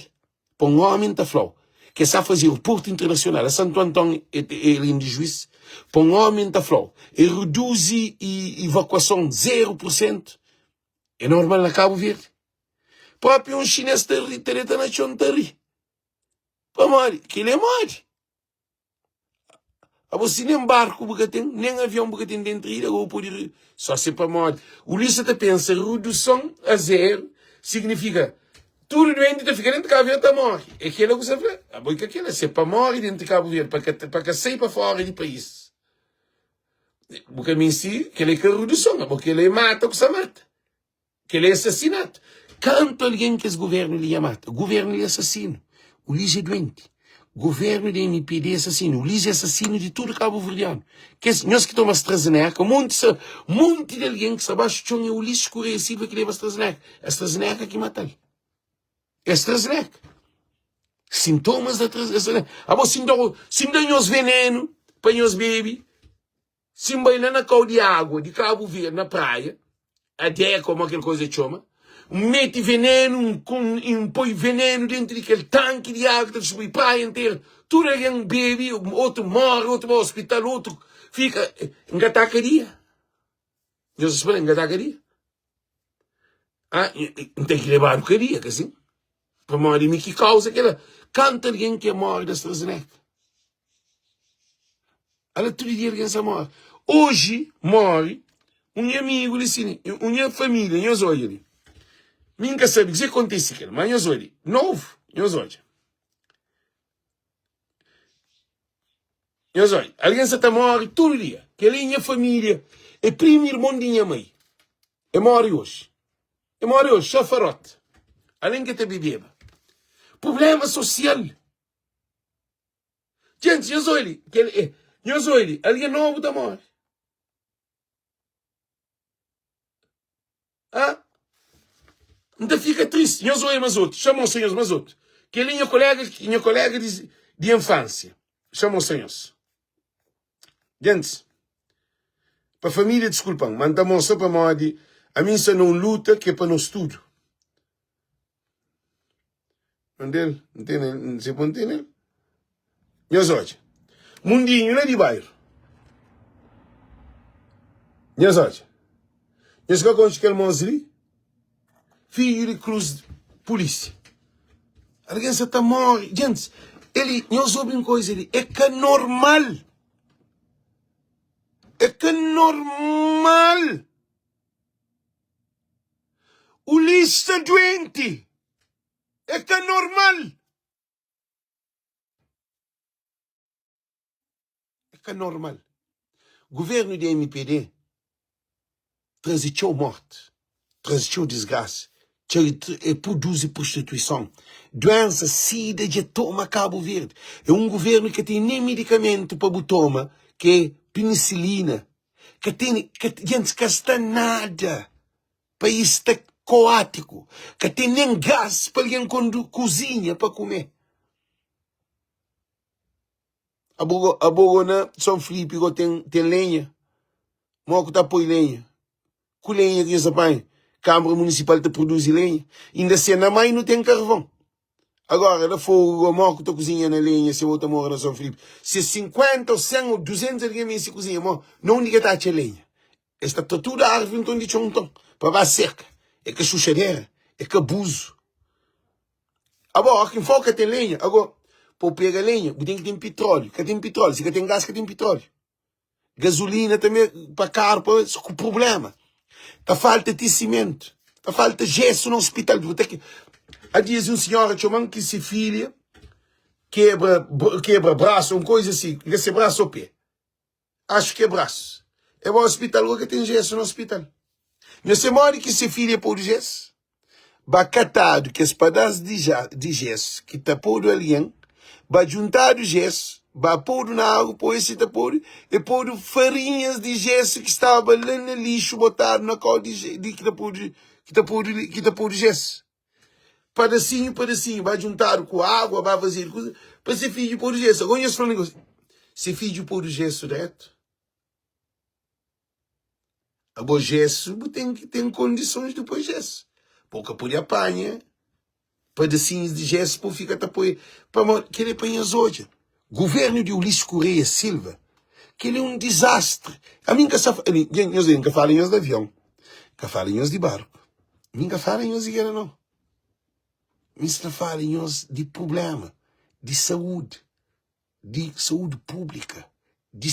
Pa un ómi N ta fla-u ke sa faze aeroportu internasional a Santu Anton el indi juiz. Pa un ómi N ta fla-u e reduzi evakuason zeru pur sentu é normal na Kabu Verdi. Propi un xinês ta ri ta deta na txon ta ri pamodi kel-li é modi. Abo si nen barku bu ka ten, nen avion bu ka ten dentru ilha, bu pode só se pamodi Ulisses ta pensa reduson a zeru signifika tudu duenti ta fika dentru Kabu Verdi ta morre. É kela ku sa fla? Abo i ka kela, se pa morre dentru Kabu Verdi pa ka pa ka sai pa fora di país. Bu ka misti kela é ka reduson, abo kela é mata ku sa mata. Kel-li é asasinatu. Kantu algen ki es govérnu li dja mata? Govérnu li é asasinu. Ulis é duenti. Govérnu di MPD é asasinu. Ulis é asasinu di tudu kabuverdianu. Kes, nhos ki toma AstraZeneca, monti sa, monti di algen ki sta baxu txon é Ulisses Correia Silva ki leba AstraZeneca. AstraZeneca ki mata-l. É AstraZeneca. Sintomas da AstraZeneca. Abo, si N da, si N da nhos venenu pa nhos bebe, Si N bai la na kau di agua di Kabu Verdi, na praia, Adeca ou kel koza txoma, N meti venenu, N poi venenu dentu di kel tanki di agua ki ta distribui praia interu, tudu algen bebi, otu mori, otu bai ospital, otu fika, N ka ta kadia. Nhos spera, N ka ta kadia. Ah, N ten ki lebadu kadia, ka sin? Pamodi mi ki kauza kela. Kantu algen ki mori di AstraZeneca? Ala tudu dia algen sa mori. Oji mori un nha amigu li sin, un nha familia, nhos odja li. Mi N ka sabe kuzê ki kontise kel, má nhos odja, novu, nhos odja. Nhos odja, algen sa ta móre tudu dia. Kel-li é nha família, é primu irmon di nha mai. E móre oji. E móre oji, xafaroti. Alén ki el ta bebeba. Prubléma sosial. Djenti, nhos odja li, kel, nhos odja li, algen nobu ta móre. Ah, N ta fika tristi. Nhos oia mas otu. Xa mostra nhos mas otu. Kel-li nha kolega, nha kolega di, di infánsia. Xa mostra nhos. Gentis, pa família diskulpa-m, ma N ta mostra pamodi ami N sta na un luta ki é pa nos tudu. Onde el? N tene el? N se pa N tene el? Nhos odja. Mundinhu la di bairu. Nhos odja. Nhos ka konxe kel mos li? Fidju di Cruz Polícia. Algen sa ta morre. Gentis, eli, nhos obi un koisa li. É ka normal. É ka normal. Ulisses sta duenti. É ka normal. É ka normal. Governo di MPD traze txeu morte, traze txeu disgrasa, txeu e produzi prostituison, duensa, sida dja toma Cabo Verde. É um governo ki ka ten nen medicamento pa bu toma, ki é penicilina. Ka ten, ka, gentis ka sta nada. País sta koátiku, ka ten nen gás pa algen kuzinha pa kume. Abo abo go na São Filipe go ten ten lenha? Mo ku ta poi lenha? Ku lenha ki nhos ta panha? Câmara Municipal ta produzi lenha? Inda se na mai nu ten karvon. Agora la fogo go mo ku ta kuzinha na lenha se bo ta mora na São Filipe? Se 50 ou 100 ou 200 algen meste kuzinha mo na undi ke ta atxa lenha? Es ta tra tudu arvi nton di txon nton pa ba seka. É ka xuxadera, é ka abuzu. Abo, óki ki N fla-u ka ten lenha, ago pa bu pega lenha bu ten ki ten pitróliu. Ka ten pitróliu, si ka ten gás ka ten pitróliu. Gazulina tanbe pa karu pa ku prubléma. Ta falta ti simentu, ta falta jésu na ospital. Bu ta ki Há dias un sinhora txoma-m ki se filha kebra kebra brasu, un koisa si, N ka se brasu ô pé. Acho que é braço. É ba hospital gô ka ten gesso na hospital. Nhos se modi ki se filha podu gesso? Ba katadu kes padas di di gesso ki ta podu algen, ba djuntadu gesso, ba podu na agu, poi si ta podu, e podu farinhas di gesso ki staba la na lixo botadu na kau di di ki ta podu ki ta podu ki ta podu gesso. Padasinhu padasinhu ba djuntadu ku agua ba fazedu kuza pa se fidju podu jesu. Agora nhos fla un se fidju podu jesu dretu? Abo jesu bu ten ki ten kondisons di poi jesu. Bu ka pode apanha padasinhus di jesu pa bu fika ta poi pamodi kel-li é pa nhos odja. Governu di Ulisses Correia Silva kel-li é un dizastri. Ami N ka sa nhos N ka fala nhos di avion, N ka fala nhos di barku. Mi N ka fala nhos di kela nau. Mi sta fala nhos di prublema di saúdi, di saúdi públika, di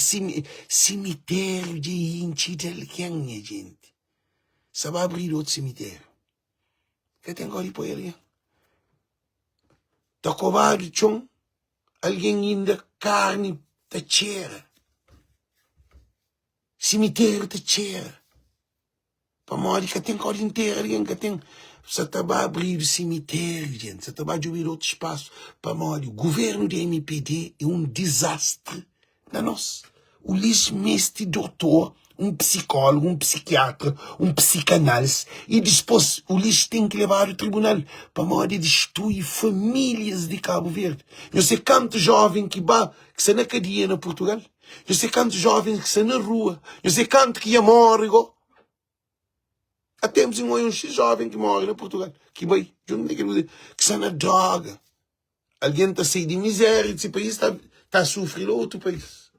simitériu dja intxi di algen nha jenti. Sa ba abridu otu simitériu, ka ten kau di poi algen. Ta kobadu txon, algen inda karni ta txera, simitériu ta txera. Pamodi ka ten kau di intera algen, ka ten. Sa ta ba abridu simitériu, jenti, sa ta ba djobedu otu spasu, pamodi guvernu di mpd é un dizastri na nos. Ulis meste dotor, un psikólogu, un psikiatra, un psikanálise i dispôs Ulis ten ki lebadu tribunal pamodi el distrui famílias di Kabu Verdi. Nhos se kantu jóven ki ba ki sta na kadia na Purtugal? Nhos se kantu jóvens ki sta na rua? Nhos se kantu ki dja móre go? Há tempos N oia un xis jóven ki móre na Purtugal, ki bai djuntu na kel kuza, ki sta na droga. Algen ta sai di mizéria di se país ta ta sufri la otu país.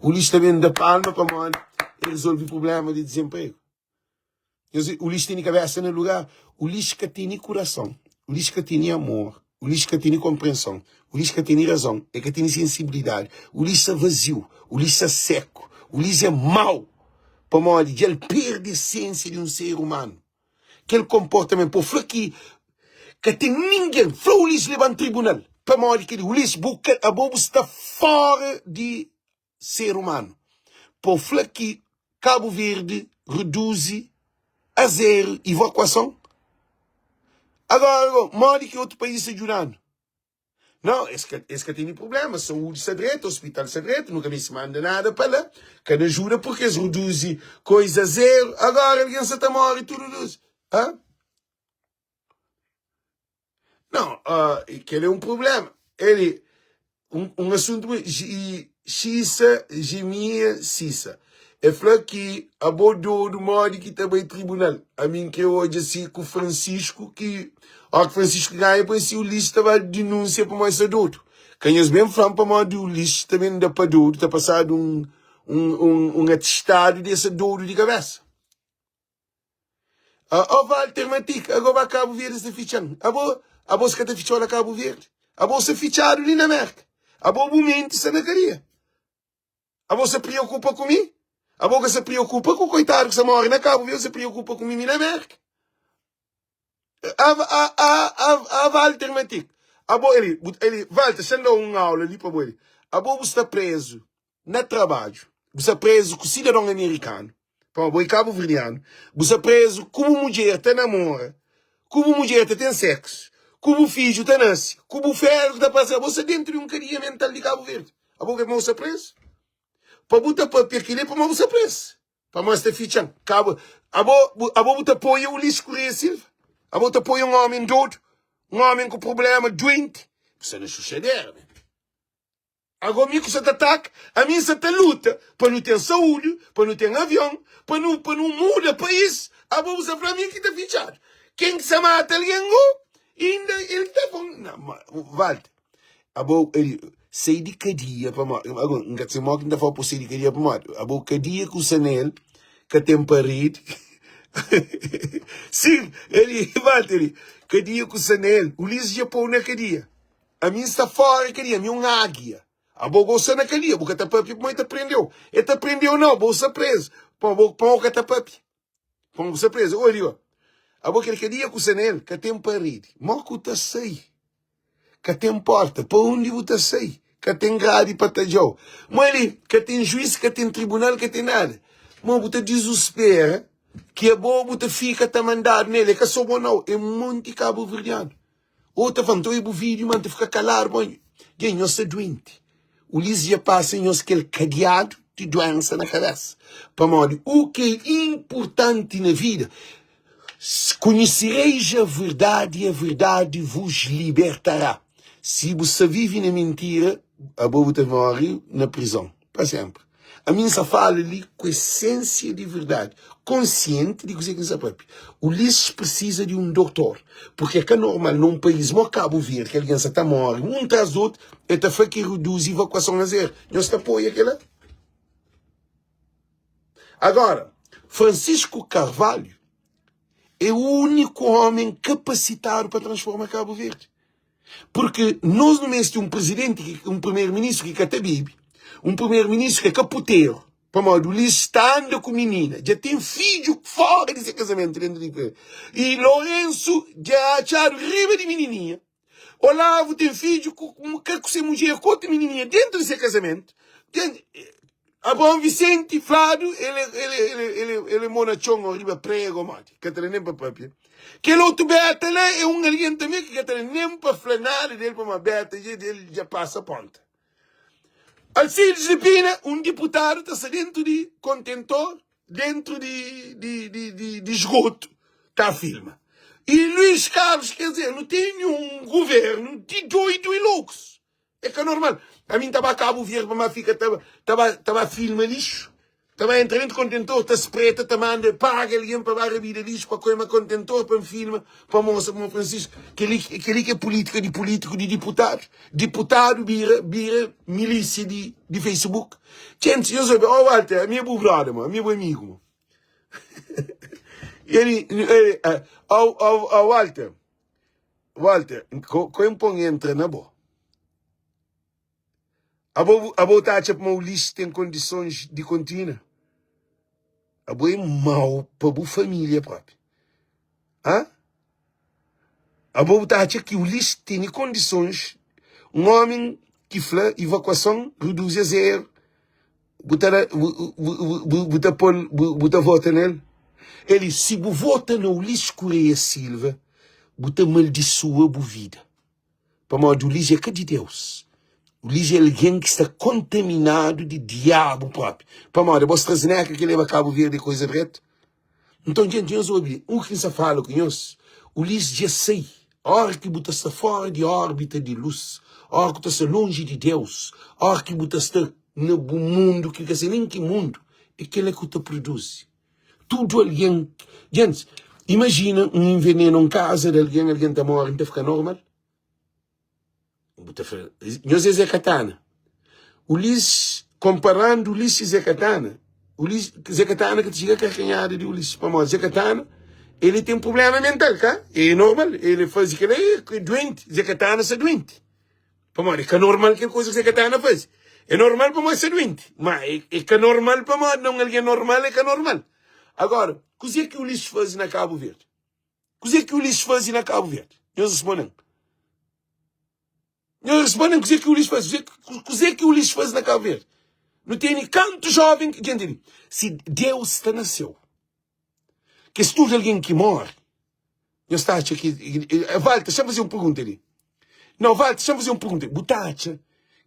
Ulis ta ben da palma pamodi el rezolve prubléma di dizenpregu. Ulis tene kabésa na lugar, Ulis ka tene kurason, Ulis ka tene amor, Ulis ka tene konprenson, Ulis ka tene razon, el ka tene sensibilidadi, Ulis sta vaziu, Ulis sta seku, Ulis é mau, pamodi dja el perde esensia di un ser umanu. Kel konportamentu pa bu fla ki ka ten ningen, fla Ulisses leba-m tribunal pamodi kel-li. Ulisses, bu ka, abo bu sta fora di ser umanu pa bu fla ki Kabu Verdi reduzi a zeru ivakuason. Agora, modi ki otu país ta djuda-nu? Nau, es ka, es ka tene prublema, saúdi sta dretu, ospital sta dretu, nu ka meste manda nada pa la, ka na ajuda purki es reduzi koiza a zeru, agora algen sa ta more tudu dus. Ha? Nau, uh, kel é un prublema. Eli, Un, un asuntu i Xisa jimia Sisa. E fla ki abo dodu modi ki ta bai tribunal. Ami N kre odja si ku Francisco ki ora ki Francisco ganha pa si Ulisses ta ba dinúnsia pamodi sta dodu. Ka nhos ben fla-m pamodi Ulisses ta ben da pa dodu, ta pasadu un, un, un, un atestadu di e sta dodu di kabesa. Ah, oh Walter Matic, ago ba Cabo Verde sta fitxan. Abo, abo ka ta fitxau na Cabo Verde. Abo sta fitxadu li na Merka. Abo bu menti sta na kadia. Abo sta preokupa ku mi? Abo ka sta preokupa ku koitadu ki sta mori na Cabo Verde, sta preokupa ku mi mi na Merka. A, a, a, a, a Walter Matic. Abo, eli, eli, Walter, xa da un aula li pa bo eli. Abo bu sta prezu na trabadju, bu sta prezu ku sidadon amerikanu, pamodi bo é kabuverdianu, bu sta prezu ku bu mudjer ta namora, ku bu mudjer ta ten seksu, ku bu fidju ta nase, ku bu feru ta pasa, abo sta dentu di un kadia mental di Kabu Verdi. Abo ka pamodi bu sta prezu? Pa bu ta papia kili é pamodi bu sta prezu. Pamodi es ta fitxa-m. Kabu, abo, abo bu ta apoia Ulisses Correia Silva? Abo ta apoia un omi dodu? Un omi ku problema, duenti? Bu sta na xuxadera, men. Ago mi ku sa ta ataka, ami N sa ta luta pa nu ten saúdi, pa nu ten avion, pa nu pa nu muda país, abo bu sa fla mi ki ta fitxadu. Ken ki sa mata algen go, inda el ki ta pon na Walter, abo sai di kadia pamodi, ago N ka ta mo ki N ta fla pa bu sai di kadia pamodi, abo kadia ku sa nel ka ten paredi, sin, eli Walter, kadia ku sa nel, Ulisses dja pou na kadia. Ami N sta fora kadia, ami é un águia. Abo go sta na kadia, bu ka ta papia pamodi e ta prendeu. E ta prendeu nau, bo sta prezu. Pamodi bo ka ta papia, pamodi bu sta prezu. Oi, di abo kel kadia ku sta na el ka ten paredi. Mo ku ta sai? Ka ten porta. Pa undi bu ta sai? Ka ten gradi pa tadjau. Mo li ka ten juiz, ka ten tribunal, ka ten nada. Mo bu ta dizuspera ki abo bu ta fika ta mandadu nel. É ka so bo nau, é monti kabuverdianu. Ou ta fla, nton e bu video man ta fika kaladu bo Dja nhos sta duenti Ulisses dja pasa nhos kel kadiadu di duensa na kabesa Pamodi u ke inpurtanti na vida Conhecereis a verdade e a verdade vos libertará Si bu sta vive na mintira abo bu ta mori na prizon pa senpri. Ami N sa fala li ku esensia di verdadi, konsienti di kuzê ki N sa papia. Ulisses presiza di un dotor, purki é ka normal na un país mo Kabu Verdi ki algen sa ta mori un tras di otu, el ta fla ki reduzi evakuason a zeru. Nhos ta apoia kela? Agora, Francisco Carvalho é úniku omen kapasitadu pa transforma Kabu Verdi. Porque nos nu meste un presidente, un primeiro-ministro ki ka ta bebe, un primeiro-ministro ki é ka puteiro, pamodi Ulisses ta anda ku minina, dja ten fidju fora di se casamento dentro di e Lourenço dja atxadu riba di minininha, Olavo ten fidju ku ka ku se mudjer ku otu minininha dentro di se casamento, ten Abraão Vicente fladu el el el el el é mo na txon o riba prego modi ka ta da nen pa papia. Kel otu beta la é un algen tanbe ki ka ta da nen pa fla nada del pamodi beta dja del dja pasa ponta. Alcides de Pina, un diputadu ta sta dentu di kontentor, dentu di di di di di esgotu ta filma. E Luiz Carlos, quer dizer, nu tene un governu di doidu e loukus. É ka normal. Ami N ta ba Kabu Verdi pa N ba fika ta ta ba ta ba filma lixu, ta ba entra dentu kontentor, ta spreta, ta manda paga algen pa ba rabida lixu pa koima kontentor pa N filma pa mostra pa Francisco. Keli keli ki é pulítika di pulítiku di diputadu. Diputadu bira bira milísia di di Facebook. Txente, nhos obi, oh Walter, ami é bu brother mo, ami é bu amigu mo. Ele, ele, oh, oh, oh Walter, Walter, ko N pon entra na bo? Abo, abo ta atxa ma Ulisses ten kondisons di kontinua? Abo é mau pa bu família propi. Ha? Abo bu ta atxa ki Ulisses tene kondisons, un omi ki fla evakuason reduzi a zero, bu ta da, bu, bu, bu, bu ta pol, bu, bu ta vota nel? Eli, si bu vota na Ulisses Correia Silva, bu ta maldisua bu vida. Pamodi Ulisses é ka di Deus. Ulisses é algen ki sta kontaminadu di diabu propi. Pamodi abo AstraZeneca ki leba Cabo Verde é koisa dretu? Nton, djenti, nhos obi u ki N sta fala ku nhos, Ulisses dja sai. Óra ki bu ta sta fóra di órbita di lus, óra ki bu ta sta lonji di Deus, óra ki bu ta sta na bu mundu ki ka sai nen ki mundu, é kel-la ki bu ta produzi. Tudu algen, djentis, imajina N envenena un kaza di algen, algen ta móre, N ta fika normal? Bu ta fla, nhos é Zé Katana. Ulisses, komparando Ulisses e Zé Katana, Ulisses, Zé Katana ka ta txiga karkanhada di Ulisses, pamodi Zé Katana, ele ten problema mental, ka? É normal, ele faze kel-la, é duenti, Zé Katana sta duenti. Pamodi é ka normal kel kuza ki Zé Katana faze. É normal pamodi sta duenti, ma é, é ka normal pamodi na un algen normal é ka normal. Agora, kuzê ki Ulisses faze na Kabu Verdi? Kuzê ki Ulisses faze na Kabu Verdi? Nhos responde-m. Nhos responde-m kuzê ki Ulisses faze. Kuzê ki Ulisses faze na Kabu Verdi? Nu tene kantu joven ki djenti li. Si Deus sta na seu, kes tudu algen ki more, nhos ta atxa ki. Walter, xa-m faze un pergunta li. Não, Walter, xa-m faze un pergunta. Bu ta atxa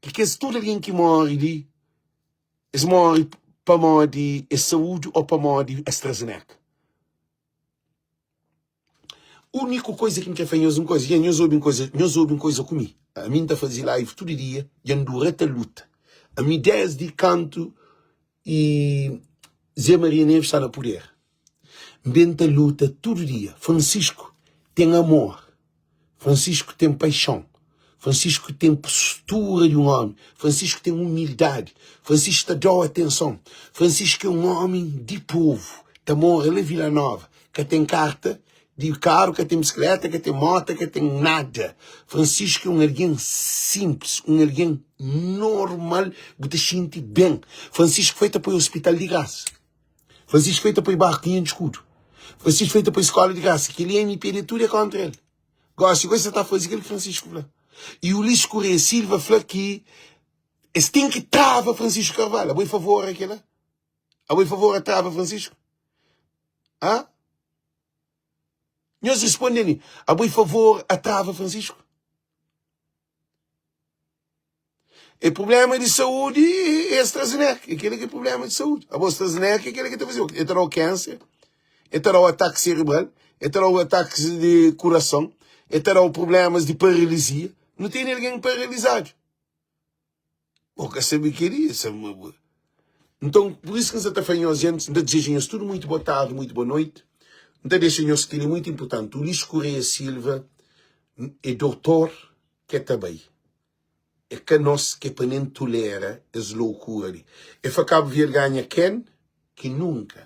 ki kes tudu algen ki more li, es more pamodi es saúdi ô pamodi AstraZeneca? Úniku koisa ki N kre fla nhos un koisa, dja nhos obi un koisa, nhos obi un koisa ku mi. Ami N ta faze live tudu dia, dja N dura ta luta. Ami desdi kantu i Zé Maria Neves sta na puder, N ben ta luta tudu dia. Francisco ten amor. Francisco ten paixon, Francisco ten postura di un omi, Francisco ten umildadi, Francisco ta dau atenson, Francisco é un omi di povu, ta mora la Vila Nova, ka ten karta di karu, ka ten bisikleta, ka ten mota, ka ten nada. Francisco é un algen sinplis, un algen normal, bu ta xinti ben. Francisco foi ta poi ospital di grasa. Francisco feita poi barco 500 escudo. Francisco feita poi escola de graça. Aquele MPD tudo é contra ele. Gosta, gosta tá fazer aquilo que Francisco fala. E Ulisses Correia Silva fala que eles têm que trava Francisco Carvalho. A boi favor aquela? A boi favor a trava Francisco? Hã? Nhos responde-me. A boi favor a trava Francisco? É problema di saúdi é AstraZeneca. É keli ki é problema di saúdi. Abo AstraZeneca é keli ki ta faze. É ta dau cancer, é ta dau ataki cerebral, é ta dau atakis di kurason, é ta dau problemas di paralisia. Nu tene algen paralizadu. Bo ka sabe keli, Nton, pur isu ki N sa ta fla nhos, gentis, N ta dizeja nhos tudu muitu boa tardi, muitu boa noiti. N ta dexa nhos keli muitu inpurtanti. Ulisses Correia Silva é dotor ke ta bai. É ka nos ke pa nen tolera es loukura li. E fa Kabu Verdi ganha ken ki nunka.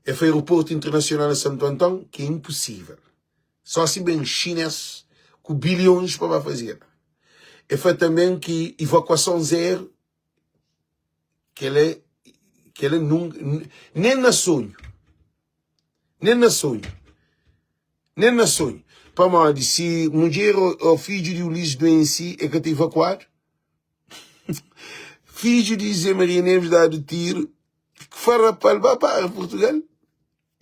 E fa aeroportu internasional na Santu Anton ki é inpusivel. Só si ben xines ku bilions pa ba faze. E fa tanben ki evakuason zeru Kel-la, kel-la nunka, nen na sonhu, nen na sonhu, nen na sonhu. Pamodi si mudjer ô fidju di Ulisses duense, el ka ta evakuadu? Fidju di José Maria Neves dadu tiru, farapal ba para Purtugal.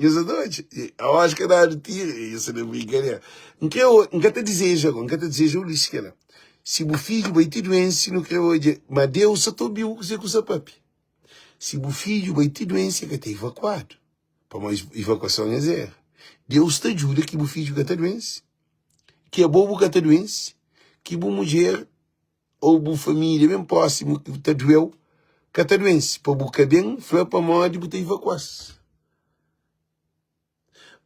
Nhos sa ta odja? Aos ka dadu tiru, nhos sa na brinkadeira. N kre odja, N ka ta dizeja go, N ka ta dizeja Ulisses kela. Si bu fidju bai ti duense, nu kre odja, ma Deus sa ta obiu kuzê ku sa papia. Si bu fidju bai ti duense, e ka ta evakuadu, pamodi evakuason é zeru. Deus ta djuda ki bu fidju ka ta duense, ki abo bu ka ta duense, ki bu mudjer ô bu família ben prósimu ki ta duê-u ka ta duense, pa bu ka ben fla pamodi bu ta ivakua-s.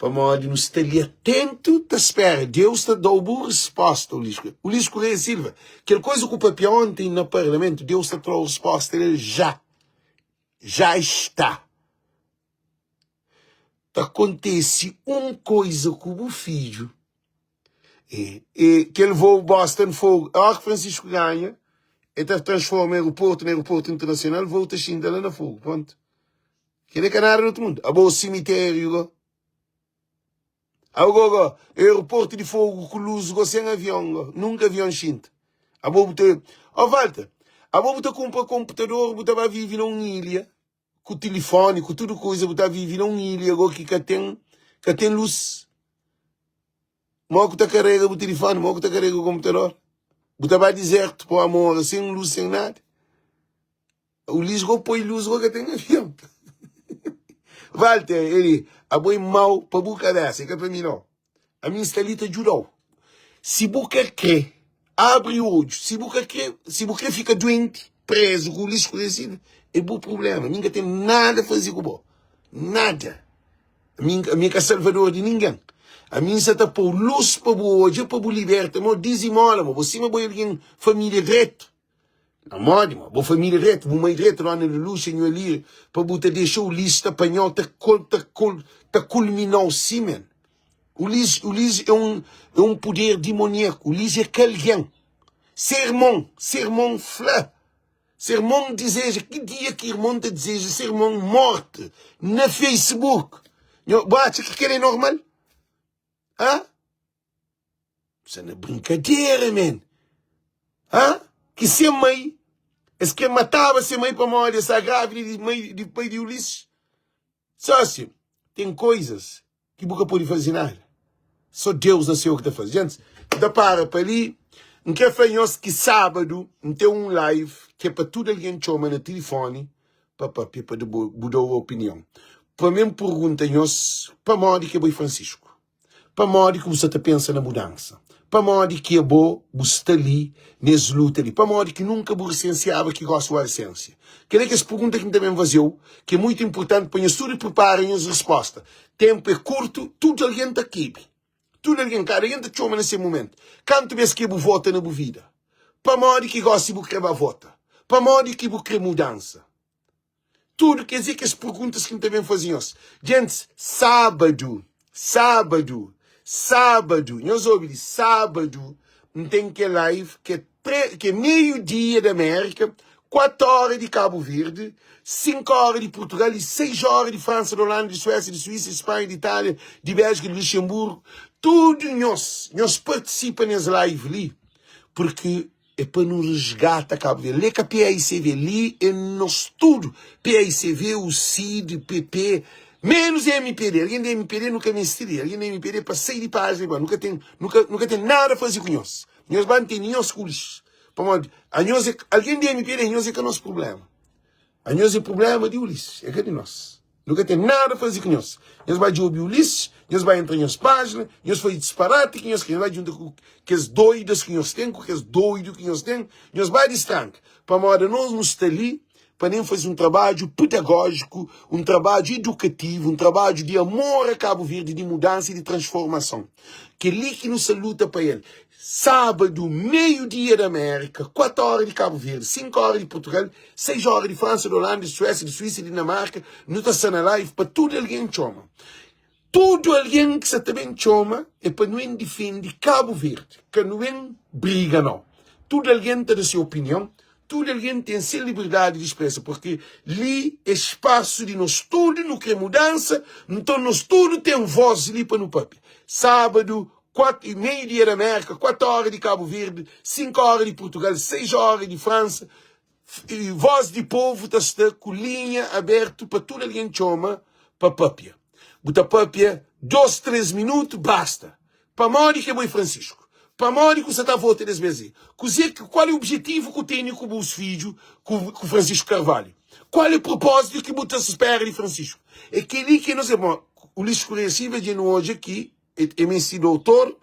Pamodi nu sta li atentu ta spera. Deus ta da-u bu respósta, Ulisses Correia. Ulisses Correia Silva, kel koza ku papia onti na parlamentu, Deus ta tra-u respósta del já. Já está. Ta kontese un koza ku bu fidju E, e kel voo Boston Fogo, a hora que Francisco ganha, ele ta transforma aeroporto na aeroporto internacional, voo ta xinta lá na Fogo, pronto. Kel é ka nada di outro mundo. Abo cemitério go. Abo go, aeroporto di Fogo ku luz go sen avion go, nunka avion xinta. Abo bu ta, ó Walter, abo bu ta kunpra konputador bu ta ba vive na un ilha ku tilifoni ku tudu kuza bu ta vive na un ilha go ki ka ten ka ten luz. Mo ku ta karega bu tilifoni, mo ku ta karega konputador. Bu ta ba dizertu pa mora sen luz sen nada. Ulis go poi luz go ka ten avion. Walter, ele, abo é mau pa bu cabeça, é ka pa mi não. A mim sta li ta djudau. Si bu ka kre, abre odju. Si bu ka kre, si bu kre fika doente, preso ku Ulis Correia é bu problema. Mi ka ten nada a faze ku bo. Nada. A mi, a mi ka salvador di ninguém. A mim sa ta pôu luz pa bu odja, pa bu liberta. Mo dizimola, mo bo sima bo é alguém família dreto. Pamodi ma bo família dretu, bu mai dretu, dona Luluxa, nhu Alírio, pa bu ta dexa Ulisses ta panha-u, ta kol, ta kol, ta kulmina-u si, men. Ulisses, Ulisses é un, é un puder dimoniaku. Ulisses é ka algen. Se irmon, se irmon fla, se irmon dizeja, ki dia ki irmon ta dizeja se irmon morte na Facebook? Nho, bu atxa ki kel é normal? Hã? Sta na brinkadera, man. Hã? Ki se mai, es kre mataba se mai pamodi es sta grávida di mai di pai di Ulisses. Sócio, tem coisas ki bu ka pode faze nada. Só Deus na céu ki ta faze. Gente, N ta para pa li. N kre fla nhos ki sábadu N ten un live ki é pa tudu algen txoma na tilifoni pa papia, pa bu da opinion. Pa mi N pergunta nhos pamodi ki é bai Francisco. Pamodi ki bu sta ta pensa na mudansa? Pamodi ki abo bu sta li nes luta li? Pamodi ki nunka bu resensiaba ki gosi bu resensia? Kel-li é kes pergunta ki N ta ben faze-u, ki é mutu inportanti pa nhos tudu pripara nhos resposta. Tenpu é kurtu, tudu algen ta kebe. Tudu algen, kada algen ta txoma na se mumentu. Kantu bes ki bu vota na bu vida? Pamodi ki gosi bu kre ba vota? Pamodi ki bu kre mudansa? Tudu kes é kes perguntas ki N ta ben faze nhos. Gentis, sábadu, sábadu, sábadu, nhos obi li, sábadu N ten kel live ki é tre, ki é meiu dia di Amérika, 4 óra di Kabu Verdi, 5 óra di Purtugal i 6 óra di Fransa, di Olanda, di Suésia, di Suísa, di Spanha, di Itália, di Bélgika, di Luxemburgu. Tudu nhos, nhos partisipa nes live li, purki É pa nu resgata Cabo Verde. Li é ka PAICV, li é nos tudo. PAICV, UCID, PP, menos MPD. Alguém de MPD nu ka meste li. Alguém de MPD pa sai di página igual. Nu ka tem, nu ka, nu ka tem nada a faze ku nhos. Nhos ba ntende nhos ku lixo. Pamodi a nhos é, alguém de MPD, nhos é ka nos problema. Anhos é problema di Ulisses, é ka di nos. Nu ka ten nada faze ku nhos. Nhos ba djobe Ulisses, nhos ba entra nhos página, nhos faze disparati ki nhos kre, nhos ba djunta ku kes doidas ki nhos ten, ku kes doidu ki nhos ten, nhos ba distranka. Pamodi anos nu sta li pa nem faze un trabadju pedagójiku, un trabadju idukativu, un trabadju di amor a Kabu Verdi, di mudansa i di transformason. Kel-li ki nu sta luta pa el. Sábadu, meiu dia di Amérika, 4 óra di Kabu Verdi, 5 óra di Purtugal, 6 óra di Fransa, di Holanda, di Suésia, di Suísa, di Dinamarka, nu ta sta na live pa tudu algen txoma. Tudu algen ki sa ta ben txoma é pa nu ben difende Kabu Verdi, ka nu ben briga nau. Tudu algen ta da se opinion, tudu algen ten se liberdadi di spresa, purki li é spasu di nos tudu, nu kre mudansa, nton nos tudu ten vós li pa nu papia. Sábadu, 4 e meiu dia di Amérika, 4 óra di Kabu Verdi, 5 óra di Purtugal, 6 óra di Fransa, Voz di povu ta sta ku linha abertu pa tudu algen txoma pa papia. Bu ta papia dos, tres minutu, basta. Pamodi ki abo é Francisco? Pamodi ku sa ta vota des bes li? Kuze ki, kual é objetivu ku tene ku bus fidju ku, ku Francisco Carvalho? Kual é propozitu ki bu ta spera di Francisco? É keli ki nos é bon. Ulisses Correia Silva dja nu odja ki é mesti doutor,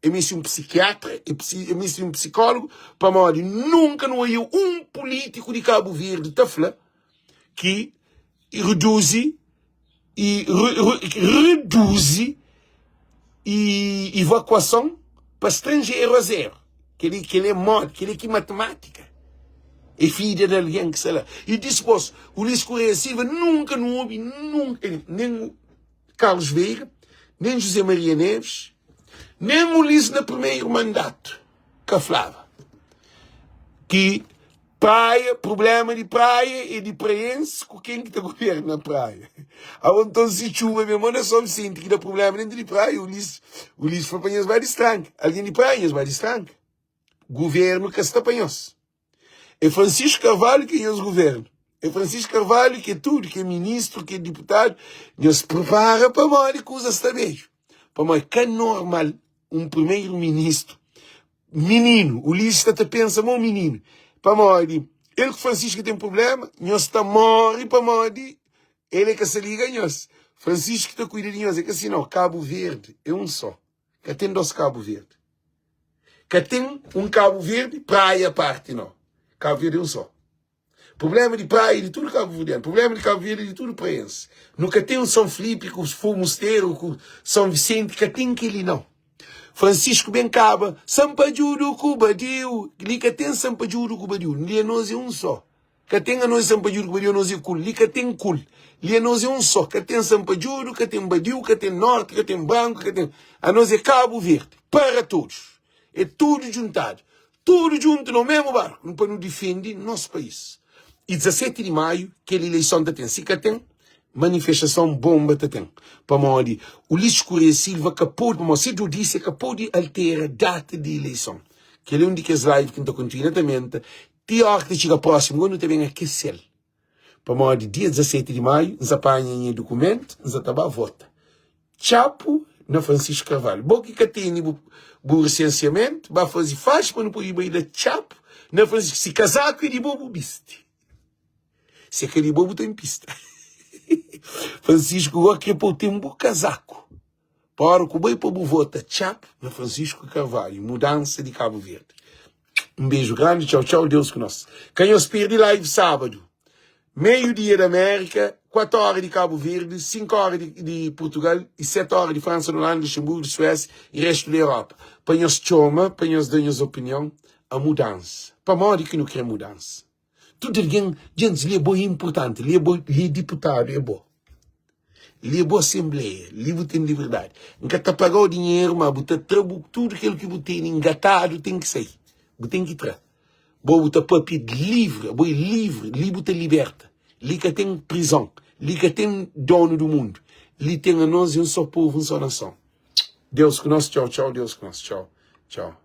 É meste un psikiatra, é meste un psikólogu, pamodi nunka nu oiu un pulítiku di Kabu Verdi ta fla ki reduzi e reduzi e evakuason pa stranjeru a zeru. Kel-li kel-li é modi, kel-li ki matimátika. É fidja di algen ki sta la. I dispôs, Ulisses Correia Silva nunka nu obi, nunka, nen Carlos Veiga, nen José Maria Neves, nen Ulisses na primeiro mandato ka flaba ki praia, problema di praia é di praense ku ken ki ta governa praia. Abo nton si txuba ben, mo na Son Visenti ki da prublema dentu di praia, Ulisses, Ulisses fla pa nhos ba distranka. Algen di praia, nhos ba distranka. Guvernu ka sta pa nhos. É Francisco Carvalho ki é nhos guvernu. É Francisco Carvalho ki é tudu, ki é ministru, ki é diputadu. Nhos prepara pamodi kuza sta bedju. Pamodi ka normal un primeiro ministru mininu, Ulisses sta ta pensa ma un mininu. Pamodi el ku Francisco ten problema, nhos ta morre pamodi el é ka sa liga nhos. Francisco ta kuida di nhos, é ka si nau. Cabo Verde é un só. Ka ten dos Kabu Verdi. Ka ten un Kabu Verdi, praia parti, no. Kabu Verdi é un só. Problema di praia é di tudu kabuverdianu. Problema di Kabu Verdi é di tudu praiense. Nu ka ten São Filipe ku Musteru ku São Vicente, ka ten kel-li, nau. Francisco ben kaba Sampadjudu ku Badiu. Li ka ten Sampadjudu ku Badiu. Li anos é un só. Ka ten anos é Sampadjudu ku Badiu, anos é kul. Li ka ten kul. Li anos é un só. Ka ten Sampadjudu, ka ten Badiu, ka ten Norti, ka ten Branku, ka ten. Anos é Kabu Verdi. Para todos. É tudu djuntadu. Tudu djuntu na mesmu barku pa nu difende nos país. E 17 di maiu kel ileison ta ten. Si ka ten, manifestason bonba ta ten. Pamodi Ulisses Correia Silva ka pode, pamodi se djodise ka pode altera data di ileison. Kel é un di kes live ki N ta kontinua ta menta ti óra ki ta txiga prósimu gó nu ta ben akese-l. Pamodi dia 17 di maiu N sa panha nha dukumentu N sa ta ba vota. Txapu na Francisco Carvalho. Bo ki ka tene bu, bu resensiamentu, ba faze faxi pa nu pode bai da txapu na Francisco. Si kazaku é di bo, bu bisti. Si é ka di bo, bu ta inpista. Francisco go kre pa bu ten bu kazaku. Pa ora ku bai pa bu vota txapu na Francisco Carvalho, mudansa di Cabo Verde. Um beijo grande, tchau, tchau, Deus ku nós. Ka nhos perde live sábado, meio dia da América, 4 hora de Cabo Verde, 5 hora de, de Portugal e 7 hora de França, Holanda, Luxemburgo, Suécia e resto da Europa. Pa nhos txoma, pa nhos da nhos opinião, a mudança. Pamodi ki nu kre mudança? Tudu algen, djentis, li é bo inpurtanti, li é bo, li é diputadu, é bo. Li é bo asenbleia, li bu ten liberdadi. N ka ta paga-u dinheru, ma bu ta tra bu tudu kel ki bu tene ngatadu ten ki sai. Bu ten ki tra. Bo bu ta papia livri, abo é livri, li bu ta liberta. Li ka ten prizon, li ka ten donu du mundu. Li ten anos é un só povu, un só nason. Deus ku nos, txau, txau, Deus ku nos, txau, txau.